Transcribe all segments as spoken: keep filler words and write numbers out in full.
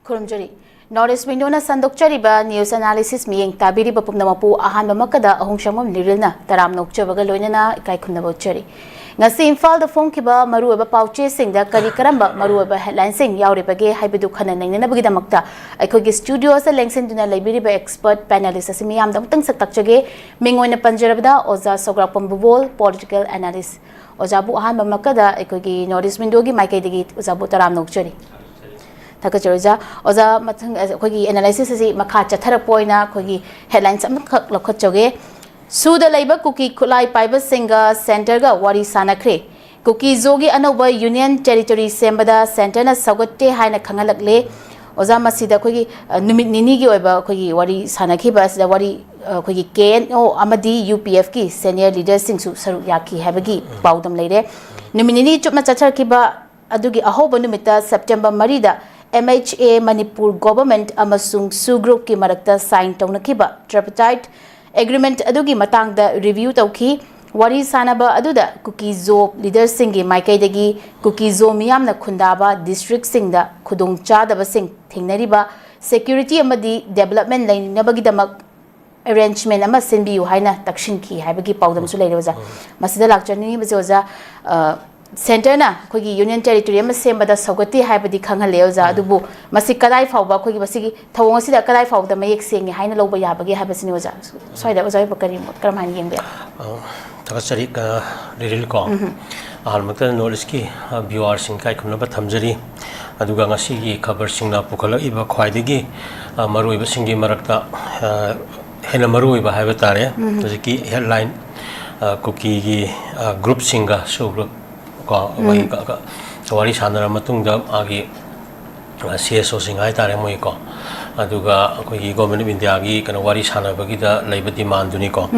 ꯈꯨꯔꯨꯝꯖꯔꯤ꯫ North East Window ꯅ ꯁꯟꯗꯣꯛꯆꯔꯤꯕ news analysis ꯃꯤꯠꯌꯦꯡ ꯇꯥꯕꯤꯔꯤꯕ ꯄꯨꯝꯅꯃꯛꯄꯨ ꯑꯍꯥꯟꯕꯃꯛꯀꯗ ꯑꯍꯣꯡꯁꯪꯕꯝ ꯂꯤꯔꯤꯜꯅ ꯇꯔꯥꯝꯅ ꯑꯣꯛꯆꯕꯒ ꯂꯣꯏꯅꯅ ꯏꯀꯥꯏ ꯈꯨꯝꯅꯕ ꯎꯠꯆꯔꯤ꯫ ꯉꯁꯤ ꯏꯝꯐꯥꯜꯗ ꯐꯣꯡꯈꯤꯕ ꯃꯔꯨꯑꯣꯏꯕ ꯄꯥꯎꯆꯦꯁꯤꯡꯗ ꯀꯔꯤ ꯀꯔꯝꯕ ꯃꯔꯨꯑꯣꯏꯕ headline ꯁꯤꯡ ꯌꯥꯎꯔꯤꯕꯒꯦ ꯍꯥꯏꯕꯗꯨ ꯈꯟꯅ ꯅꯩꯅꯅꯕꯒꯤꯗꯃꯛꯇ ꯑꯩꯈꯣꯏꯒꯤ studio ꯑꯁꯤꯗ ꯂꯦꯡꯁꯤꯟꯗꯨꯅ ꯂꯩꯕꯤꯔꯤꯕ expert panelist ꯑꯁꯤ ꯃꯤꯌꯥꯝꯗ ꯑꯃꯨꯛꯇꯪ ꯁꯛ ꯇꯥꯛꯆꯒꯦ꯫ ꯃꯤꯡ ꯑꯣꯏꯅ ꯄꯟꯖꯔꯕꯗ ꯑꯣꯖꯥ ꯁꯧꯒ꯭ꯔꯥꯛꯄꯝ ꯕꯨꯕꯣꯜ, political analyst꯫ ꯑꯣꯖꯥꯕꯨ ꯑꯍꯥꯟꯕꯃꯛꯀꯗ ꯑꯩꯈꯣꯏꯒꯤ North East Window ꯒꯤ ꯃꯥꯏꯀꯩꯗꯒꯤ ꯑꯣꯖꯥꯕꯨ ꯇꯔꯥꯝꯅ ꯑꯣꯛꯆꯔꯤ꯫ ꯊꯥꯒꯠꯆꯔꯤ ꯑꯣꯖꯥ꯫ ꯑꯣꯖꯥ, ꯃꯊꯪ ꯑꯩꯈꯣꯏꯒꯤ analysis ꯑꯁꯤ ꯃꯈꯥ ꯆꯠꯊꯔꯛꯄ ꯑꯣꯏꯅ ꯑꯩꯈꯣꯏꯒꯤ headlines ꯑꯃꯈꯛ ꯂꯧꯈꯠꯆꯒꯦ꯫ ꯁꯨꯗ ꯂꯩꯕ ꯀꯨꯀꯤ ꯈꯨꯠꯂꯥꯏ ꯄꯥꯏꯕꯁꯤꯡꯒ centre ꯒ ꯋꯥꯔꯤ ꯁꯥꯟꯅꯈ꯭ꯔꯦ꯫ ꯀꯨꯀꯤ ꯖꯣꯒꯤ ꯑꯅꯧꯕ union territory ꯁꯦꯝꯕꯗ centre ꯅ ꯁꯧꯒꯠꯇꯦ ꯍꯥꯏꯅ ꯈꯪꯍꯜꯂꯛꯂꯦ꯫ ꯑꯣꯖꯥ, ꯃꯁꯤꯗ ꯑꯩꯈꯣꯏꯒꯤ, ꯑ, ꯅꯨꯃꯤꯠ ꯅꯤꯅꯤꯒꯤ ꯑꯣꯏꯕ ꯑꯩꯈꯣꯏꯒꯤ ꯋꯥꯔꯤ ꯁꯥꯟꯅꯈꯤꯕ ꯑꯁꯤꯗ ꯋꯥꯔꯤ, ꯑ, ꯑꯩꯈꯣꯏꯒꯤ K N O ꯑꯃꯗꯤ U P F ꯀꯤ senior leader ꯁꯤꯡꯁꯨ ꯁꯔꯨꯛ ꯌꯥꯈꯤ ꯍꯥꯏꯕꯒꯤ ꯄꯥꯎꯗꯝ ꯂꯩꯔꯦ꯫ ꯅꯨꯃꯤꯠ ꯅꯤꯅꯤ ꯆꯨꯞꯅ ꯆꯠꯊꯈꯤꯕ ꯑꯗꯨꯒꯤ ꯑꯍꯧꯕ ꯅꯨꯃꯤꯠꯇ, September ꯃꯔꯤꯗ, M H A, Manipur government ꯑꯃꯁꯨꯡ SoO group ꯀꯤ ꯃꯔꯛꯇ sign ꯇꯧꯅꯈꯤꯕ tripartite agreement ꯑꯗꯨꯒꯤ ꯃꯇꯥꯡꯗ review ꯇꯧꯈꯤ꯫ ꯋꯥꯔꯤ ꯁꯥꯅꯕ ꯑꯗꯨꯗ ꯀꯨꯀꯤ ꯖꯣ leader ꯁꯤꯡꯒꯤ ꯃꯥꯏꯀꯩꯗꯒꯤ ꯀꯨꯀꯤ ꯖꯣ ꯃꯤꯌꯥꯝꯅ ꯈꯨꯟꯗꯥꯕ district ꯁꯤꯡꯗ ꯈꯨꯗꯣꯡꯆꯥꯗꯕꯁꯤꯡ ꯊꯦꯡꯅꯔꯤꯕ security ꯑꯃꯗꯤ development ꯂꯩꯅꯕꯒꯤꯗꯃꯛ arrangement ꯑꯃ ꯁꯤꯟꯕꯤꯌꯨ ꯍꯥꯏꯅ ꯇꯛꯁꯤꯟꯈꯤ ꯍꯥꯏꯕꯒꯤ ꯄꯥꯎꯗꯝꯁꯨ ꯂꯩꯔꯦ ꯑꯣꯖꯥ꯫ ꯃꯁꯤꯗ ꯂꯥꯛꯆꯅꯤꯡꯉꯤꯕꯁꯦ ꯑꯣꯖꯥ, ꯑ, centre ꯅ ꯑꯩꯈꯣꯏꯒꯤ union territory ꯑꯃ ꯁꯦꯝꯕꯗ ꯁꯧꯒꯠꯇꯦ ꯍꯥꯏꯕꯗꯤ ꯈꯪꯍꯜꯂꯦ ꯑꯣꯖꯥ, ꯑꯗꯨꯕꯨ ꯃꯁꯤ ꯀꯗꯥꯏ ꯐꯥꯎꯕ, ꯑꯩꯈꯣꯏꯒꯤ ꯃꯁꯤꯒꯤ ꯊꯧꯑꯣꯡ ꯑꯁꯤꯗ ꯀꯗꯥꯏ ꯐꯥꯎꯕꯗ ꯃꯌꯦꯛ ꯁꯦꯡꯉꯦ ꯍꯥꯏꯅ ꯂꯧꯕ ꯌꯥꯕꯒꯦ ꯍꯥꯏꯕꯁꯤꯅꯤ ꯑꯣꯖꯥ꯫ ꯁ꯭ꯋꯥꯏꯗ ꯑꯣꯖꯥ ꯑꯣꯏꯕ ꯀꯔꯤ ꯃꯣꯠ, ꯀꯔꯝ ꯍꯥꯏꯅ ꯌꯦꯡꯕ ꯌꯥꯏ? ꯑ, ꯊꯥꯒꯠꯆꯔꯤ, ꯑ, ꯂꯤꯔꯤꯜ ꯀꯣ꯫ ꯑꯍꯥꯟꯕꯃꯛꯇꯗ North East ꯀꯤ, ꯑ, viewer ꯁꯤꯡ ꯏꯀꯥꯏ ꯈꯨꯝꯅꯕ ꯊꯝꯖꯔꯤ꯫ ꯑꯗꯨꯒ ꯉꯁꯤꯒꯤ ꯈꯕꯔꯁꯤꯡꯅ ꯄꯨꯈꯠꯂꯛꯏꯕ ꯈ꯭ꯋꯥꯏꯗꯒꯤ, ꯑ, ꯃꯔꯨꯑꯣꯏꯕꯁꯤꯡꯒꯤ ꯃꯔꯛꯇ, ꯑ, ꯍꯦꯟꯅ ꯃꯔꯨꯑꯣꯏꯕ ꯍꯥꯏꯕ ꯇꯥꯔꯦ, ꯍꯧꯖꯤꯛꯀꯤ headline, ꯑ, ꯀꯨꯀꯤꯒꯤ, ꯑ, group ꯁꯤꯡꯒ SoO group ꯀꯣ, ꯃꯣꯏ ꯀ-, ꯀ-, ꯋꯥꯔꯤ ꯁꯥꯟꯅꯔ ꯃꯇꯨꯡꯗ ꯃꯥꯒꯤ, ꯑ, C S O ꯁꯤꯡ ꯍꯥꯏ ꯇꯥꯔꯦ ꯃꯣꯏꯀꯣ, ꯑꯗꯨꯒ ꯑꯩꯈꯣꯏꯒꯤ Government of India ꯒꯤ ꯀꯩꯅꯣ ꯋꯥꯔꯤ ꯁꯥꯟꯅꯕꯒꯤꯗ ꯂꯩꯕ demand ꯗꯨꯅꯤꯀꯣ꯫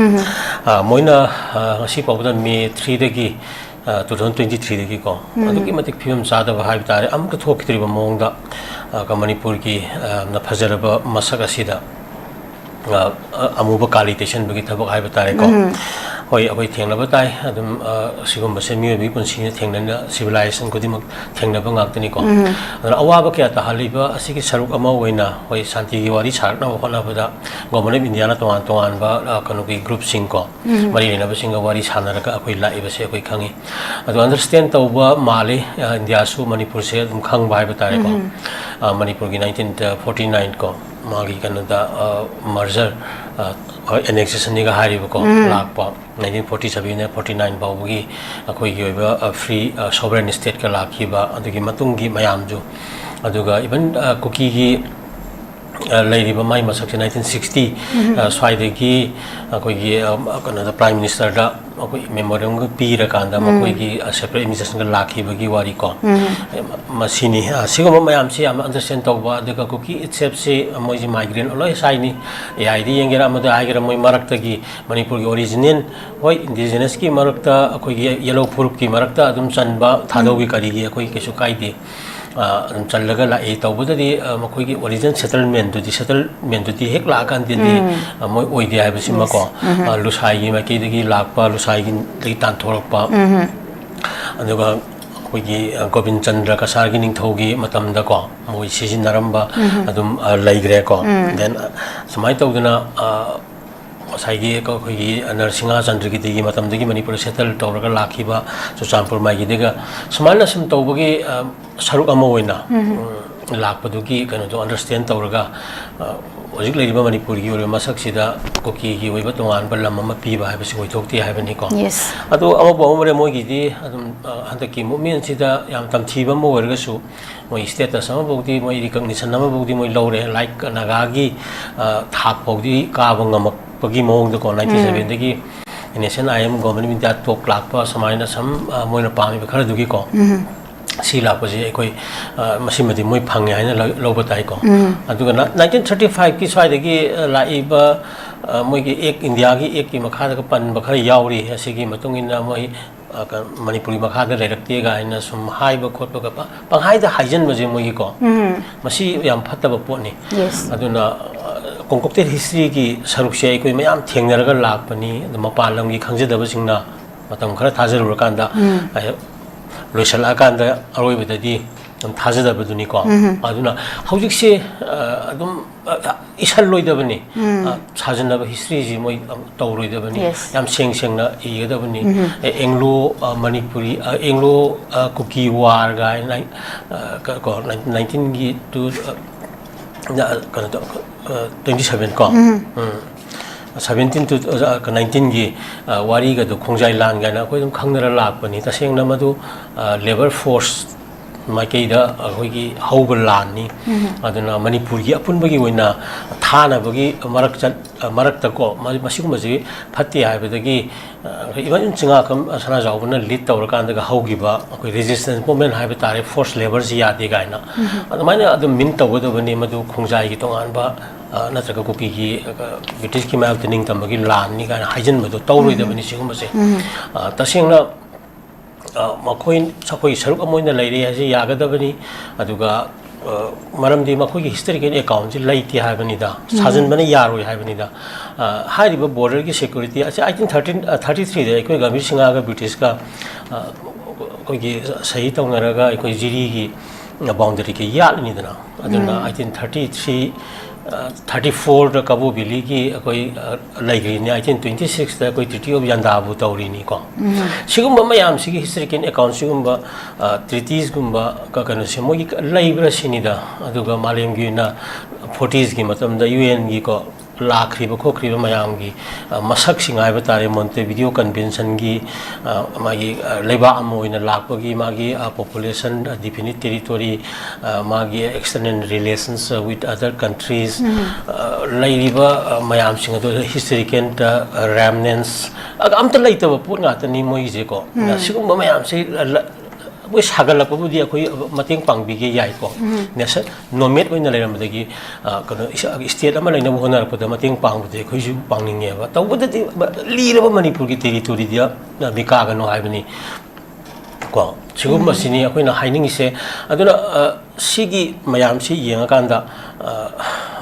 ꯑ, ꯃꯣꯏꯅ, ꯑ, ꯉꯁꯤ ꯐꯥꯎꯕꯗ May three ꯗꯒꯤ, ꯑ, two thousand twenty three ꯗꯒꯤꯀꯣ, ꯑꯗꯨꯛꯀꯤ ꯃꯇꯤꯛ ꯐꯤꯕꯝ ꯆꯥꯗꯕ ꯍꯥꯏꯕ ꯇꯥꯔꯦ, ꯑꯃꯠꯇ ꯊꯣꯛꯈꯤꯗ꯭ꯔꯤꯕ ꯃꯑꯣꯡꯗ, ꯑ, ꯀ-, ꯃꯅꯤꯄꯨꯔꯒꯤ, ꯑ, ꯌꯥꯝꯅ ꯐꯖꯔꯕ ꯃꯁꯛ ꯑꯁꯤꯗ, ꯑ, ꯑ, ꯑꯃꯨꯕ ꯀꯥꯂꯤ ꯇꯩꯁꯟꯕꯒꯤ ꯊꯕꯛ ꯍꯥꯏꯕ ꯇꯥꯔꯦꯀꯣ꯫ ꯍꯣꯏ, ꯑꯩꯈꯣꯏ ꯊꯦꯡꯅꯕ ꯇꯥꯏ꯫ ꯑꯗꯨꯝ, ꯑ, ꯁꯤꯒꯨꯝꯕꯁꯦ ꯃꯤꯑꯣꯏꯕꯒꯤ ꯄꯨꯟꯁꯤꯅ ꯊꯦꯡꯅꯅ, civilization ꯈꯨꯗꯤꯡꯃꯛ ꯊꯦꯡꯅꯕ ꯉꯥꯛꯇꯅꯤꯀꯣ꯫ ꯑꯗꯨꯅ ꯑꯋꯥꯕ ꯀꯌꯥ ꯇꯥꯍꯜꯂꯤꯕ ꯑꯁꯤꯒꯤ ꯁꯔꯨꯛ ꯑꯃ ꯑꯣꯏꯅ ꯑꯩꯈꯣꯏ ꯁꯥꯟꯇꯤꯒꯤ ꯋꯥꯔꯤ ꯁꯥꯔꯛꯅꯕ ꯍꯣꯠꯅꯕꯗ Government of Indiaꯅ ꯇꯣꯉꯥꯟ ꯇꯣꯉꯥꯟꯕ, ꯑ, ꯀꯩꯅꯣꯒꯤ groupꯁꯤꯡ ꯀꯣ, ꯃꯔꯤ ꯂꯩꯅꯕꯁꯤꯡꯒ ꯋꯥꯔꯤ ꯁꯥꯟꯅꯔꯒ ꯑꯩꯈꯣꯏ ꯂꯥꯛꯏꯕꯁꯦ ꯑꯩꯈꯣꯏ ꯈꯪꯉꯤ꯫ ꯑꯗꯣ understand ꯇꯧꯕ ꯃꯥꯜꯂꯤ, ꯑ, ꯏꯟꯗꯤꯌꯥꯁꯨ ꯃꯅꯤꯄꯨꯔꯁꯦ ꯑꯗꯨꯝ ꯈꯪꯕ ꯍꯥꯏꯕ ꯇꯥꯔꯦꯀꯣ꯫ ꯑ, ꯃꯅꯤꯄꯨꯔꯒꯤ nineteen forty nine ꯀꯣ, ꯃꯥꯒꯤ ꯀꯩꯅꯣꯗ, ꯑ, merger, ꯑ, annexationꯅꯤꯒ ꯍꯥꯏꯔꯤꯕꯀꯣ, ꯂꯥꯛꯄ nineteen forty seven forty nine ꯐꯥꯎꯕꯒꯤ ꯑꯩꯈꯣꯏꯒꯤ ꯑꯣꯏꯕ, ꯑ, free, ꯑ, sovereign stateꯀ ꯂꯥꯛꯈꯤꯕ ꯑꯗꯨꯒꯤ ꯃꯇꯨꯡꯒꯤ ꯃꯌꯥꯝꯁꯨ, ꯑꯗꯨꯒ even, ꯑ, ꯀꯨꯀꯤꯒꯤ, ꯑ, ꯂꯩꯔꯤꯕ ꯃꯥꯏ ꯃꯁꯛꯁꯦ nineteen sixty, ꯑ, ꯁ꯭ꯋꯥꯏꯗꯒꯤ ꯑꯩꯈꯣꯏꯒꯤ, ꯑ, ꯀꯩꯅꯣꯗ Prime Ministerꯗ ꯑꯩꯈꯣꯏ memorandumꯒ ꯄꯤꯔꯀꯥꯟꯗ ꯃꯈꯣꯏꯒꯤ, ꯑ, separate administrationꯒ ꯂꯥꯛꯈꯤꯕꯒꯤ ꯋꯥꯔꯤ ꯀꯣ꯫ ꯃꯁꯤꯅꯤ꯫ ꯑ, ꯁꯤꯒꯨꯝꯕ ꯃꯌꯥꯝꯁꯤ ꯌꯥꯝꯅ understand ꯇꯧꯕ, ꯑꯗꯨꯒ ꯀꯨꯀꯤ itselfꯁꯤ ꯃꯣꯏꯁꯤ migrant ꯂꯣꯏ ꯁꯥꯏꯅꯤ꯫ AIꯗ ꯌꯦꯡꯒꯦꯔꯥ, ꯑꯃꯗ ꯍꯥꯏꯒꯦꯔꯥ, ꯃꯣꯏ ꯃꯔꯛꯇꯒꯤ ꯃꯅꯤꯄꯨꯔꯒꯤ original, ꯍꯣꯏ, indigenousꯀꯤ ꯃꯔꯛꯇ, ꯑꯩꯈꯣꯏꯒꯤ ꯌꯦꯂꯧ ꯐꯨꯔꯨꯞꯀꯤ ꯃꯔꯛꯇ ꯑꯗꯨꯝ ꯆꯟꯕ, ꯊꯥꯗꯧꯒꯤ ꯀꯔꯤꯒꯤ ꯑꯩꯈꯣꯏ ꯀꯩꯁꯨ ꯀꯥꯏꯗꯦ꯫ ꯑ, ꯑꯗꯨꯝ ꯆꯜꯂꯒ ꯂꯥꯛꯏ꯫ ꯇꯧꯕꯗꯗꯤ, ꯑ, ꯃꯈꯣꯏꯒꯤ origin settlementꯗꯨꯗꯤ, settlementꯗꯨꯗꯤ ꯍꯦꯛ ꯂꯥꯛꯑꯀꯥꯟꯗꯗꯤ, ꯑ, ꯃꯣꯏ ꯑꯣꯏꯗꯦ ꯍꯥꯏꯕꯁꯤꯃꯀꯣ, ꯑ, ꯂꯨꯁꯥꯏꯒꯤ ꯃꯥꯏꯀꯩꯗꯒꯤ ꯂꯥꯛꯄ, ꯂꯨꯁꯥꯏꯒꯤꯗꯒꯤ ꯇꯥꯟꯊꯣꯔꯛꯄ, ꯑꯗꯨꯒ ꯑꯩꯈꯣꯏꯒꯤ, ꯑ, ꯒꯣꯕꯤꯟ ꯆꯟꯗ꯭ꯔ ꯀꯁꯥꯔꯒꯤ ꯅꯤꯡꯊꯧꯒꯤ ꯃꯇꯝꯗꯀꯣ, ꯃꯣꯏ ꯁꯤꯖꯤꯟꯅꯔꯝꯕ ꯑꯗꯨꯝ, ꯑ, ꯂꯩꯈ꯭ꯔꯦꯀꯣ꯫ Then, ꯑ, ꯁꯨꯃꯥꯏꯅ ꯇꯧꯗꯅ, ꯑ, ꯉꯁꯥꯏꯒꯤ ꯑꯩꯈꯣꯏꯒꯤ ꯅꯔꯁꯤꯡꯍ ꯆꯟꯗ꯭ꯔꯒꯤꯇꯤꯒꯤ ꯃꯇꯝꯗꯒꯤ ꯃꯅꯤꯄꯨꯔꯗ settle ꯇꯧꯔꯒ ꯂꯥꯛꯈꯤꯕ ꯆꯨꯔꯆꯥꯟꯄꯨꯔ ꯃꯥꯏꯀꯩꯗꯒ ꯁꯨꯃꯥꯏꯅ ꯁꯨꯝ ꯇꯧꯕꯒꯤ, ꯑ, ꯁꯔꯨꯛ ꯑꯃ ꯑꯣꯏꯅ, ꯎꯝ, ꯂꯥꯛꯄꯗꯨꯒꯤ ꯀꯩꯅꯣꯗꯣ understand ꯇꯧꯔꯒ, ꯑ, ꯍꯧꯖꯤꯛ ꯂꯩꯔꯤꯕ ꯃꯅꯤꯄꯨꯔꯒꯤ ꯑꯣꯏꯕ ꯃꯁꯛꯁꯤꯗ ꯀꯨꯀꯤꯒꯤ ꯑꯣꯏꯕ ꯇꯣꯉꯥꯟꯕ ꯂꯝ ꯑꯃ ꯄꯤꯕ ꯍꯥꯏꯕꯁꯤ ꯑꯣꯏꯊꯣꯛꯇꯦ ꯍꯥꯏꯕꯅꯤꯀꯣ꯫ Yes. ꯑꯗꯨ ꯑꯃꯕꯨ ꯑꯃꯕꯨ ꯑꯣꯏꯔꯦ, ꯃꯣꯏꯒꯤꯗꯤ ꯑꯗꯨꯝ, ꯑ, ꯍꯟꯗꯛꯀꯤ movementꯁꯤꯗ ꯌꯥꯝ ꯇꯝꯊꯤꯕ ꯑꯃ ꯑꯣꯏꯔꯒꯁꯨ, ꯃꯣꯏ status ꯑꯃꯐꯥꯎꯗꯤ, ꯃꯣꯏ recognition ꯑꯃꯐꯥꯎꯗꯤ ꯃꯣꯏ ꯂꯧꯔꯦ꯫ Like ꯅꯥꯒꯥꯒꯤ, ꯑ, ꯊꯥꯛ ꯐꯥꯎꯗꯤ ꯀꯥꯕ ꯉꯝꯃꯛꯄꯒꯤ ꯃꯑꯣꯡꯗꯀꯣ, ninety sevenꯗꯒꯤ NSCN-IM Government of India ꯇꯣꯛ ꯂꯥꯛꯄ ꯁꯨꯃꯥꯏꯅ ꯁꯨꯝ, ꯑ, ꯃꯣꯏꯅ ꯄꯥꯝꯃꯤꯕ ꯈꯔꯗꯨꯒꯤꯀꯣ, ꯁꯤ ꯂꯥꯛꯄꯁꯦ ꯑꯩꯈꯣꯏ, ꯑ, ꯃꯁꯤꯃꯗꯤ ꯃꯣꯏ ꯐꯪꯉꯦ ꯍꯥꯏꯅ ꯂꯧ-, ꯂꯧꯕ ꯇꯥꯏꯀꯣ꯫ ꯑꯗꯨꯒ ꯅ-, nineteen thirty fiveꯀꯤ ꯁ꯭ꯋꯥꯏꯗꯒꯤ, ꯑ, ꯂꯥꯛꯏꯕ, ꯑ, ꯃꯣꯏꯒꯤ act, ꯏꯟꯗꯤꯌꯥꯒꯤ actꯀꯤ ꯃꯈꯥꯗꯒ ꯄꯟꯕ ꯈꯔ ꯌꯥꯎꯔꯤ꯫ ꯑꯁꯤꯒꯤ ꯃꯇꯨꯡ ꯏꯟꯅ ꯃꯣꯏ ꯑ, ꯀ-, ꯃꯅꯤꯄꯨꯔꯤ ꯃꯈꯥꯗ ꯂꯩꯔꯛꯇꯦ ꯀꯥꯏꯅ ꯁꯨꯝ ꯍꯥꯏꯕ ꯈꯣꯠꯄꯒ ꯄ-, ꯄꯪꯍꯥꯏꯗ ꯍꯥꯏꯖꯟꯕꯁꯦ ꯃꯣꯏꯒꯤꯀꯣ꯫ ꯎꯝ꯫ ꯃꯁꯤ ꯌꯥꯝ ꯐꯠꯇꯕ ꯄꯣꯠꯅꯤ꯫ Yes꯫ ꯑꯗꯨꯅ, ꯑ, concocted historyꯒꯤ ꯁꯔꯨꯛꯁꯦ ꯑꯩꯈꯣꯏ ꯃꯌꯥꯝ ꯊꯦꯡꯅꯔꯒ ꯂꯥꯛꯄꯅꯤ꯫ ꯑꯗ ꯃꯄꯥꯟ ꯂꯝꯒꯤ ꯈꯪꯖꯗꯕꯁꯤꯡꯅ ꯃꯇꯝ ꯈꯔ ꯊꯥꯖꯔꯨꯔꯀꯥꯟꯗ, ꯎꯝ꯫ ꯑ, ꯂꯣꯏꯁꯤꯜꯂꯛꯑꯀꯥꯟꯗ ꯑꯔꯣꯏꯕꯗꯗꯤ ꯑꯗꯨꯝ ꯊꯥꯖꯗꯕꯗꯨꯅꯤꯀꯣ꯫ ꯎꯝ꯫ ꯑꯗꯨꯅ ꯍꯧꯖꯤꯛꯁꯦ, ꯑ, ꯑꯗꯨꯝ, ꯑ, ꯏꯁꯜꯂꯣꯏꯗꯕꯅꯤ꯫ ꯎꯝ꯫ ꯑ, ꯁꯥꯖꯤꯟꯅꯕ historyꯁꯤ ꯃꯣꯏ, ꯑ, ꯇꯧꯔꯣꯏꯗꯕꯅꯤ꯫ Yes꯫ ꯌꯥꯝ ꯁꯦꯡ ꯁꯦꯡꯅ ꯏꯒꯗꯕꯅꯤ꯫ ꯎꯝ꯫ ꯑꯦ, Anglo, ꯑ, Manipuri, ꯑ, Anglo, ꯑ, Kuki war ꯀꯥꯏꯅ, ꯑ, ꯀ-, ꯀꯣ, nineteenꯒꯤ to, ꯑ, ꯀꯩꯅꯣ ꯇꯧ-, ꯑ, twenty seven ꯀꯣ꯫ ꯎꯝ꯫ ꯎꯝ꯫ Seventeen to, ꯑ, nineteenꯒꯤ, ꯑ, ꯋꯥꯔꯤꯒꯗꯣ ꯈꯣꯡꯖꯥꯏ ꯂꯥꯟ ꯀꯥꯏꯅ ꯑꯩꯈꯣꯏ ꯑꯗꯨꯝ ꯈꯪꯅꯔ ꯂꯥꯛꯄꯅꯤ꯫ ꯇꯁꯦꯡꯅ ꯃꯗꯨ, ꯑ, labour force ꯃꯥꯏꯀꯩꯗ ꯑꯩꯈꯣꯏꯒꯤ ꯍꯧꯕ ꯂꯥꯟꯅꯤ꯫ ꯎꯝ꯫ ꯑꯗꯨꯅ ꯃꯅꯤꯄꯨꯔꯒꯤ ꯑꯄꯨꯟꯕꯒꯤ ꯑꯣꯏꯅ ꯊꯥꯅꯕꯒꯤ ꯃꯔꯛ ꯆꯠ-, ꯃꯔꯛꯇꯀꯣ, ꯃ-, ꯃꯁꯤꯒꯨꯝꯕꯁꯤ ꯐꯠꯇꯦ ꯍꯥꯏꯕꯗꯒꯤ, ꯑ, even ꯆꯤꯡꯉꯥꯈꯝ ꯁꯅꯥꯖꯥꯎꯕꯅ lead ꯇꯧꯔꯀꯥꯟꯗꯒ ꯍꯧꯈꯤꯕ ꯑꯩꯈꯣꯏ resistance movement ꯍꯥꯏꯕ ꯇꯥꯔꯦ, forced labourꯁꯤ ꯌꯥꯗꯦ ꯀꯥꯏꯅ꯫ ꯎꯝ꯫ ꯑꯗꯨꯃꯥꯏꯅ ꯑꯗꯨꯝ mean ꯇꯧꯒꯗꯕꯅꯤ꯫ ꯃꯗꯨ ꯈꯣꯡꯖꯥꯏꯒꯤ ꯇꯣꯉꯥꯟꯕ, ꯑ, ꯅꯠꯇ꯭ꯔꯒ ꯀꯨꯀꯤꯒꯤ, ꯑ, Britishꯀꯤ ꯃꯥꯌꯣꯛꯇ ꯅꯤꯡꯇꯝꯕꯒꯤ ꯂꯥꯟꯅꯤ ꯀꯥꯏꯅ ꯍꯥꯏꯖꯤꯟꯕꯗꯣ ꯇꯧꯔꯣꯏꯗꯕꯅꯤ꯫ ꯎꯝ꯫ ꯁꯤꯒꯨꯝꯕꯁꯦ꯫ ꯎꯝ꯫ ꯑ, ꯇꯁꯦꯡꯅ ꯑ, ꯃꯈꯣꯏ, ꯑꯩꯈꯣꯏꯒꯤ ꯁꯔꯨꯛ ꯑꯃ ꯑꯣꯏꯅ ꯂꯩꯔꯦ ꯍꯥꯏꯁꯦ ꯌꯥꯒꯗꯕꯅꯤ꯫ ꯑꯗꯨꯒ, ꯑ, ꯃꯔꯝꯗꯤ ꯃꯈꯣꯏꯒꯤ historical accountꯁꯤ ꯂꯩꯇꯦ ꯍꯥꯏꯕꯅꯤꯗ, ꯎꯝ꯫ ꯁꯥꯖꯤꯟꯕꯅ ꯌꯥꯔꯣꯏ ꯍꯥꯏꯕꯅꯤꯗ꯫ ꯑ, ꯍꯥꯏꯔꯤꯕ borderꯒꯤ security ꯑꯁꯤ eighteen thirteen, ꯑ, thirty threeꯗ ꯑꯩꯈꯣꯏ ꯒꯝꯚꯤꯔ ꯁꯤꯡꯍꯒ Britishꯀ, ꯑ, ꯑꯩꯈꯣꯏꯒꯤ ꯁꯍꯤ ꯇꯧꯅꯔꯒ ꯑꯩꯈꯣꯏ ꯖꯤꯔꯤꯒꯤ boundaryꯒ ꯌꯥꯠꯂꯤꯅꯤꯗꯅ꯫ ꯑꯗꯨꯅ ꯎꯝ꯫ eighteen thirty three, ꯑ, thirty fourꯗ ꯀꯕꯣ ꯚꯦꯂꯤꯒꯤ ꯑꯩꯈꯣꯏ, ꯑ, ꯂꯩꯈ꯭ꯔꯤꯅꯤ, eighteen twenty sixꯇ ꯑꯩꯈꯣꯏ Treaty of Yandabo ꯇꯧꯔꯤꯅꯤꯀꯣ꯫ ꯎꯝ꯫ ꯁꯤꯒꯨꯝꯕ ꯃꯌꯥꯝꯁꯤꯒꯤ historical account, ꯁꯤꯒꯨꯝꯕ, ꯑ, treatiesꯒꯨꯝꯕ ꯀ-, ꯀꯩꯅꯣꯁꯦ ꯃꯣꯏꯒꯤ ꯀ-, ꯂꯩꯕ꯭ꯔꯥ ꯁꯤꯅꯤꯗ꯫ ꯑꯗꯨꯒ ꯃꯥꯂꯦꯝꯒꯤ ꯑꯣꯏꯅ fortiesꯀꯤ ꯃꯇꯝꯗ UNꯒꯤꯀꯣ ꯂꯥꯛꯈ꯭ꯔꯤꯕ ꯈꯣꯠꯈ꯭ꯔꯤꯕ ꯃꯌꯥꯝꯒꯤ, ꯑ, ꯃꯁꯛꯁꯤꯡ ꯍꯥꯏꯕ ꯇꯥꯔꯦ, Montevideo Conventionꯒꯤ, ꯑ, ꯃꯥꯒꯤ, ꯑ, ꯂꯩꯕꯥꯛ ꯑꯃ ꯑꯣꯏꯅ ꯂꯥꯛꯄꯒꯤ ꯃꯥꯒꯤ, ꯑ, population, ꯑ, definite territory, ꯑ, ꯃꯥꯒꯤ external relations, ꯑ, with other countries, ꯎꯝ꯫ ꯑ, ꯂꯩꯔꯤꯕ, ꯑ, ꯃꯌꯥꯝꯁꯤꯡ ꯑꯗꯨ historical, ꯑ, remnants, ꯑ, ꯑꯝꯇ ꯂꯩꯇꯕ ꯄꯣꯠ ꯉꯥꯛꯇꯅꯤ ꯃꯣꯏꯒꯤꯁꯦꯀꯣ꯫ ꯎꯝ꯫ ꯁꯤꯒꯨꯝꯕ ꯃꯌꯥꯝꯁꯤ, ꯑ, ꯂ-, ꯑꯩꯈꯣꯏ ꯁꯥꯒꯠꯂꯛꯄꯕꯨꯗꯤ ꯑꯩꯈꯣꯏ ꯃꯇꯦꯡ ꯄꯥꯡꯕꯤꯒꯦ ꯌꯥꯏꯀꯣ꯫ ꯅꯦꯁꯟ ꯅꯣꯃꯦꯗ ꯑꯣꯏꯅ ꯂꯩꯔꯝꯕꯗꯒꯤ, ꯑ, ꯀꯩꯅꯣ, ꯏꯁ-, ꯏꯁꯇꯦꯠ ꯑꯃ ꯂꯩꯅꯕ ꯍꯣꯠꯅꯔꯛꯄꯗ ꯃꯇꯦꯡ ꯄꯥꯡꯕꯗꯤ ꯑꯩꯈꯣꯏꯁꯨ ꯄꯥꯡꯅꯤꯡꯉꯦꯕ꯫ ꯇꯧꯕꯗꯗꯤ ꯂꯤꯔꯕ ꯃꯅꯤꯄꯨꯔꯒꯤ ꯇꯦꯔꯤꯇꯣꯔꯤꯗ, ꯑ, ꯃꯤꯀꯥꯒꯅꯣ ꯍꯥꯏꯕꯅꯤ ꯀꯣ꯫ ꯁꯤꯒꯨꯝꯕꯁꯤꯅꯤ ꯑꯩꯈꯣꯏꯅ ꯍꯥꯏꯅꯤꯡꯉꯤꯁꯦ꯫ ꯑꯗꯨꯅ, ꯑ, ꯁꯤꯒꯤ ꯃꯌꯥꯝꯁꯤ ꯌꯦꯡꯉꯀꯥꯟꯗ, ꯑ,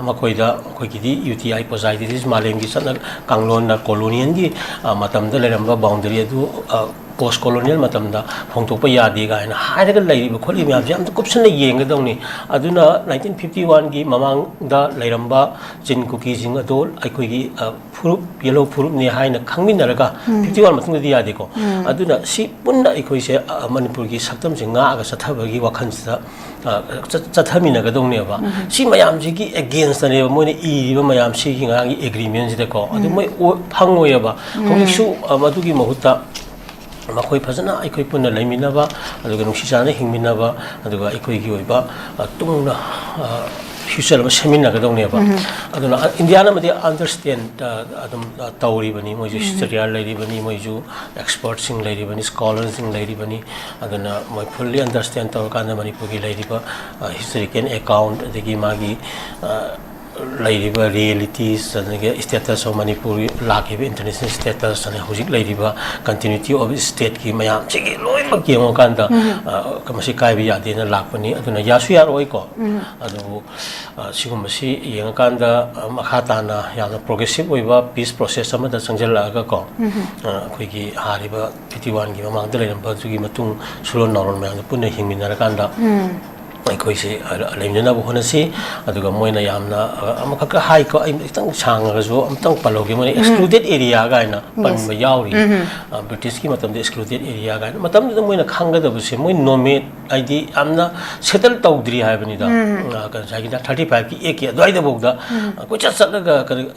ꯃꯈꯣꯏꯗ, ꯑꯩꯈꯣꯏꯒꯤꯗꯤ ꯌꯨ ꯇꯤ ꯑꯥꯏ ꯄꯣꯖꯥꯏꯗꯤꯇꯤꯁ ꯃꯥꯂꯦꯝꯒꯤ ꯆꯠꯅ ꯀꯥꯡꯂꯣꯟꯅ ꯀꯣꯂꯣꯅꯤꯌꯦꯜꯒꯤ, ꯑ, ꯃꯇꯝꯗ ꯂꯩꯔꯝꯕ ꯕꯥꯎꯟꯗꯔꯤ ꯑꯗꯨ, ꯑ, ꯄꯣꯁ ꯀꯣꯂꯣꯅꯤꯌꯦꯜ ꯃꯇꯝꯗ ꯍꯣꯡꯗꯣꯛꯄ ꯌꯥꯗꯦ ꯀꯥꯏꯅ ꯍꯥꯏꯔꯒ ꯂꯩꯔꯤꯕ ꯈꯣꯠꯂꯤꯕ ꯃꯌꯥꯝꯁꯦ ꯌꯥꯝꯅ ꯀꯨꯞꯁꯟꯅ ꯌꯦꯡꯒꯗꯧꯅꯤ꯫ ꯑꯗꯨꯅ ꯅꯥꯏꯟꯇꯤꯟ ꯐꯤꯐꯇꯤ ꯋꯥꯟꯒꯤ ꯃꯃꯥꯡꯗ ꯂꯩꯔꯝꯕ ꯆꯤꯟ ꯀꯨꯀꯤꯁꯤꯡ ꯑꯗꯣ ꯑꯩꯈꯣꯏꯒꯤ, ꯑ, ꯐꯨꯔꯨꯞ, ꯌꯦꯜꯍꯧ ꯐꯨꯔꯨꯞꯅꯤ ꯍꯥꯏꯅ ꯈꯪꯃꯤꯟꯅꯔꯒ, ꯐꯤꯐꯇꯤ ꯋꯥꯟ ꯃꯇꯨꯡꯗꯗꯤ ꯌꯥꯗꯦꯀꯣ꯫ ꯑꯗꯨꯅ ꯁꯤ ꯄꯨꯟꯅ ꯑꯩꯈꯣꯏꯁꯦ, ꯑ, ꯃꯅꯤꯄꯨꯔꯒꯤ ꯁꯛꯇꯝꯁꯦ ꯉꯥꯛꯑꯒ ꯆꯠꯊꯕꯒꯤ ꯋꯥꯈꯜꯁꯤꯗ, ꯑ, ꯆꯠ-, ꯆꯠꯊꯃꯤꯟꯅꯒꯗꯧꯅꯦꯕ꯫ ꯁꯤ ꯃꯌꯥꯝꯁꯤꯒꯤ ꯑꯦꯒꯦꯟꯁꯇꯅꯦꯕ ꯃꯣꯏꯅ ꯏꯔꯤꯕ ꯃꯌꯥꯝꯁꯤꯒꯤ ꯉꯔꯥꯡꯒꯤ ꯑꯦꯒ꯭ꯔꯤꯃꯦꯟꯁꯤꯗꯀꯣ꯫ ꯑꯗꯨ ꯃꯣꯏ ꯑꯣ-, ꯐꯪꯉꯣꯏꯑꯕ꯫ ꯍꯧꯖꯤꯛꯁꯨ, ꯑ, ꯃꯗꯨꯒꯤ ꯃꯍꯨꯠꯇ ꯃꯈꯣꯏ ꯐꯖꯅ ꯑꯩꯈꯣꯏ ꯄꯨꯟꯅ ꯂꯩꯃꯤꯟꯅꯕ, ꯑꯗꯨꯒ ꯅꯨꯡꯁꯤ ꯆꯥꯟꯅ ꯍꯤꯡꯃꯤꯟꯅꯕ, ꯑꯗꯨꯒ ꯑꯩꯈꯣꯏꯒꯤ ꯑꯣꯏꯕ, ꯑ, ꯇꯨꯡꯗ, ꯑ, ꯐ꯭ꯌꯨꯆꯔ ꯑꯃ ꯁꯦꯝꯃꯤꯟꯅꯒꯗꯧꯅꯦꯕ꯫ ꯑꯗꯨꯅ, ꯑ, ꯏꯟꯗꯤꯌꯥꯅ ꯑꯃꯗꯤ ꯑꯟꯗꯔꯁ꯭ꯇꯦꯟ, ꯑ, ꯑꯗꯨꯝ, ꯑ, ꯇꯧꯔꯤꯕꯅꯤ꯫ ꯃꯣꯏꯁꯨ ꯍꯤꯁꯇꯣꯔꯤꯌꯥꯟ ꯂꯩꯔꯤꯕꯅꯤ, ꯃꯣꯏꯁꯨ ꯑꯦꯛꯁꯄꯔꯠꯁꯤꯡ ꯂꯩꯔꯤꯕꯅꯤ, ꯁ꯭ꯀꯣꯂꯔꯁꯤꯡ ꯂꯩꯔꯤꯕꯅꯤ꯫ ꯑꯗꯨꯅ ꯃꯣꯏ ꯐꯨꯜꯂꯤ ꯑꯟꯗꯔꯁ꯭ꯇꯦꯟ ꯇꯧꯔꯀꯥꯟꯗ ꯃꯅꯤꯄꯨꯔꯒꯤ ꯂꯩꯔꯤꯕ, ꯑ, ꯍꯤꯁꯇꯣꯔꯤꯀꯦꯜ ꯑꯦꯀꯥꯎꯟꯠ, ꯑꯗꯒꯤ ꯃꯥꯒꯤ, ꯑ, ꯂꯩꯔꯤꯕ ꯔꯤꯌꯦꯂꯤꯇꯤꯁ, ꯑꯗꯒꯤ status of ꯃꯅꯤꯄꯨꯔ ꯂꯥꯛꯈꯤꯕ ꯏꯟꯇꯔꯅꯦꯁꯅꯦꯜ ꯁ꯭ꯇꯦꯇꯁ, ꯑꯗꯩ ꯍꯧꯖꯤꯛ ꯂꯩꯔꯤꯕ continuity of stateꯀꯤ ꯃꯌꯥꯝꯁꯤꯒꯤ ꯂꯣꯏꯅꯃꯛ ꯌꯦꯡꯉꯀꯥꯟꯗ, ꯑ, ꯃꯁꯤ ꯀꯥꯏꯕ ꯌꯥꯗꯦꯅ ꯂꯥꯛꯄꯅꯤ꯫ ꯑꯗꯨꯅ ꯌꯥꯁꯨ ꯌꯥꯔꯛꯑꯣꯏꯀꯣ꯫ ꯑꯗꯨꯕꯨ, ꯑ, ꯁꯤꯒꯨꯝꯕꯁꯤ ꯌꯦꯡꯉꯀꯥꯟꯗ, ꯑ, ꯃꯈꯥ ꯇꯥꯅ ꯌꯥꯝꯅ ꯄ꯭ꯔꯣꯒ꯭ꯔꯦꯁꯤꯞ ꯑꯣꯏꯕ ꯄꯤꯁ ꯄ꯭ꯔꯣꯁꯦꯁ ꯑꯃꯗ ꯆꯪꯁꯤꯜꯂꯛꯑꯒꯀꯣ, ꯑ, ꯑꯩꯈꯣꯏꯒꯤ ꯍꯥꯔꯤꯕ ꯐꯤꯐꯇꯤ ꯋꯥꯟꯒꯤ ꯃꯃꯥꯡꯗ ꯂꯩꯔꯝꯕ ꯑꯗꯨꯒꯤ ꯃꯇꯨꯡ ꯁꯨꯔꯣꯟ ꯅꯥꯎꯔꯣꯟ ꯃꯌꯥꯝꯗ ꯄꯨꯟꯅ ꯍꯤꯡꯃꯤꯟꯅꯔꯀꯥꯟꯗ ꯑꯩꯈꯣꯏꯁꯦ ꯂꯩꯃꯤꯟꯅꯅꯕ ꯍꯣꯠꯅꯁꯤ꯫ ꯑꯗꯨꯒ ꯃꯣꯏꯅ ꯌꯥꯝꯅ, ꯑ, ꯑꯃꯈꯛꯀ ꯍꯥꯏꯀꯣ, ꯑꯩ ꯈꯤꯇꯪ ꯁꯥꯡꯉꯒꯁꯨ ꯑꯃꯨꯛꯇꯪ ꯄꯜꯍꯧꯒꯦ꯫ ꯃꯣꯏꯅ excluded area ꯀꯥꯏꯅ ꯄꯟꯕ ꯌꯥꯎꯔꯤ꯫ ꯑ, ꯕ꯭ꯔꯤꯇꯤꯁꯀꯤ ꯃꯇꯝꯗ excluded area ꯀꯥꯏꯅ꯫ ꯃꯇꯝꯗꯨꯗ ꯃꯣꯏꯅ ꯈꯪꯒꯗꯕꯁꯦ, ꯃꯣꯏ ꯅꯣꯃꯦꯗ ꯍꯥꯏꯗꯤ ꯌꯥꯝꯅ ꯁꯦꯇꯜ ꯇꯧꯗ꯭ꯔꯤ ꯍꯥꯏꯕꯅꯤꯗ꯫ ꯑ, ꯀꯩꯅꯣ, ꯉꯁꯥꯏꯒꯤ thirty five ꯀꯤ ꯑꯦꯛꯀꯤ ꯑꯗꯨꯋꯥꯏꯗꯐꯥꯎꯗ, ꯑ, ꯀꯣꯏꯆꯠ ꯆꯠꯂꯒ ꯀꯔꯤ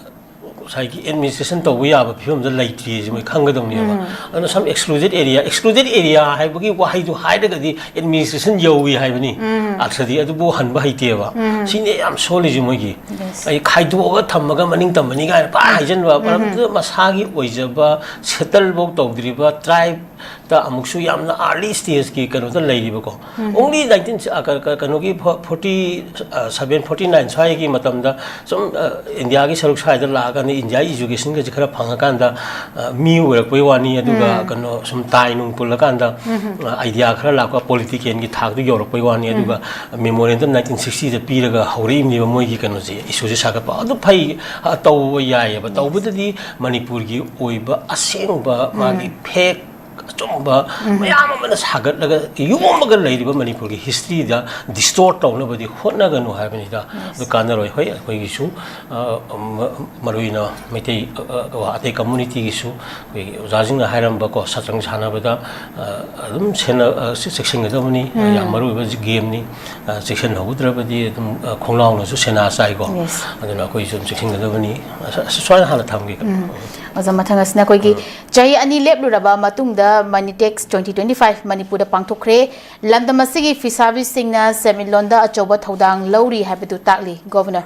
ꯉꯁꯥꯏꯒꯤ ꯑꯦꯗꯃꯤꯅꯤꯁꯇ꯭ꯔꯦꯁꯟ ꯇꯧꯕ ꯌꯥꯕ ꯐꯤꯕꯝꯗ ꯂꯩꯇ꯭ꯔꯤꯁꯦ ꯃꯣꯏ ꯈꯪꯒꯗꯧꯅꯦꯕ꯫ ꯑꯗꯨꯅ some excluded area, excluded area ꯍꯥꯏꯕꯒꯤ ꯋꯥꯍꯩꯗꯨ ꯍꯥꯏꯔꯒꯗꯤ ꯑꯦꯗꯃꯤꯅꯤꯁꯇ꯭ꯔꯦꯁꯟ ꯌꯧꯏ ꯍꯥꯏꯕꯅꯤ꯫ ꯑꯥ, ꯑꯗꯨꯗꯤ ꯑꯗꯨꯕꯨ ꯍꯟꯕ ꯍꯩꯇꯦꯕ꯫ ꯁꯤꯅꯦ ꯌꯥꯝ ꯁꯣꯜꯂꯤꯁꯦ ꯃꯣꯏꯒꯤ꯫ ꯑꯩ ꯈꯥꯏꯗꯣꯛꯑꯒ ꯊꯝꯃꯒ ꯃꯅꯤꯡ ꯇꯝꯕꯅꯤ ꯀꯥꯏꯅ ꯄꯥꯛ ꯍꯥꯏꯖꯟꯕ, ꯃꯔꯝꯗꯨꯗ ꯃꯁꯥꯒꯤ ꯑꯣꯏꯖꯕ ꯁꯦꯇꯜꯐꯧ ꯇꯧꯗ꯭ꯔꯤꯕ ꯇ꯭ꯔꯥꯏꯕ ꯇ ꯑꯃꯨꯛꯁꯨ ꯌꯥꯝꯅ early stageꯀꯤ ꯀꯩꯅꯣꯗ ꯂꯩꯔꯤꯕꯀꯣ꯫ Only nineteen, ꯑ, ꯀ-, ꯀ-, ꯀꯩꯅꯣꯒꯤ ꯐꯣ-, forty seven, forty nine ꯁ꯭ꯋꯥꯏꯒꯤ ꯃꯇꯝꯗ ꯁꯨꯝ, ꯑ, ꯏꯟꯗꯤꯌꯥꯒꯤ ꯁꯔꯨꯛ ꯁ꯭ꯋꯥꯏꯗ ꯂꯥꯛꯑꯀꯥꯟꯗ ꯏꯟꯗꯤꯌꯥꯒꯤ educationꯒꯁꯦ ꯈꯔ ꯐꯪꯉꯀꯥꯟꯗ, ꯑ, ꯃꯤ ꯑꯣꯏꯔꯛꯄꯩ ꯋꯥꯅꯤ, ꯑꯗꯨꯒ ꯀꯩꯅꯣ ꯁꯨꯝ ꯇꯥꯏ ꯅꯨꯡ ꯄꯨꯜꯂꯀꯥꯟꯗ, ꯑ, idea ꯈꯔ ꯂꯥꯛꯄ, politicalꯒꯤ ꯊꯥꯛꯇ ꯌꯧꯔꯛꯄꯩ ꯋꯥꯅꯤ, ꯑꯗꯨꯒ memorandum nineteen sixtyꯗ ꯄꯤꯔꯒ ꯍꯧꯔꯛꯏꯕꯅꯦꯕ ꯃꯣꯏꯒꯤ ꯀꯩꯅꯣꯁꯦ, issueꯁꯦ ꯁꯥꯒꯠꯄ꯫ ꯑꯗꯨ ꯐꯩ, ꯑ, ꯇꯧꯕ ꯌꯥꯏꯑꯕ꯫ ꯇꯧꯕꯗꯗꯤ ꯃꯅꯤꯄꯨꯔꯒꯤ ꯑꯣꯏꯕ ꯑꯁꯦꯡꯕ ꯃꯥꯒꯤ fake ꯑꯆꯨꯝꯕ ꯃꯌꯥꯝ ꯑꯃꯅ ꯁꯥꯒꯠꯂꯒ ꯌꯣꯝꯃꯒ ꯂꯩꯔꯤꯕ ꯃꯅꯤꯄꯨꯔꯒꯤ historyꯗ distort ꯇꯧꯅꯕꯗꯤ ꯍꯣꯠꯅꯒꯅꯨ ꯍꯥꯏꯕꯅꯤꯗ꯫ ꯑꯗꯨ ꯀꯥꯟꯅꯔꯣꯏ꯫ ꯍꯣꯏ, ꯑꯩꯈꯣꯏꯒꯤꯁꯨ, ꯑ, ꯃ-, ꯃꯔꯨ ꯑꯣꯏꯅ ꯃꯩꯇꯩ, ꯑ, ꯑ, ꯑꯇꯩ communityꯒꯤꯁꯨ ꯑꯩꯈꯣꯏꯒꯤ ꯑꯣꯖꯥꯁꯤꯡꯅ ꯍꯥꯏꯔꯝꯕꯀꯣ, ꯁꯠꯔꯪ ꯁꯥꯟꯅꯕꯗ, ꯑ, ꯑꯗꯨꯝ ꯁꯦꯟꯅ-, ꯑ, ꯆꯦꯛꯁꯤꯟꯒꯗꯕꯅꯤ꯫ ꯌꯥꯝ ꯃꯔꯨ ꯑꯣꯏꯕ gameꯅꯤ꯫ ꯑ, ꯆꯦꯛꯁꯤꯟꯍꯧꯗ꯭ꯔꯕꯗꯤ ꯑꯗꯨꯝ, ꯑ, ꯈꯣꯡꯂꯥꯎꯅꯁꯨ ꯁꯦꯟꯅ ꯆꯥꯏꯀꯣ꯫ ꯑꯗꯨꯅ ꯑꯩꯈꯣꯏꯁꯨ ꯑꯗꯨꯝ ꯆꯦꯛꯁꯤꯟꯒꯗꯕꯅꯤ꯫ ꯑꯁ, ꯑꯁ, ꯁꯨꯃꯥꯏꯅ ꯍꯥꯟꯅ ꯊꯝꯒꯦ꯫ ꯑꯣꯖꯥ, ꯃꯊꯪ ꯑꯁꯤꯅ ꯑꯩꯈꯣꯏꯒꯤ ꯆꯍꯤ ꯑꯅꯤ ꯂꯦꯞꯂꯨꯔꯕ ꯃꯇꯨꯡꯗ Manitex twenty twenty five ꯃꯅꯤꯄꯨꯔꯗ ꯄꯥꯡꯊꯣꯛꯈ꯭ꯔꯦ꯫ ꯂꯝꯗꯝ ꯑꯁꯤꯒꯤ ꯐꯤꯁꯥꯕꯤꯁꯤꯡꯅ ꯁꯦꯟꯃꯤꯠꯂꯣꯟꯗ ꯑꯆꯧꯕ ꯊꯧꯗꯥꯡ ꯂꯧꯔꯤ ꯍꯥꯏꯕꯗꯨ ꯇꯥꯛꯂꯤ꯫ Governor,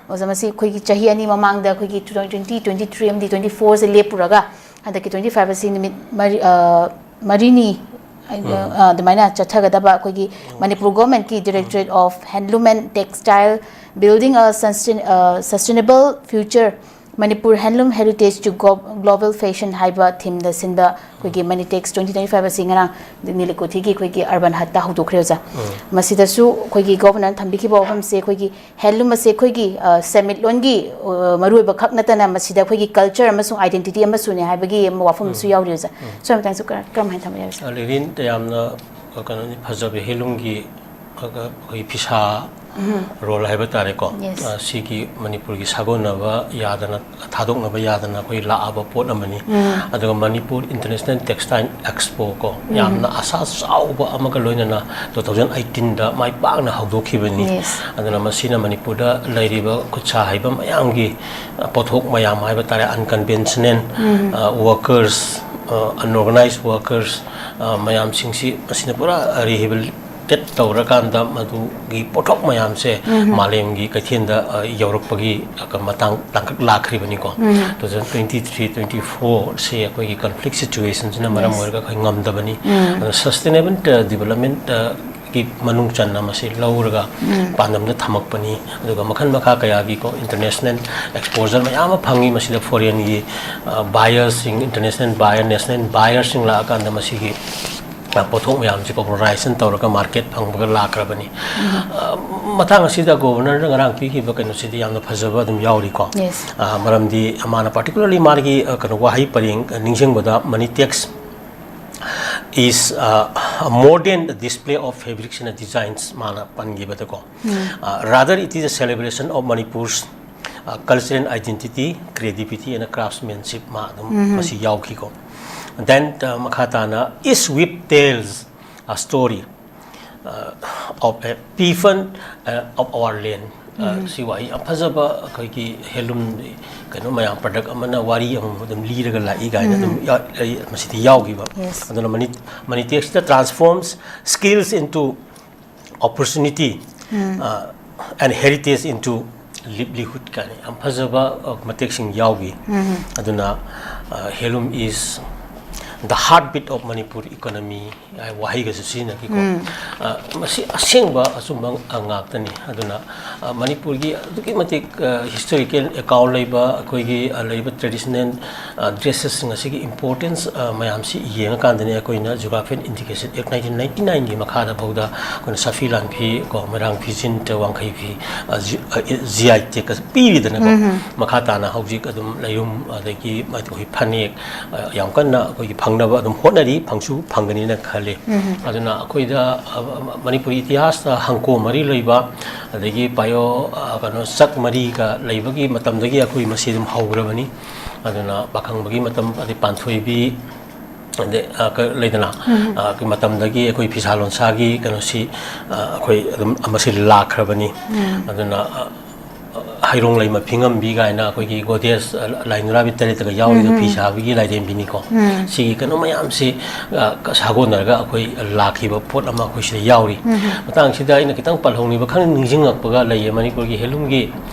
ꯑꯣꯖꯥ, ꯃꯁꯤ ꯑꯩꯈꯣꯏꯒꯤ ꯆꯍꯤ ꯑꯅꯤ ꯃꯃꯥꯡꯗ ꯑꯩꯈꯣꯏꯒꯤ two thousand twenty, twenty three ꯑꯃꯗꯤ twenty fourꯁꯦ ꯂꯦꯞꯄꯨꯔꯒ ꯍꯟꯗꯛꯀꯤ twenty five ꯑꯁꯤ ꯅꯨꯃꯤꯠ ꯃꯔꯤ, ꯑ, ꯃꯔꯤꯅꯤ, ꯑ, ꯑ, ꯑꯗꯨꯃꯥꯏꯅ ꯆꯠꯊꯒꯗꯕ ꯑꯩꯈꯣꯏꯒꯤ Manipur governmentꯀꯤ Directorate of Handloom and Textile, Building a Sustain-, ꯑ, Sustainable Future, Manipur Handloom Heritage to Glo-, Global Fashion ꯍꯥꯏꯕ themeꯗ ꯁꯤꯟꯕ ꯑꯩꯈꯣꯏꯒꯤ Manitex twenty twenty five ꯑꯁꯤ ꯉꯔꯥꯡ ꯅꯤꯂꯤꯀꯣꯊꯤꯒꯤ ꯑꯩꯈꯣꯏꯒꯤ urban hutꯇ ꯍꯧꯗꯣꯛꯈ꯭ꯔꯦ, ꯑꯣꯖꯥ꯫ ꯃꯁꯤꯗꯁꯨ ꯑꯩꯈꯣꯏꯒꯤ governorꯅ ꯊꯝꯕꯤꯈꯤꯕ ꯋꯥꯐꯝꯁꯦ ꯑꯩꯈꯣꯏꯒꯤ handloom ꯑꯁꯦ ꯑꯩꯈꯣꯏꯒꯤ, ꯑ, ꯁꯦꯟꯃꯤꯠꯂꯣꯟꯒꯤ, ꯑ, ꯃꯔꯨꯑꯣꯏꯕ ꯈꯛ ꯅꯠꯇꯅ ꯃꯁꯤꯗ ꯑꯩꯈꯣꯏꯒꯤ culture ꯑꯃꯁꯨꯡ identity ꯑꯃꯁꯨꯅꯦ ꯍꯥꯏꯕꯒꯤ ꯑꯃ ꯋꯥꯐꯝ ꯑꯃꯁꯨ ꯌꯥꯎꯔꯤ, ꯑꯣꯖꯥ꯫ ꯁꯣꯝ ꯃꯇꯥꯡꯁꯨ ꯀꯔ-, ꯀꯔꯝꯍꯥꯏꯅ ꯊꯝꯕ ꯌꯥꯏ, ꯑꯣꯖꯥ? ꯑ, ꯂꯤꯂꯤꯟ, ꯌꯥꯝꯅ, ꯑ, ꯀꯩꯅꯣꯅꯤ, ꯐꯖꯕ handloomꯒꯤ, ꯑ, ꯑꯩꯈꯣꯏ ꯐꯤꯁꯥ ꯔꯣꯜ ꯍꯥꯏꯕ ꯇꯥꯔꯦꯀꯣ꯫ ꯑ, ꯁꯤꯒꯤ ꯃꯅꯤꯄꯨꯔꯒꯤ ꯁꯥꯒꯣꯟꯅꯕ ꯌꯥꯗꯅ, ꯊꯥꯗꯣꯛꯅꯕ ꯌꯥꯗꯅ ꯑꯩꯈꯣꯏ ꯂꯥꯛꯑꯕ ꯄꯣꯠ ꯑꯃꯅꯤ꯫ ꯑꯗꯨꯒ ꯃꯅꯤꯄꯨꯔ International Textile Expo ꯀꯣ, ꯌꯥꯝꯅ ꯑꯁꯥ ꯆꯥꯎꯕ ꯑꯃꯒ ꯂꯣꯏꯅꯅ two thousand eighteenꯗ ꯃꯥꯏ ꯄꯥꯛꯅ ꯍꯧꯗꯣꯛꯈꯤꯕꯅꯤ꯫ ꯑꯗꯨꯅ ꯃꯁꯤꯅ ꯃꯅꯤꯄꯨꯔꯗ ꯂꯩꯔꯤꯕ ꯈꯨꯠꯁꯥ ꯍꯩꯕ ꯃꯌꯥꯝꯒꯤ, ꯑ, ꯄꯣꯠꯊꯣꯛ ꯃꯌꯥꯝ ꯍꯥꯏꯕ ꯇꯥꯔꯦ, unconventional, ꯑ, workers, ꯑ, unorganized workers, ꯑ, ꯃꯌꯥꯝꯁꯤꯡꯁꯤ ꯃꯁꯤꯅ ꯄꯨꯔꯥ rehabilitate ꯇꯧꯔꯀꯥꯟꯗ ꯃꯗꯨꯒꯤ ꯄꯣꯠꯊꯣꯛ ꯃꯌꯥꯝꯁꯦ ꯃꯥꯂꯦꯝꯒꯤ ꯀꯩꯊꯦꯜꯗ, ꯑ, ꯌꯧꯔꯛꯄꯒꯤ, ꯑ, ꯃꯇꯥꯡ ꯇꯥꯡꯀꯛ ꯂꯥꯛꯈ꯭ꯔꯤꯕꯅꯤꯀꯣ꯫ Two thousand twenty three twenty four ꯁꯦ ꯑꯩꯈꯣꯏꯒꯤ conflict situationꯁꯤꯅ ꯃꯔꯝ Yes. ꯑꯣꯏꯔꯒ ꯑꯩꯈꯣꯏ ꯉꯝꯗꯕꯅꯤ꯫ ꯑꯗꯣ sustainable, ꯑ, development, ꯑ, ꯒꯤ ꯃꯅꯨꯡ ꯆꯟꯅ ꯃꯁꯤ ꯂꯧꯔꯒ ꯄꯥꯟꯗꯝꯗ ꯊꯝꯃꯛꯄꯅꯤ꯫ ꯑꯗꯨꯒ ꯃꯈꯜ ꯃꯈꯥ ꯀꯌꯥꯒꯤꯀꯣ international exposure ꯃꯌꯥꯝ ꯑꯃ ꯐꯪꯉꯤ꯫ ꯃꯁꯤꯗ foreignꯒꯤ, ꯑ, buyerꯁꯤꯡ, international buyer, national buyerꯁꯤꯡ ꯂꯥꯛꯑꯀꯥꯟꯗ ꯃꯁꯤꯒꯤ, ꯑ, ꯄꯣꯠꯊꯣꯛ ꯃꯌꯥꯝꯁꯤ popularization ꯇꯧꯔꯒ market ꯐꯪꯕꯒ ꯂꯥꯛꯈ꯭ꯔꯕꯅꯤ꯫ ꯑ, ꯃꯇꯥꯡ ꯑꯁꯤꯗ governorꯅ ꯉꯔꯥꯡ ꯄꯤꯈꯤꯕ ꯀꯩꯅꯣꯁꯤꯗꯤ ꯌꯥꯝꯅ ꯐꯖꯕ ꯑꯗꯨꯝ ꯌꯥꯎꯔꯤꯀꯣ꯫ Yes. ꯑ, ꯃꯔꯝꯗꯤ ꯃꯥꯅ particularly ꯃꯥꯒꯤ, ꯑ, ꯀꯩꯅꯣ ꯋꯥꯍꯩ ꯄꯔꯦꯡ, ꯑ, ꯅꯤꯡꯁꯤꯡꯕꯗ money tax is, uh, a modern display of fabrics and designs ꯃꯥꯅ ꯄꯟꯈꯤꯕꯗꯀꯣ꯫ Uh, rather, it is a celebration of Manipur's, uh, culture and identity, creativity and craftsmanship ꯃꯥ ꯑꯗꯨꯝ ꯃꯁꯤ ꯌꯥꯎꯈꯤꯀꯣ꯫ Then, uh, ꯃꯈꯥ ꯇꯥꯅ, each whip tells a story, uh, of a people, uh, of our land. Uh, ꯁꯤ ꯋꯥꯍꯩ ꯌꯥꯝ ꯐꯖꯕ, ꯑꯩꯈꯣꯏꯒꯤ handloom ꯀꯩꯅꯣ ꯃꯌꯥꯝ product ꯑꯃꯅ ꯋꯥꯔꯤ ꯑꯃꯃꯝ ꯑꯗꯨꯝ ꯂꯤꯔꯒ ꯂꯥꯛꯏ ꯀꯥꯏꯅ ꯑꯗꯨꯝ ꯌꯥ-, ꯂꯩ, ꯃꯁꯤꯗ ꯌꯥꯎꯈꯤꯕ꯫ Yes. ꯑꯗꯨꯅ money, money taxꯇ transforms skills into opportunity, uh, and heritage into livelihood ꯀꯥꯏꯅ ꯌꯥꯝ ꯐꯖꯕ, ꯑ, ꯃꯇꯦꯛꯁꯤꯡ ꯌꯥꯎꯈꯤ꯫ ꯑꯗꯨꯅ, ꯑ, handloom is the heartbeat of Manipur economy ꯍꯥꯏ ꯋꯥꯍꯩꯒꯁꯨ ꯁꯤꯖꯤꯟꯅꯈꯤꯀꯣ꯫ ꯑ, ꯃꯁꯤ ꯑꯁꯦꯡꯕ ꯑꯆꯨꯝꯕ, ꯑ, ꯉꯥꯛꯇꯅꯤ꯫ ꯑꯗꯨꯅ, ꯑ, ꯃꯅꯤꯄꯨꯔꯒꯤ ꯑꯗꯨꯛꯀꯤ ꯃꯇꯤꯛ, ꯑ, historical account ꯂꯩꯕ, ꯑꯩꯈꯣꯏꯒꯤ, ꯑ, ꯂꯩꯔꯤꯕ traditional, ꯑ, dressesꯁꯤꯡ ꯑꯁꯤꯒꯤ importance, ꯑ, ꯃꯌꯥꯝꯁꯤ ꯌꯦꯡꯉꯀꯥꯟꯗꯅꯤ ꯑꯩꯈꯣꯏꯅ Geography and Indication Act nineteen ninety nineꯒꯤ ꯃꯈꯥꯗ ꯐꯥꯎꯗ ꯑꯩꯈꯣꯏꯅ ꯁꯥꯐꯤ ꯂꯥꯟꯐꯤ ꯀꯣ, ꯃꯣꯏꯔꯥꯡ ꯐꯤꯖꯤꯟ, ꯋꯥꯡꯈꯩ ꯐꯤ, ꯑ, ꯖꯤ-, ꯑ, G I tag ꯄꯤꯔꯤꯗꯅꯀꯣ꯫ ꯃꯈꯥ ꯇꯥꯅ ꯍꯧꯖꯤꯛ ꯑꯗꯨꯝ ꯂꯩꯔꯨꯝ, ꯑꯗꯒꯤ ꯑꯩꯈꯣꯏ ꯐꯅꯦꯛ, ꯑ, ꯌꯥꯝ ꯀꯟꯅ ꯑꯩꯈꯣꯏꯒꯤ ꯐꯪꯅꯕ ꯑꯗꯨꯝ ꯍꯣꯠꯅꯔꯤ, ꯐꯪꯁꯨ ꯐꯪꯒꯅꯤꯅ ꯈꯜꯂꯤ꯫ ꯑꯗꯨꯅ ꯑꯩꯈꯣꯏꯗ, ꯑ, ꯃꯅꯤꯄꯨꯔꯤ ꯏꯇꯤꯍꯥꯁꯇ ꯍꯪꯀꯣ ꯃꯔꯤ ꯂꯩꯕ, ꯑꯗꯒꯤ ꯄꯥꯌꯣ, ꯑ, ꯀꯩꯅꯣ, ꯆꯛ ꯃꯔꯤꯒ ꯂꯩꯕꯒꯤ ꯃꯇꯝꯗꯒꯤ ꯑꯩꯈꯣꯏ ꯃꯁꯤ ꯑꯗꯨꯝ ꯍꯧꯈ꯭ꯔꯕꯅꯤ꯫ ꯑꯗꯨꯅ ꯄꯥꯈꯪꯕꯒꯤ ꯃꯇꯝ, ꯑꯗꯩ ꯄꯥꯟꯊꯣꯏꯕꯤ, ꯑꯗꯩ, ꯑ, ꯀ-, ꯂꯩꯗꯅ, ꯑ, ꯃꯇꯝꯗꯒꯤ ꯑꯩꯈꯣꯏ ꯐꯤꯁꯥ ꯂꯣꯟꯁꯥꯒꯤ ꯀꯩꯅꯣꯁꯤ, ꯑ, ꯑꯩꯈꯣꯏ ꯑꯗꯨꯝ ꯃꯁꯤ ꯂꯥꯛꯈ꯭ꯔꯕꯅꯤ꯫ ꯑꯗꯨꯅ, ꯑ, ꯍꯩꯔꯣꯡ ꯂꯩꯃ ꯐꯤꯉꯝꯕꯤ ꯀꯥꯏꯅ ꯑꯩꯈꯣꯏꯒꯤ ꯒꯣꯗꯦꯖ, ꯑ, ꯂꯥꯏ ꯅꯨꯔꯥꯕꯤ ꯇꯔꯦꯠꯇꯒ ꯌꯥꯎꯔꯤꯕ ꯐꯤ ꯁꯥꯕꯒꯤ ꯂꯥꯏꯔꯦꯝꯕꯤꯅꯤꯀꯣ꯫ ꯁꯤꯒꯤ ꯀꯩꯅꯣ ꯃꯌꯥꯝꯁꯤ, ꯑ, ꯁꯥꯒꯣꯟꯅꯔꯒ ꯑꯩꯈꯣꯏ ꯂꯥꯛꯈꯤꯕ ꯄꯣꯠ ꯑꯃ ꯑꯩꯈꯣꯏ ꯁꯤꯗ ꯌꯥꯎꯔꯤ꯫ ꯃꯇꯥꯡꯁꯤꯗ ꯑꯩꯅ ꯈꯤꯇꯪ ꯄꯜꯍꯧꯅꯤꯡꯕ ꯈꯔ ꯅꯤꯡꯁꯤꯡꯉꯛꯄꯒ ꯂꯩꯌꯦ꯫ ꯃꯅꯤꯄꯨꯔꯒꯤ ꯍꯦꯟꯂꯨꯝꯒꯤ,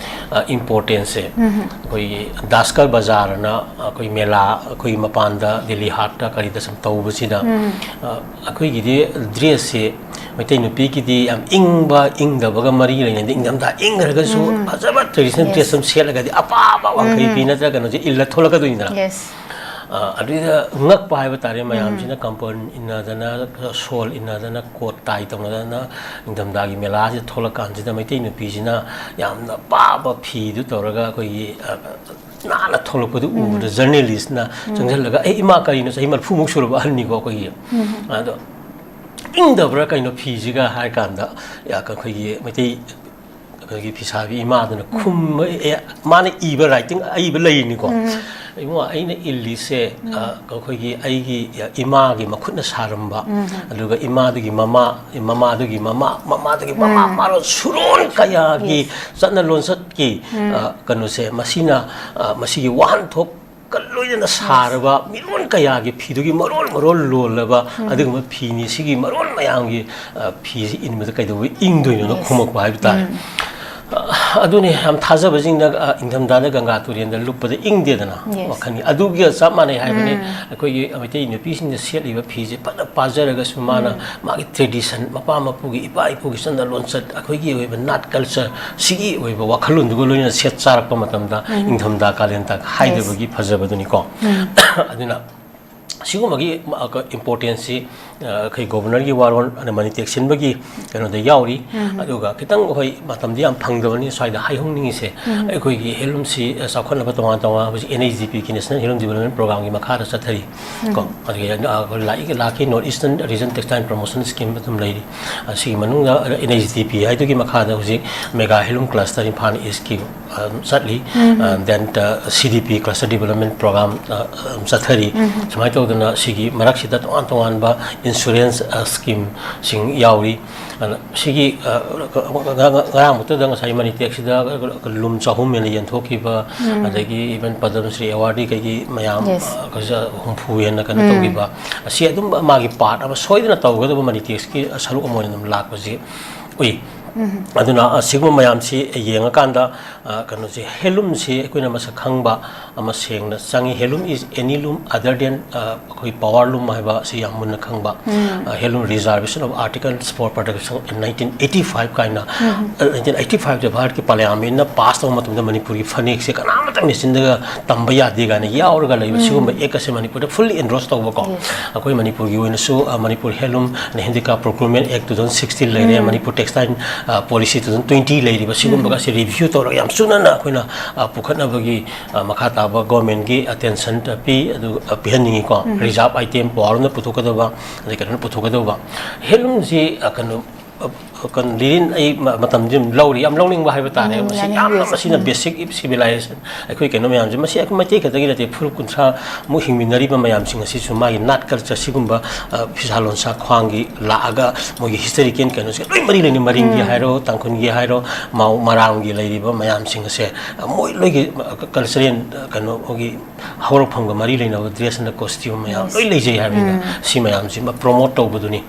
ꯑ, importanceꯁꯦ ꯑꯩꯈꯣꯏꯒꯤ ꯗꯥꯁꯀꯔ ꯕꯖꯥꯔꯅ ꯑꯩꯈꯣꯏ ꯃꯦꯂꯥ ꯑꯩꯈꯣꯏ ꯃꯄꯥꯟꯗ ꯗꯦꯜꯂꯤ ꯍꯥꯠꯇ ꯀꯔꯤꯗ ꯁꯨꯝ ꯇꯧꯕꯁꯤꯗ, ꯑ, ꯑꯩꯈꯣꯏꯒꯤꯗꯤ dressꯁꯦ ꯃꯩꯇꯩ ꯅꯨꯄꯤꯒꯤꯗꯤ ꯌꯥꯝ ꯏꯪꯕ ꯏꯪꯗꯕꯒ ꯃꯔꯤ ꯂꯩꯅꯗꯦ꯫ ꯏꯪꯊꯝꯊꯥ ꯏꯪꯈ꯭ꯔꯒꯁꯨ ꯐꯖꯕ traditional dress ꯑꯃ ꯁꯦꯠꯂꯒꯗꯤ ꯑꯄꯥꯕ ꯋꯥꯡꯈꯩ ꯐꯤ ꯅꯠꯇ꯭ꯔꯒ ꯀꯩꯅꯣꯁꯦ ꯏꯜꯂ ꯊꯣꯛꯂꯛꯀꯗꯣꯏꯅꯤꯗꯅ꯫ ꯑ, ꯑꯗꯨꯗ ꯉꯛꯄ ꯍꯥꯏꯕ ꯇꯥꯔꯦ, ꯃꯌꯥꯝꯁꯤꯅ ꯀꯝꯄꯟ ꯏꯟꯅꯗꯅ, ꯁꯣꯜ ꯏꯟꯅꯗꯅ, ꯀꯣꯠ ꯇꯥꯏ ꯇꯧꯅꯗꯅ ꯅꯤꯡꯊꯝꯊꯥꯒꯤ ꯃꯦꯂꯥꯁꯤꯗ ꯊꯣꯛꯂꯛꯀꯥꯟꯁꯤꯗ ꯃꯩꯇꯩ ꯅꯨꯄꯤꯁꯤꯅ ꯌꯥꯝꯅ ꯄꯥꯕ ꯐꯤꯗꯨ ꯇꯧꯔꯒ ꯑꯩꯈꯣꯏꯒꯤ, ꯑ, ꯅꯥꯟꯅ ꯊꯣꯛꯂꯛꯄꯗꯨ ꯎꯕꯗ ꯖꯔꯅꯦꯂꯤꯁꯅ ꯆꯪꯁꯤꯜꯂꯒ, "ꯑꯦ ꯏꯃꯥ, ꯀꯔꯤꯅꯣ?" ꯆꯍꯤ ꯃꯔꯤꯐꯨꯃꯨꯛ ꯁꯨꯔꯕ ꯑꯍꯟꯅꯤꯀꯣ ꯑꯩꯈꯣꯏꯒꯤ꯫ ꯑꯗꯣ ꯏꯪꯗꯕ꯭ꯔꯥ ꯀꯩꯅꯣ ꯐꯤꯁꯤꯒ ꯍꯥꯏꯔ ꯀꯥꯟꯗ, ꯑꯩꯈꯣꯏꯒꯤ ꯃꯩꯇꯩ, ꯑꯩꯈꯣꯏꯒꯤ ꯐꯤꯁꯥꯕꯤ ꯏꯃꯥꯗꯨꯅ ꯈꯨꯝꯕ, ꯑꯦ, ꯃꯥꯅ ꯏꯕ writing ꯑꯏꯕ ꯂꯩꯔꯤꯅꯤꯀꯣ꯫ "ꯏꯕꯨꯡꯉꯣ, ꯑꯩꯅ ꯏꯜꯂꯤꯁꯦ, ꯑ, ꯑꯩꯈꯣꯏꯒꯤ ꯑꯩꯒꯤ ꯏꯃꯥꯒꯤ ꯃꯈꯨꯠꯅ ꯁꯥꯔꯝꯕ, ꯑꯗꯨꯒ ꯏꯃꯥꯗꯨꯒꯤ ꯃꯃꯥ, ꯃꯃꯥꯗꯨꯒꯤ ꯃꯃꯥ, ꯃꯃꯥꯗꯨꯒꯤ ꯃꯃꯥ, ꯃꯔꯣꯟ ꯁꯨꯔꯣꯟ ꯀꯌꯥꯒꯤ ꯆꯠꯅ ꯂꯣꯟꯆꯠꯀꯤ, ꯑ, ꯀꯩꯅꯣꯁꯦ, ꯃꯁꯤꯅ, ꯑ, ꯃꯁꯤꯒꯤ ꯋꯥꯍꯟꯊꯣꯛꯀ ꯂꯣꯏꯅꯅ ꯁꯥꯔꯕ ꯃꯤꯔꯣꯟ ꯀꯌꯥꯒꯤ ꯐꯤꯗꯨꯒꯤ ꯃꯔꯣꯜ ꯃꯔꯣꯜ ꯂꯣꯜꯂꯕ ꯑꯗꯨꯒꯨꯝꯕ ꯐꯤꯅꯤ꯫ ꯁꯤꯒꯤ ꯃꯔꯣꯜ ꯃꯌꯥꯝꯒꯤ, ꯑ, ꯐꯤꯁꯤ ꯏꯟꯕꯗ ꯀꯩꯗꯧꯕꯩ ꯏꯪꯗꯣꯏꯅꯣꯅ ꯈꯨꯝꯃꯛꯄ ꯍꯥꯏꯕ ꯇꯥꯔꯦ꯫ ꯑ, ꯑꯗꯨꯅꯤ ꯌꯥꯝ ꯊꯥꯖꯕꯁꯤꯡꯅ, ꯑ, ꯏꯪꯊꯝꯊꯥꯗ ꯒꯪꯒꯥ ꯇꯨꯔꯦꯜꯗ ꯂꯨꯞꯄꯗ ꯏꯪꯗꯦꯗꯅ꯫ ꯋꯥꯈꯜꯒꯤ ꯑꯗꯨꯒ ꯆꯞ ꯃꯥꯟꯅꯩ ꯍꯥꯏꯕꯅꯤ꯫ ꯑꯩꯈꯣꯏꯒꯤ ꯃꯩꯇꯩ ꯅꯨꯄꯤꯁꯤꯡꯅ ꯁꯦꯠꯂꯤꯕ ꯐꯤꯁꯦ ꯐꯖꯅ ꯄꯥꯖꯔꯒꯁꯨ ꯃꯥꯅ ꯃꯥꯒꯤ tradition, ꯃꯄꯥ ꯃꯄꯨꯒꯤ, ꯏꯄꯥ ꯏꯄꯨꯒꯤ ꯆꯠꯅ ꯂꯣꯟꯆꯠ, ꯑꯩꯈꯣꯏꯒꯤ ꯑꯣꯏꯕ ꯅꯥꯠ culture, ꯁꯤꯒꯤ ꯑꯣꯏꯕ ꯋꯥꯈꯜꯂꯣꯟꯗꯨꯒ ꯂꯣꯏꯅꯅ ꯁꯦꯠ ꯆꯥꯔꯛꯄ ꯃꯇꯝꯗ ꯏꯪꯊꯝꯊꯥ ꯀꯥꯂꯦꯟ ꯊꯥ ꯈꯥꯏꯗꯕꯒꯤ ꯐꯖꯕꯗꯨꯅꯤꯀꯣ꯫ ꯑꯗꯨꯅ ꯁꯤꯒꯨꯝꯕꯒꯤ, ꯑ, importanceꯁꯤ, ꯑ, ꯑꯩꯈꯣꯏ governorꯒꯤ ꯋꯥꯔꯣꯜ ꯑꯗ ꯃꯅꯤ ꯇꯦꯛ ꯁꯤꯟꯕꯒꯤ ꯀꯩꯅꯣꯗ ꯌꯥꯎꯔꯤ꯫ ꯑꯗꯨꯒ ꯈꯤꯇꯪ ꯑꯩꯈꯣꯏ ꯃꯇꯝꯗꯤ ꯌꯥꯝ ꯐꯪꯗꯕꯅꯤ, ꯁ꯭ꯋꯥꯏꯗ ꯍꯥꯏꯍꯧꯅꯤꯡꯉꯤꯁꯦ, ꯑꯩꯈꯣꯏꯒꯤ ꯍꯦꯟꯂꯨꯝꯁꯤ, ꯑ, ꯆꯥꯎꯈꯠꯅꯕ ꯇꯣꯉꯥꯟ ꯇꯣꯉꯥꯟ ꯍꯧꯖꯤꯛ NHDP ꯀꯤ, National Handloom Development Programꯒꯤ ꯃꯈꯥꯗ ꯆꯠꯊꯔꯤ꯫ ꯀꯣ, ꯑꯗꯨꯒ, ꯑ, ꯑꯩꯈꯣꯏ ꯂꯥꯛꯏ, ꯂꯥꯛꯈꯤ North Eastern Region Textile Promotion Scheme ꯑꯗꯨꯝ ꯂꯩꯔꯤ꯫ ꯑ, ꯁꯤꯒꯤ ꯃꯅꯨꯡꯗ NHDP ꯍꯥꯏꯗꯨꯒꯤ ꯃꯈꯥꯗ ꯍꯧꯖꯤꯛ Mega Handloom Cluster ꯏꯝꯐꯥꯜ Eastꯀꯤ, ꯑ, ꯆꯠꯂꯤ꯫ ꯑ, then, ꯑ, CDP Cluster Development Program, ꯑ, ꯑ, ꯆꯠꯊꯔꯤ꯫ ꯁꯨꯃꯥꯏꯅ ꯇꯧꯗꯅ ꯑꯗꯨꯅ ꯁꯤꯒꯤ ꯃꯔꯛꯁꯤꯗ ꯇꯣꯉꯥꯟ ꯇꯣꯉꯥꯟꯕ insurance, ꯑ, schemeꯁꯤꯡ ꯌꯥꯎꯔꯤ꯫ ꯑꯗꯨꯅ ꯁꯤꯒꯤ, ꯑ, ꯉ-, ꯉ-, ꯉ-, ꯉꯔꯥꯡꯃꯛꯇꯗ ꯉꯁꯥꯏ ꯃꯅꯤꯇꯦꯛꯁꯤꯗ ꯂꯨꯝ ꯆꯍꯨꯝ ꯍꯦꯟꯅ ꯌꯦꯟꯊꯣꯛꯈꯤꯕ, ꯑꯗꯒꯤ even ꯄꯗꯃ ꯁ꯭ꯔꯤ awardee ꯀꯩꯒꯤ ꯃꯌꯥꯝ, Yes. ꯑ, ꯈꯔ ꯍꯨꯝꯐꯨ ꯍꯦꯟꯅ ꯀꯩꯅꯣ ꯇꯧꯈꯤꯕ, ꯑꯁꯤ ꯑꯗꯨꯝꯕ ꯃꯥꯒꯤ part ꯑꯃ ꯁꯣꯏꯗꯅ ꯇꯧꯒꯗꯕ ꯃꯅꯤꯇꯦꯛꯁꯀꯤ ꯁꯔꯨꯛ ꯑꯃ ꯑꯣꯏꯅ ꯑꯗꯨꯝ ꯂꯥꯛꯄꯁꯦ ꯎꯏ꯫ ꯑꯗꯨꯅ ꯑꯁꯤꯒꯨꯝꯕ ꯃꯌꯥꯝꯁꯤ ꯌꯦꯡꯉꯀꯥꯟꯗ, ꯑ, ꯀꯩꯅꯣꯁꯦ, handloomꯁꯤ ꯑꯩꯈꯣꯏꯅ ꯃꯁꯛ ꯈꯪꯕ ꯑꯃ ꯁꯦꯡꯅ ꯆꯪꯉꯤ꯫ Handloom is any loom other than, ꯑ, ꯑꯩꯈꯣꯏ power loom ꯍꯥꯏꯕ ꯑꯁꯤ ꯌꯥꯝ ꯃꯨꯟꯅ ꯈꯪꯕ꯫ ꯑ, Handloom Reservation of Articles for Production in nineteen eighty five ꯀꯥꯏꯅ, ꯑ, nineteen eighty five ꯗ ꯚꯥꯔꯠꯀꯤ parliamentꯅ pass ꯇꯧꯕ ꯃꯇꯝꯗ ꯃꯅꯤꯄꯨꯔꯒꯤ ꯐꯅꯦꯛꯁꯦ ꯀꯅꯥꯃꯠꯇ machineꯗꯒ ꯇꯝꯕ ꯌꯥꯗꯦ ꯀꯥꯏꯅ ꯌꯥꯎꯔꯒ ꯂꯩꯕ ꯁꯤꯒꯨꯝꯕ act ꯑꯁꯦ ꯃꯅꯤꯄꯨꯔꯗ fully endorse ꯇꯧꯕꯀꯣ꯫ Yes. ꯑꯩꯈꯣꯏ ꯃꯅꯤꯄꯨꯔꯒꯤ ꯑꯣꯏꯅꯁꯨ, ꯑ, Manipur Handloom and Handicraft Procurement Act two thousand sixteen ꯂꯩꯔꯦ, Manipur Textile, ꯑ, Policy two thousand twenty ꯂꯩꯔꯤꯕ ꯁꯤꯒꯨꯝꯕꯒꯁꯦ review ꯇꯧꯔꯒ ꯌꯥꯝ ꯆꯨꯅꯅ ꯑꯩꯈꯣꯏꯅ, ꯑ, ꯄꯨꯈꯠꯅꯕꯒꯤ, ꯑ, ꯃꯈꯥ ꯇꯥꯕ governmentꯀꯤ attention ꯄꯤ, ꯑꯗꯨ, ꯑ, ꯄꯤꯍꯟꯅꯤꯡꯉꯤꯀꯣ꯫ Reserve item power loomꯅ ꯄꯨꯊꯣꯛꯀꯗꯕ, ꯑꯗꯩ ꯀꯩꯅꯣꯅ ꯄꯨꯊꯣꯛꯀꯗꯧꯕ꯫ Handloomꯁꯤ, ꯑ, ꯀꯩꯅꯣ, ꯑ, ꯀꯩꯅꯣ, ꯂꯤꯔꯤꯟ, ꯑꯩ ꯃ-, ꯃꯇꯝꯁꯤ ꯑꯗꯨꯝ ꯂꯧꯔꯤ, ꯌꯥꯝ ꯂꯧꯅꯤꯡꯕ ꯍꯥꯏꯕ ꯇꯥꯔꯦ꯫ ꯎꯝ, ꯃꯁꯤ ꯌꯥꯅꯤꯡꯕ ꯌꯥꯝꯅ, ꯌꯥꯏ꯫ ꯃꯁꯤꯅ basic civilization, ꯑꯩꯈꯣꯏ ꯀꯩꯅꯣ ꯃꯌꯥꯝꯁꯦ, ꯃꯁꯤ ꯑꯩꯈꯣꯏ ꯃꯩꯇꯩ ꯈꯛꯇꯒꯤ ꯅꯠꯇꯦ, ꯐꯨꯔꯨꯞ ꯀꯨꯟꯊ꯭ꯔꯥꯃꯨꯛ ꯍꯤꯡꯃꯤꯟꯅꯔꯤꯕ ꯃꯌꯥꯝꯁꯤꯡ ꯑꯁꯤꯁꯨ ꯃꯥꯒꯤ ꯅꯥꯠ culture ꯁꯤꯒꯨꯝꯕ, ꯑ, ꯐꯤꯁꯥ ꯂꯣꯟꯁꯥ ꯈ꯭ꯋꯥꯡꯒꯤ ꯂꯥꯛꯑꯒ ꯃꯣꯏꯒꯤ historical ꯀꯩꯅꯣꯁꯦ ꯂꯣꯏ ꯃꯔꯤ ꯂꯩꯅꯩ꯫ ꯃꯔꯤꯡꯒꯤ ꯍꯥꯏꯔꯣ, ꯇꯥꯡꯈꯨꯜꯒꯤ ꯍꯥꯏꯔꯣ, ꯃꯥꯎ ꯃꯔꯥꯡꯒꯤ ꯂꯩꯔꯤꯕ ꯃꯌꯥꯝꯁꯤꯡ ꯑꯁꯦ, ꯑ, ꯃꯣꯏ ꯂꯣꯏꯒꯤ, ꯑ, cultural, ꯑ, ꯀꯩꯅꯣ, ꯑꯩꯈꯣꯏꯒꯤ ꯍꯧꯔꯛꯐꯝꯒ ꯃꯔꯤ ꯂꯩꯅꯕ dress ꯑꯃ, costume ꯃꯌꯥꯝ ꯂꯣꯏ ꯂꯩꯖꯩ ꯍꯥꯏꯕꯅꯤꯅ, ꯁꯤ ꯃꯌꯥꯝꯁꯤꯃ promote ꯇꯧꯕꯗꯨꯅꯤ꯫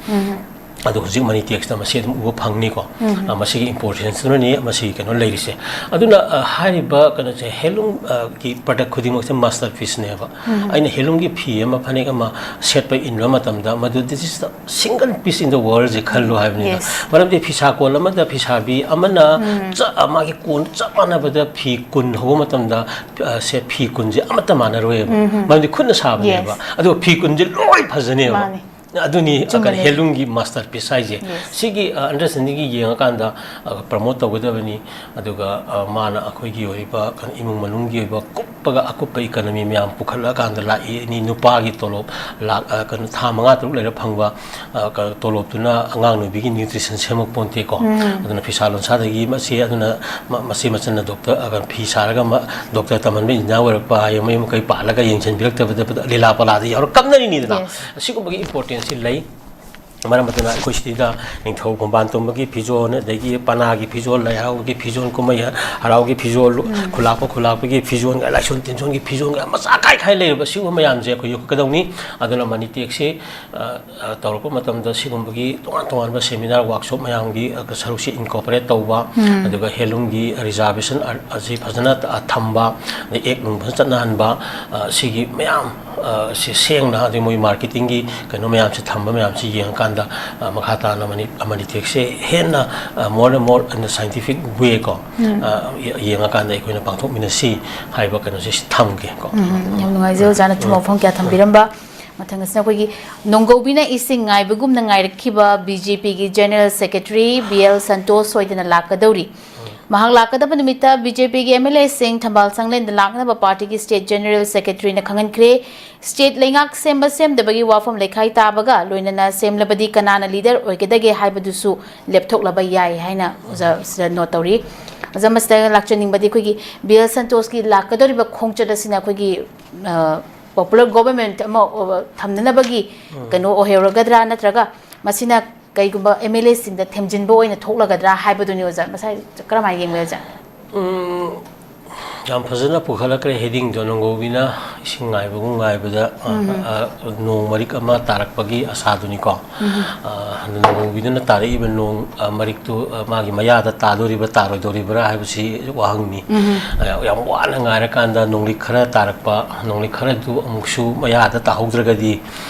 ꯑꯗꯣ ꯍꯧꯖꯤꯛ ꯃꯅꯤꯇꯦꯛꯁꯇ ꯃꯁꯤ ꯑꯗꯨꯝ ꯎꯕ ꯐꯪꯅꯤꯀꯣ꯫ ꯑ, ꯃꯁꯤꯒꯤ importanceꯇꯨꯅꯅꯤ ꯃꯁꯤ ꯀꯩꯅꯣ ꯂꯩꯔꯤꯁꯦ꯫ ꯑꯗꯨꯅ, ꯑ, ꯍꯥꯏꯔꯤꯕ ꯀꯩꯅꯣꯁꯦ, handloom, ꯑ, ꯒꯤ product ꯈꯨꯗꯤꯡꯃꯛꯁꯦ masterpieceꯅꯦꯕ꯫ ꯑꯩꯅ handloomꯒꯤ ꯐꯤ ꯑꯃ, ꯐꯅꯦꯛ ꯑꯃ ꯁꯦꯠꯄ, ꯏꯟꯕ ꯃꯇꯝꯗ ꯃꯗꯨ this is the single piece in the worldꯁꯦ ꯈꯜꯂꯨ ꯍꯥꯏꯕꯅꯤꯅ꯫ Yes. ꯃꯔꯝꯗꯤ ꯐꯤꯁꯥ ꯀꯣꯟ ꯑꯃꯗ ꯐꯤꯁꯥꯕꯤ ꯑꯃꯅ ꯆꯞ, ꯃꯥꯒꯤ ꯀꯣꯟ ꯆꯞ ꯃꯥꯟꯅꯕꯗ ꯐꯤ ꯀꯨꯟ ꯍꯧꯕ ꯃꯇꯝꯗ, ꯑ, ꯁꯦ ꯐꯤ ꯀꯨꯟꯁꯦ ꯑꯃꯠꯇ ꯃꯥꯟꯅꯔꯣꯏꯕ꯫ ꯃꯔꯝꯗꯤ ꯈꯨꯠꯅ ꯁꯥꯕꯅꯦꯕ꯫ Yes. ꯑꯗꯨꯒ ꯐꯤ ꯀꯨꯟꯁꯦ ꯂꯣꯏ ꯐꯖꯅꯦꯕ꯫ ꯃꯥꯅꯤ꯫ ꯑꯗꯨꯅꯤ, ꯑ, ꯆꯨꯝꯕꯅꯦ꯫ Handloomꯒꯤ masterpiece ꯍꯥꯏꯁꯦ꯫ Yes. ꯁꯤꯒꯤ, ꯑ, understandingꯒꯤ ꯌꯦꯡꯉꯀꯥꯟꯗ, ꯑ, promote ꯇꯧꯒꯗꯕꯅꯤ꯫ ꯑꯗꯨꯒ, ꯑ, ꯃꯥꯅ ꯑꯩꯈꯣꯏꯒꯤ ꯑꯣꯏꯔꯤꯕ ꯀꯩꯅꯣ, ꯏꯃꯨꯡ ꯃꯅꯨꯡꯒꯤ ꯑꯣꯏꯕ ꯀꯨꯞ ꯄꯒ ꯑꯀꯨꯞꯄ ꯏꯀꯅꯃꯤ ꯃꯌꯥꯝ ꯄꯨꯈꯠꯂꯛꯑꯀꯥꯟꯗ ꯂꯥꯛꯏ꯫ ꯑꯅꯤ, ꯅꯨꯄꯥꯒꯤ ꯇꯣꯂꯣꯞ ꯂꯥꯛ, ꯑ, ꯀꯩꯅꯣ, ꯊꯥ ꯃꯉꯥ ꯇꯔꯨꯛ ꯂꯩꯔ ꯐꯪꯕ, ꯑ, ꯀ-, ꯇꯣꯂꯣꯞꯇꯨꯅ ꯑꯉꯥꯡ ꯅꯨꯕꯤꯒꯤ ꯅ꯭ꯌꯨꯇ꯭ꯔꯤꯁꯟ ꯁꯦꯝꯃꯛꯄꯣꯟꯇꯦꯀꯣ꯫ ꯎꯝ꯫ ꯑꯗꯨꯅ ꯐꯤꯁꯥ ꯂꯣꯟꯁꯥꯗꯒꯤ ꯃꯁꯤ, ꯑꯗꯨꯅ ꯃ-, ꯃꯁꯤ ꯃꯆꯟꯅ ꯗꯣꯛꯇꯔ, ꯑ, ꯐꯤ ꯁꯥꯔꯒ ꯃ-, ꯗꯣꯛꯇꯔ ꯇꯝꯍꯟꯕ ꯏꯟꯖꯤꯅꯤꯌꯥꯔ ꯑꯣꯏꯔꯛꯄ, ꯍꯌꯦꯡ ꯃꯌꯨꯝ ꯃꯀꯩ ꯄꯥꯜꯂꯒ ꯌꯦꯡꯁꯤꯟꯕꯤꯔꯛꯇꯕꯗ ꯂꯤꯂꯥ ꯄꯂꯥꯗ ꯌꯥꯎꯔ ꯀꯞꯅꯔꯤꯅꯤꯗꯅ꯫ Yes꯫ ꯑꯁꯤꯒꯨꯝꯕꯒꯤ ꯏꯝꯄꯣꯔꯇꯦꯟꯁꯁꯤ ꯂꯩ꯫ ꯃꯔꯝ ꯑꯗꯨꯅ ꯑꯩꯈꯣꯏ ꯁꯤꯗ ꯅꯤꯡꯊꯧ ꯈꯣꯡꯕꯥꯟ ꯇꯣꯝꯕꯒꯤ ꯐꯤꯖꯣꯜ, ꯑꯗꯒꯤ ꯄꯅꯥꯒꯤ ꯐꯤꯖꯣꯜ, ꯂꯥꯏ ꯍꯔꯥꯎꯕꯒꯤ ꯐꯤꯖꯣꯜ, ꯀꯨꯝꯍꯩ ꯍꯔꯥꯎꯒꯤ ꯐꯤꯖꯣꯜ, ꯎꯝ꯫ ꯈꯨꯂꯥꯛꯄ ꯈꯨꯂꯥꯛꯄꯒꯤ ꯐꯤꯖꯣꯜ, ꯂꯥꯏꯁꯣꯟ ꯇꯤꯟꯖꯣꯟꯒꯤ ꯐꯤꯖꯣꯜ ꯃꯆꯥ ꯈꯥꯏ ꯈꯥꯏ ꯂꯩꯔꯤꯕ ꯁꯤꯒꯨꯝꯕ ꯃꯌꯥꯝꯁꯦ ꯑꯩꯈꯣꯏ ꯌꯣꯛꯀꯗꯧꯅꯤ꯫ ꯑꯗꯨꯅ ꯃꯅꯤꯇꯦꯛꯁꯦ, ꯑ, ꯑ, ꯇꯧꯔꯛꯄ ꯃꯇꯝꯗ ꯁꯤꯒꯨꯝꯕꯒꯤ ꯇꯣꯉꯥꯟ ꯇꯣꯉꯥꯟꯕ ꯁꯦꯃꯤꯅꯥꯔ, ꯋꯥꯔꯛꯁꯣꯞ ꯃꯌꯥꯝꯒꯤ, ꯑ, ꯁꯔꯨꯛꯁꯤ ꯏꯟꯀꯣꯄꯔꯦꯠ ꯇꯧꯕ, ꯎꯝ꯫ ꯑꯗꯨꯒ ꯍꯦꯟꯂꯨꯝꯒꯤ ꯔꯤꯖꯥꯔꯕꯦꯁꯟ ꯑ-, ꯑꯁꯤ ꯐꯖꯅ ꯊꯝꯕ, ꯑꯗꯩ ꯑꯦꯛ ꯅꯨꯡ ꯐꯖꯅ ꯆꯠꯅꯍꯟꯕ, ꯑ, ꯁꯤꯒꯤ ꯃꯌꯥꯝ, ꯑ, ꯁꯤ ꯁꯦꯡꯅ, ꯑꯗꯩ ꯃꯣꯏ ꯃꯥꯔꯀꯦꯇꯤꯡꯒꯤ ꯀꯩꯅꯣ ꯃꯌꯥꯝꯁꯦ ꯊꯝꯕ ꯃꯌꯥꯝꯁꯤ ꯌꯦꯡꯉꯀꯥꯟꯗ, ꯑ, ꯃꯈꯥ ꯇꯥꯅ ꯃꯅꯤ-, ꯃꯅꯤꯇꯦꯛꯁꯦ ꯍꯦꯟꯅ, ꯑ, more and more in a scientific way ꯀꯣ, ꯎꯝ꯫ ꯑ, ꯌꯦ-, ꯌꯦꯡꯉꯀꯥꯟꯗ ꯑꯩꯈꯣꯏꯅ ꯄꯥꯡꯊꯣꯛꯃꯤꯟꯅꯁꯤ ꯍꯥꯏꯕ ꯀꯩꯅꯣꯁꯦ ꯊꯝꯒꯦ ꯀꯣ꯫ ꯎꯝ, ꯌꯥꯝ ꯅꯨꯡꯉꯥꯏꯖꯩ ꯑꯣꯖꯥꯅ ꯑꯆꯨꯝꯕ ꯎꯝ꯫ ꯋꯥꯐꯝ ꯀꯌꯥ ꯊꯝꯕꯤꯔꯝꯕ꯫ ꯃꯊꯪ ꯑꯁꯤꯅ ꯑꯩꯈꯣꯏꯒꯤ ꯅꯣꯡꯒꯧꯕꯤꯅ ꯏꯁꯤꯡ ꯉꯥꯏꯕꯒꯨꯝꯅ ꯉꯥꯏꯔꯛꯈꯤꯕ BJPꯒꯤ General Secretary BL ꯁꯟꯇꯣꯁ ꯁꯣꯏꯗꯅ ꯂꯥꯛꯀꯗꯧꯔꯤ꯫ ꯃꯍꯥꯛ ꯂꯥꯛꯀꯗꯕ ꯅꯨꯃꯤꯠꯇ BJPꯒꯤ MLAꯁꯤꯡ ꯊꯝꯕꯥꯜ ꯁꯪꯂꯦꯟꯗ ꯂꯥꯛꯅꯕ ꯄꯥꯔꯇꯤꯒꯤ state General Secretaryꯅ ꯈꯪꯍꯟꯈ꯭ꯔꯦ꯫ State ꯂꯩꯉꯥꯛ ꯁꯦꯝꯕ ꯁꯦꯝꯗꯕꯒꯤ ꯋꯥꯐꯝ ꯂꯩꯈꯥꯏ ꯇꯥꯕꯒ ꯂꯣꯏꯅꯅ ꯁꯦꯝꯂꯕꯗꯤ ꯀꯅꯥꯅ leader ꯑꯣꯏꯒꯗꯒꯦ ꯍꯥꯏꯕꯗꯨꯁꯨ ꯂꯦꯞꯊꯣꯛꯂꯕ ꯌꯥꯏ ꯍꯥꯏꯅ ꯑꯣꯖꯥ ꯁꯤꯗ note ꯇꯧꯔꯤ꯫ ꯑꯣꯖꯥ, ꯃꯁꯤꯗ ꯂꯥꯛꯆꯅꯤꯡꯕꯗꯤ ꯑꯩꯈꯣꯏꯒꯤ BL ꯁꯟꯇꯣꯁꯀꯤ ꯂꯥꯛꯀꯗꯧꯔꯤꯕ ꯈꯣꯡꯆꯠ ꯑꯁꯤꯅ ꯑꯩꯈꯣꯏꯒꯤ, ꯑ, popular government ꯑꯃ, ꯑ, ꯊꯝꯅꯅꯕꯒꯤ ꯎꯝ꯫ ꯀꯩꯅꯣ ꯑꯣꯏꯍꯧꯔꯒꯗ꯭ꯔꯥ, ꯅꯠꯇ꯭ꯔꯒ ꯃꯁꯤꯅ ꯀꯩꯒꯨꯝꯕ MLAꯁꯤꯡꯗ ꯊꯦꯝꯖꯤꯟꯕ ꯑꯣꯏꯅ ꯊꯣꯛꯂꯒꯗ꯭ꯔꯥ ꯍꯥꯏꯕꯗꯨꯅꯤ ꯑꯣꯖꯥ, ꯃꯁꯥꯏ ꯀꯔꯝꯍꯥꯏꯅ ꯌꯦꯡꯕ ꯑꯣꯖꯥ? ꯎꯝ, ꯌꯥꯝ ꯐꯖꯅ ꯄꯨꯈꯠꯂꯛꯈ꯭ꯔꯦ headingꯗꯣ, ꯅꯣꯡꯒꯧꯕꯤꯅ ꯏꯁꯤꯡ ꯉꯥꯏꯕꯒꯨꯝ ꯉꯥꯏꯕꯗ, ꯑ, ꯎꯝ꯫ ꯑ, ꯅꯣꯡ ꯃꯔꯤꯛ ꯑꯃ ꯇꯥꯔꯛꯄꯒꯤ ꯑꯁꯥꯗꯨꯅꯤꯀꯣ꯫ ꯎꯝ꯫ ꯑ, ꯑꯗꯨ ꯅꯣꯡꯒꯧꯕꯤꯗꯨꯅ ꯇꯥꯔꯛꯏꯕ ꯅꯣꯡ, ꯑ, ꯃꯔꯤꯛꯇꯨ, ꯑ, ꯃꯥꯒꯤ ꯃꯌꯥꯗ ꯇꯥꯗꯣꯔꯤꯕ꯭ꯔꯥ ꯇꯥꯔꯣꯏꯗꯣꯔꯤꯕ꯭ꯔꯥ ꯍꯥꯏꯕꯁꯤ ꯋꯥꯍꯪꯅꯤ꯫ ꯎꯝ꯫ ꯑ, ꯌꯥꯝ ꯋꯥꯅ ꯉꯥꯏꯔꯀꯥꯟꯗ ꯅꯣꯡꯂꯤꯛ ꯈꯔ ꯇꯥꯔꯛꯄ, ꯅꯣꯡꯂꯤꯛ ꯈꯔꯗꯨ ꯑꯃꯨꯛꯁꯨ ꯃꯌꯥꯗ ꯇꯥꯍꯧꯗ꯭ꯔꯒꯗꯤ,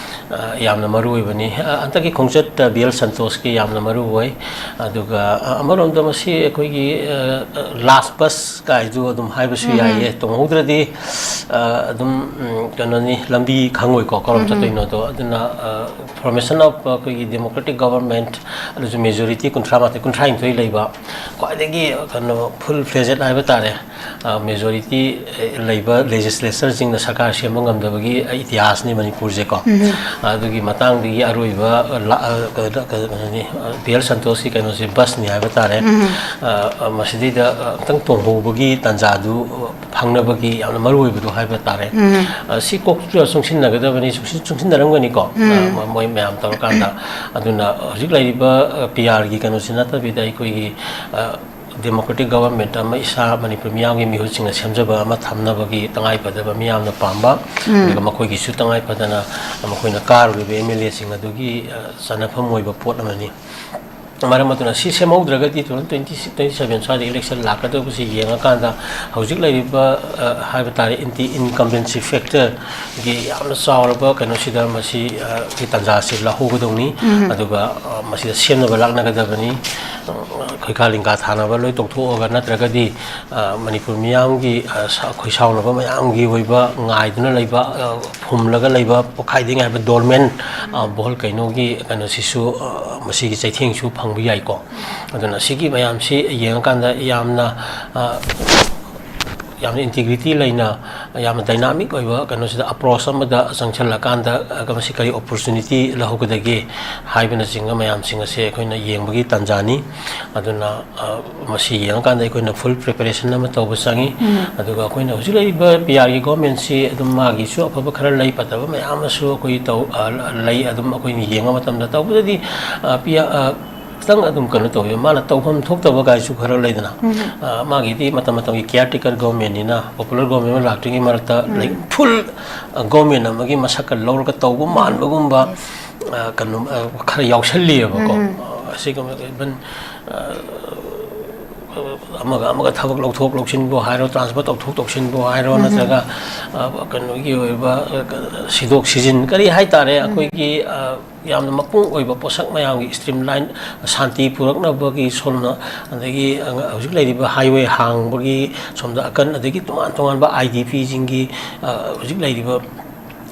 ꯑ, ꯌꯥꯝꯅ ꯃꯔꯨ ꯑꯣꯏꯕꯅꯤ꯫ ꯑ, ꯍꯟꯗꯛꯀꯤ ꯈꯣꯡꯆꯠꯇ BL ꯁꯟꯇꯣꯁꯀꯤ ꯌꯥꯝꯅ ꯃꯔꯨ ꯑꯣꯏ꯫ ꯑꯗꯨꯒ, ꯑ, ꯑꯃꯔꯣꯝꯗ ꯃꯁꯤ ꯑꯩꯈꯣꯏꯒꯤ, ꯑ, last bus ꯀꯥꯏꯗꯨ ꯑꯗꯨꯝ ꯍꯥꯏꯕꯁꯨ ꯎꯝ꯫ ꯌꯥꯏꯌꯦ꯫ ꯇꯣꯡꯍꯧꯗ꯭ꯔꯗꯤ, ꯑ, ꯑꯗꯨꯝ, ꯎꯝ, ꯀꯩꯅꯣꯅꯤ, ꯂꯝꯕꯤ ꯈꯪꯉꯣꯏꯀꯣ, ꯀꯔꯣꯝ ꯎꯝ꯫ ꯆꯠꯇꯣꯏꯅꯣꯗꯣ꯫ ꯑꯗꯨꯅ, ꯑ, formation of ꯑꯩꯈꯣꯏꯒꯤ democratic government, ꯑꯗꯨꯁꯨ majority ꯀꯨꯟꯊ꯭ꯔꯥ ꯃꯥꯊꯣꯏ, ꯀꯨꯟꯊ꯭ꯔꯥꯅꯤꯊꯣꯏ ꯂꯩꯕ, ꯈ꯭ꯋꯥꯏꯗꯒꯤ, ꯀꯩꯅꯣ, full fledged ꯍꯥꯏꯕ ꯇꯥꯔꯦ, ꯃꯦꯖꯣꯔꯤꯇꯤ ꯂꯩꯕ ꯂꯦꯖꯤꯁꯂꯦꯆꯔꯁꯤꯡꯅ ꯁꯔꯀꯥꯔ ꯁꯦꯝꯕ ꯉꯝꯗꯕꯒꯤ ꯏꯇꯤꯍꯥꯁꯅꯤ ꯃꯅꯤꯄꯨꯔꯁꯦꯀꯣ꯫ ꯑꯗꯨꯒꯤ ꯃꯇꯥꯡꯗꯒꯤ ꯑꯔꯣꯏꯕ, ꯑ, ꯂꯥ-, ꯑ, ꯀꯩꯅꯣ-, ꯀꯩꯅꯣꯅꯤ, ꯑ, ꯄꯤ ꯑꯦꯜ ꯁꯟꯇꯣꯁꯀꯤ ꯀꯩꯅꯣꯁꯦ ꯕꯁꯅꯤ ꯍꯥꯏꯕ ꯇꯥꯔꯦ꯫ ꯑ, ꯑ, ꯃꯁꯤꯗꯩꯗ, ꯑ, ꯑꯝꯇꯪ ꯇꯣꯡꯍꯧꯕꯒꯤ ꯇꯥꯟꯖꯥꯗꯨ, ꯑ, ꯐꯪꯅꯕꯒꯤ ꯌꯥꯝꯅ ꯃꯔꯨ ꯑꯣꯏꯕꯗꯣ ꯍꯥꯏꯕ ꯇꯥꯔꯦ꯫ ꯑ, ꯁꯤ ꯀꯣꯛ ꯆꯨꯡꯁꯤꯟꯅꯒꯗꯕꯅꯤ, ꯆꯨꯡꯁꯤꯟ-, ꯆꯨꯡꯁꯤꯟꯅꯔꯝꯒꯅꯤꯀꯣ꯫ ꯑ, ꯃ-, ꯃꯣꯏ ꯃꯌꯥꯝ ꯇꯧꯔꯀꯥꯟꯗ꯫ ꯑꯗꯨꯅ ꯍꯧꯖꯤꯛ ꯂꯩꯔꯤꯕ, ꯑ, ꯄꯤ ꯑꯥꯔꯒꯤ ꯀꯩꯅꯣꯁꯤ ꯅꯠꯇꯕꯤꯗ ꯑꯩꯈꯣꯏꯒꯤ, ꯑ, ꯗꯦꯃꯣꯀ꯭ꯔꯦꯇꯤꯛ ꯒꯕꯔꯃꯦꯟꯠ ꯑꯃ ꯏꯁꯥ ꯃꯅꯤꯄꯨꯔ ꯃꯤꯌꯥꯝꯒꯤ ꯃꯤꯍꯨꯠꯁꯤꯡꯅ ꯁꯦꯝꯖꯕ ꯑꯃ ꯊꯝꯅꯕꯒꯤ ꯇꯉꯥꯏ ꯐꯗꯕ ꯃꯤꯌꯥꯝꯅ ꯄꯥꯝꯕ, ꯑꯗꯨꯒ ꯃꯈꯣꯏꯒꯤꯁꯨ ꯇꯉꯥꯏ ꯐꯗꯅ ꯃꯈꯣꯏꯅ ꯀꯥꯔꯨꯔꯤꯕ ꯑꯦꯝ ꯑꯦꯜ ꯑꯦꯁꯤꯡ ꯑꯗꯨꯒꯤ, ꯑ, ꯆꯟꯅꯐꯝ ꯑꯣꯏꯕ ꯄꯣꯠ ꯑꯃꯅꯤ꯫ ꯃꯔꯝ ꯑꯗꯨꯅ ꯁꯤ ꯁꯦꯝꯍꯧꯗ꯭ꯔꯒꯗꯤ two thousand twenty, twenty seven ꯁ꯭ꯋꯥꯏꯗ ꯏꯂꯦꯛꯁꯟ ꯂꯥꯛꯀꯗꯧꯕꯁꯤ ꯌꯦꯡꯉꯀꯥꯟꯗ ꯍꯧꯖꯤꯛ ꯂꯩꯔꯤꯕ, ꯑ, ꯍꯥꯏꯕ ꯇꯥꯔꯦ, ꯑꯦꯟꯇꯤ ꯏꯟꯀꯝꯕꯦꯟꯁꯤ ꯐꯦꯛꯇꯔꯒꯤ ꯌꯥꯝꯅ ꯆꯥꯎꯔꯕ ꯀꯩꯅꯣꯁꯤꯗ ꯃꯁꯤ, ꯑ, ꯒꯤ ꯇꯥꯟꯖꯥꯁꯤ ꯂꯧꯍꯧꯒꯗꯧꯅꯤ꯫ ꯑꯗꯨꯒ, ꯑ, ꯃꯁꯤꯗ ꯁꯦꯝꯅꯕ ꯂꯥꯛꯅꯒꯗꯕꯅꯤ꯫ ꯑ, ꯈꯣꯏꯀꯥ ꯂꯤꯡꯒꯥ ꯊꯥꯅꯕ ꯂꯣꯏ ꯇꯣꯛꯊꯣꯛꯑꯒ ꯅꯠꯇ꯭ꯔꯒꯗꯤ, ꯑ, ꯃꯅꯤꯄꯨꯔ ꯃꯤꯌꯥꯝꯒꯤ, ꯑ, ꯁ-, ꯈꯣꯏꯁꯥꯎꯅꯕ ꯃꯌꯥꯝꯒꯤ ꯑꯣꯏꯕ ꯉꯥꯏꯗꯨꯅ ꯂꯩꯕ, ꯑ, ꯐꯨꯝꯂꯒ ꯂꯩꯕ ꯄꯣꯈꯥꯏꯗꯤꯡ ꯍꯥꯏꯕ ꯗꯣꯔꯃꯦꯟ, ꯑ, ꯕꯣꯜ ꯀꯩꯅꯣꯒꯤ ꯀꯩꯅꯣꯁꯤꯁꯨ, ꯑ, ꯃꯁꯤꯒꯤ ꯆꯩꯊꯦꯡꯁꯨ ꯐꯪꯕ ꯌꯥꯏꯀꯣ꯫ ꯑꯗꯨꯅ ꯁꯤꯒꯤ ꯃꯌꯥꯝꯁꯤ ꯌꯦꯡꯉꯀꯥꯟꯗ ꯌꯥꯝꯅ, ꯑ, ꯌꯥꯝꯅ ꯏꯟꯇꯤꯒ꯭ꯔꯤꯇꯤ ꯂꯩꯅ, ꯌꯥꯝꯅ ꯗꯥꯏꯅꯥꯃꯤꯛ ꯑꯣꯏꯕ ꯀꯩꯅꯣꯁꯤꯗ, ꯑꯦꯄ꯭ꯔꯣꯆ ꯑꯃꯗ ꯆꯪꯁꯤꯜꯂꯀꯥꯟꯗ, ꯑ, ꯃꯁꯤ ꯀꯔꯤ ꯑꯣꯄꯣꯔꯆꯨꯅꯤꯇꯤ ꯂꯧꯍꯧꯒꯗꯒꯦ ꯍꯥꯏꯕꯅꯆꯤꯡꯕ ꯃꯌꯥꯝꯁꯤꯡ ꯑꯁꯦ ꯑꯩꯈꯣꯏꯅ ꯌꯦꯡꯕꯒꯤ ꯇꯥꯟꯖꯥꯅꯤ꯫ ꯑꯗꯨꯅ, ꯑ, ꯃꯁꯤ ꯌꯦꯡꯉꯀꯥꯟꯗ ꯑꯩꯈꯣꯏꯅ ꯐꯨꯜ ꯄ꯭ꯔꯤꯄꯦꯔꯦꯁꯟ ꯑꯃ ꯇꯧꯕ ꯆꯪꯉꯤ꯫ ꯑꯗꯨꯒ ꯑꯩꯈꯣꯏꯅ ꯍꯧꯖꯤꯛ ꯂꯩꯔꯤꯕ ꯄꯤ ꯑꯥꯔꯒꯤ ꯒꯣꯔꯃꯦꯟꯁꯤ ꯑꯗꯨꯝ ꯃꯥꯒꯤꯁꯨ ꯑꯐꯕ ꯈꯔ ꯂꯩ, ꯐꯠꯇꯕ ꯃꯌꯥꯝ ꯑꯃꯁꯨ ꯑꯩꯈꯣꯏ ꯇꯧ-, ꯑ, ꯂꯩ꯫ ꯑꯗꯨꯝ ꯑꯩꯈꯣꯏꯅ ꯌꯦꯡꯕ ꯃꯇꯝꯗ ꯇꯧꯕꯗꯗꯤ, ꯑ, ꯄꯤ ꯑꯥꯔ, ꯑ, ꯈꯤꯇꯪ ꯑꯗꯨꯝ ꯀꯩꯅꯣ ꯇꯧꯋꯤ, ꯃꯥꯅ ꯇꯧꯐꯝ ꯊꯣꯛꯇꯕ ꯀꯥꯏꯁꯨ ꯈꯔ ꯂꯩꯗꯅ꯫ ꯑ, ꯃꯥꯒꯤꯗꯤ ꯃꯇꯝ ꯃꯇꯝꯒꯤ ꯀꯤꯌꯥꯔ ꯇꯦꯀꯔ ꯒꯣꯔꯃꯦꯟꯅꯤꯅ, ꯄꯣꯄꯨꯂꯔ ꯒꯣꯔꯃꯦꯟ ꯑꯃ ꯂꯥꯛꯇ꯭ꯔꯤꯉꯩ ꯃꯔꯛꯇ ꯂꯩ, ꯐꯨꯜ, ꯑ, ꯒꯣꯔꯃꯦꯟ ꯑꯃꯒꯤ ꯃꯁꯛꯀ ꯂꯧꯔꯒ ꯇꯧꯕ ꯃꯥꯟꯕꯒꯨꯝꯕ, ꯑ, ꯀꯩꯅꯣ, ꯑ, ꯈꯔ ꯌꯥꯎꯁꯜꯂꯤꯑꯕꯀꯣ꯫ ꯑ, ꯑꯁꯤꯒꯨꯝꯕ ꯏꯚꯟ, ꯑ, ꯑꯃꯒ ꯑꯃꯒ ꯊꯕꯛ ꯂꯧꯊꯣꯛ ꯂꯧꯁꯤꯟꯕꯨ ꯍꯥꯏꯔꯣ, ꯇ꯭ꯔꯥꯟꯁꯐꯔ ꯇꯧꯊꯣꯛ ꯇꯧꯁꯤꯟꯕꯨ ꯍꯥꯏꯔꯣ, ꯅꯠꯇ꯭ꯔꯒ, ꯑ, ꯀꯩꯅꯣꯒꯤ ꯑꯣꯏꯕ, ꯑ, ꯁꯤꯗꯣꯛ ꯁꯤꯖꯤꯟ ꯀꯔꯤ ꯍꯥꯏꯇꯥꯔꯦ, ꯑꯩꯈꯣꯏꯒꯤ, ꯑ, ꯌꯥꯝꯅ ꯃꯄꯨꯡ ꯑꯣꯏꯕ ꯄꯣꯠꯁꯛ ꯃꯌꯥꯝꯒꯤ ꯁ꯭ꯇ꯭ꯔꯤꯝꯂꯥꯏꯟ, ꯁꯥꯟꯇꯤ ꯄꯨꯔꯛꯅꯕꯒꯤ ꯁꯣꯝꯅ, ꯑꯗꯒꯤ ꯍꯧꯖꯤꯛ ꯂꯩꯔꯤꯕ ꯍꯥꯏꯋꯦ ꯍꯥꯡꯕꯒꯤ ꯁꯣꯝꯗ ꯑꯀꯟ, ꯑꯗꯒꯤ ꯇꯣꯉꯥꯟ ꯇꯣꯉꯥꯟꯕ ꯑꯥꯏ ꯗꯤ ꯄꯤꯁꯤꯡꯒꯤ, ꯑ, ꯍꯧꯖꯤꯛ ꯂꯩꯔꯤꯕ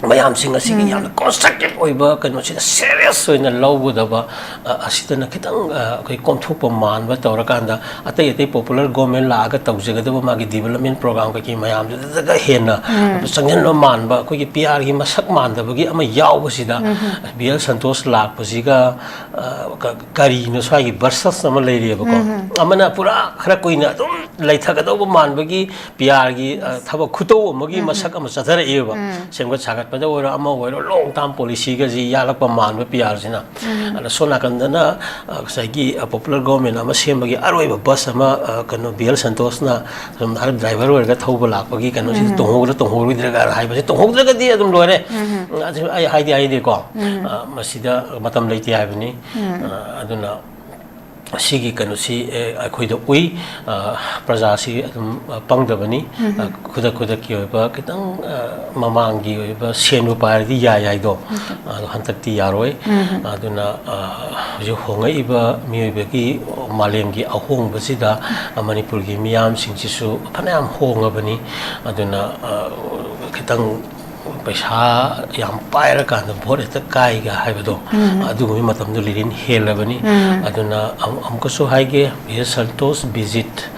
ꯃꯌꯥꯝꯁꯤꯡ ꯑꯁꯤꯒꯤ ꯌꯥꯝꯅ ꯀꯟꯁꯇ꯭ꯔꯛꯇꯤꯞ ꯑꯣꯏꯕ ꯀꯩꯅꯣꯁꯤꯗ ꯁꯦꯔꯤꯌꯁ ꯑꯣꯏꯅ ꯂꯧꯒꯗꯕ, ꯑ, ꯑꯁꯤꯗꯅ ꯈꯤꯇꯪ, ꯑ, ꯑꯩꯈꯣꯏ ꯀꯣꯝꯊꯣꯛꯄ ꯃꯥꯟꯕ ꯇꯧꯔꯀꯥꯟꯗ, ꯑꯇꯩ ꯑꯇꯩ ꯄꯣꯄꯨꯂꯔ ꯒꯣꯔꯃꯦꯟ ꯂꯥꯛꯑꯒ ꯇꯧꯖꯒꯗꯕ ꯃꯥꯒꯤ ꯗꯤꯕꯂꯞꯃꯦꯟ ꯄ꯭ꯔꯣꯒ꯭ꯔꯥꯝ ꯀꯩꯀꯩ ꯃꯌꯥꯝꯗꯨꯗꯒ ꯍꯦꯟꯅ ꯆꯪꯁꯤꯟꯕ ꯃꯥꯟꯕ, ꯑꯩꯈꯣꯏꯒꯤ ꯄꯤ ꯑꯥꯔꯒꯤ ꯃꯁꯛ ꯃꯥꯟꯗꯕꯒꯤ ꯑꯃ ꯌꯥꯎꯕꯁꯤꯗ, ꯕꯤ ꯑꯦꯜ ꯁꯟꯇꯣꯁ ꯂꯥꯛꯄꯁꯤꯒ, ꯑ, ꯀ-, ꯀꯔꯤꯅꯣ ꯁ꯭ꯋꯥꯏꯒꯤ ꯚꯔꯁꯁ ꯑꯃ ꯂꯩꯔꯤꯑꯕꯀꯣ꯫ ꯑꯃꯅ ꯄꯨꯔꯥ ꯈꯔ ꯀꯨꯏꯅ ꯑꯗꯨꯝ ꯂꯩꯊꯒꯗꯧꯕ ꯃꯥꯟꯕꯒꯤ ꯄꯤ ꯑꯥꯔꯒꯤ, ꯑ, ꯊꯕꯛ ꯈꯨꯇꯧ ꯑꯃꯒꯤ ꯃꯁꯛ ꯑꯃ ꯆꯠꯊꯔꯛꯏꯕ꯫ ꯁꯦꯝꯒꯠ ꯁꯥꯒꯠꯄꯗ ꯑꯣꯏꯔꯣ, ꯑꯃ ꯑꯣꯏꯔꯣ, ꯂꯣꯡ ꯇꯥꯔꯝ ꯄꯣꯂꯤꯁꯤꯒꯁꯤ ꯌꯥꯜꯂꯛꯄ ꯃꯥꯟꯕ ꯄꯤ ꯑꯥꯔꯁꯤꯅ꯫ ꯑꯗ ꯁꯣꯝ ꯅꯥꯀꯟꯗꯅ, ꯑ, ꯉꯁꯥꯏꯒꯤ, ꯑ, ꯄꯣꯄꯨꯂꯔ ꯒꯣꯔꯃꯦꯟ ꯑꯃ ꯁꯦꯝꯕꯒꯤ ꯑꯔꯣꯏꯕ ꯕꯁ ꯑꯃ, ꯑ, ꯀꯩꯅꯣ, ꯕꯤ ꯑꯦꯜ ꯁꯟꯇꯣꯁꯅ ꯁꯨꯝ ꯗ꯭ꯔꯥꯏꯚꯔ ꯑꯣꯏꯔꯒ ꯊꯧꯕ ꯂꯥꯛꯄꯒꯤ ꯀꯩꯅꯣꯁꯤꯗ ꯇꯣꯡꯍꯧꯒꯗ꯭ꯔꯥ ꯇꯣꯡꯍꯧꯔꯣꯏꯗ꯭ꯔꯥ ꯀꯥꯏꯅ ꯍꯥꯏꯕꯁꯦ, ꯇꯣꯡꯍꯧꯗ꯭ꯔꯒꯗꯤ ꯑꯗꯨꯝ ꯂꯣꯏꯔꯦ꯫ ꯑꯗꯨ ꯑꯩ ꯍꯥꯏꯗꯤ ꯍꯥꯏꯗꯦꯀꯣ꯫ ꯑ, ꯃꯁꯤꯗ ꯃꯇꯝ ꯂꯩꯇꯦ ꯍꯥꯏꯕꯅꯤ꯫ ꯑ, ꯑꯗꯨꯅ ꯁꯤꯒꯤ ꯀꯩꯅꯣꯁꯤ, ꯑꯦ, ꯑꯩꯈꯣꯏꯗ ꯎꯏ꯫ ꯑ, ꯄ꯭ꯔꯖꯥꯁꯤ ꯑꯗꯨꯝ, ꯑ, ꯄꯪꯗꯕꯅꯤ꯫ ꯑ, ꯈꯨꯗꯛ ꯈꯨꯗꯛꯀꯤ ꯑꯣꯏꯕ ꯈꯤꯇꯪ, ꯑ, ꯃꯃꯥꯡꯒꯤ ꯑꯣꯏꯕ ꯁꯦꯟꯕꯨ ꯄꯥꯏꯔꯗꯤ ꯌꯥꯏ ꯍꯥꯏꯗꯣ, ꯑꯗꯣ ꯍꯟꯗꯛꯇꯤ ꯌꯥꯔꯣꯏ꯫ ꯑꯗꯨꯅ, ꯑ, ꯍꯧꯖꯤꯛ ꯍꯣꯡꯉꯛꯏꯕ ꯃꯤꯑꯣꯏꯕꯒꯤ ꯃꯥꯂꯦꯝꯒꯤ ꯑꯍꯣꯡꯕꯁꯤꯗ, ꯑ, ꯃꯅꯤꯄꯨꯔꯒꯤ ꯃꯤꯌꯥꯝꯁꯤꯡꯁꯤꯁꯨ ꯐꯅꯌꯥꯝ ꯍꯣꯡꯉꯕꯅꯤ꯫ ꯑꯗꯨꯅ, ꯑ, ꯈꯤꯇꯪ ꯄꯩꯁꯥ ꯌꯥꯝ ꯄꯥꯏꯔꯀꯥꯟꯗ ꯚꯣꯠ ꯍꯦꯛꯇ ꯀꯥꯏꯒ ꯍꯥꯏꯕꯗꯣ, ꯑꯗꯨꯒꯨꯝꯕꯒꯤ ꯃꯇꯝꯗꯨ ꯂꯤꯔꯤꯟ ꯍꯦꯜꯂꯕꯅꯤ꯫ ꯑꯗꯨꯅ ꯑꯃꯨꯛ-, ꯑꯃꯨꯛꯀꯁꯨ ꯍꯥꯏꯒꯦ, mister Santosh visit,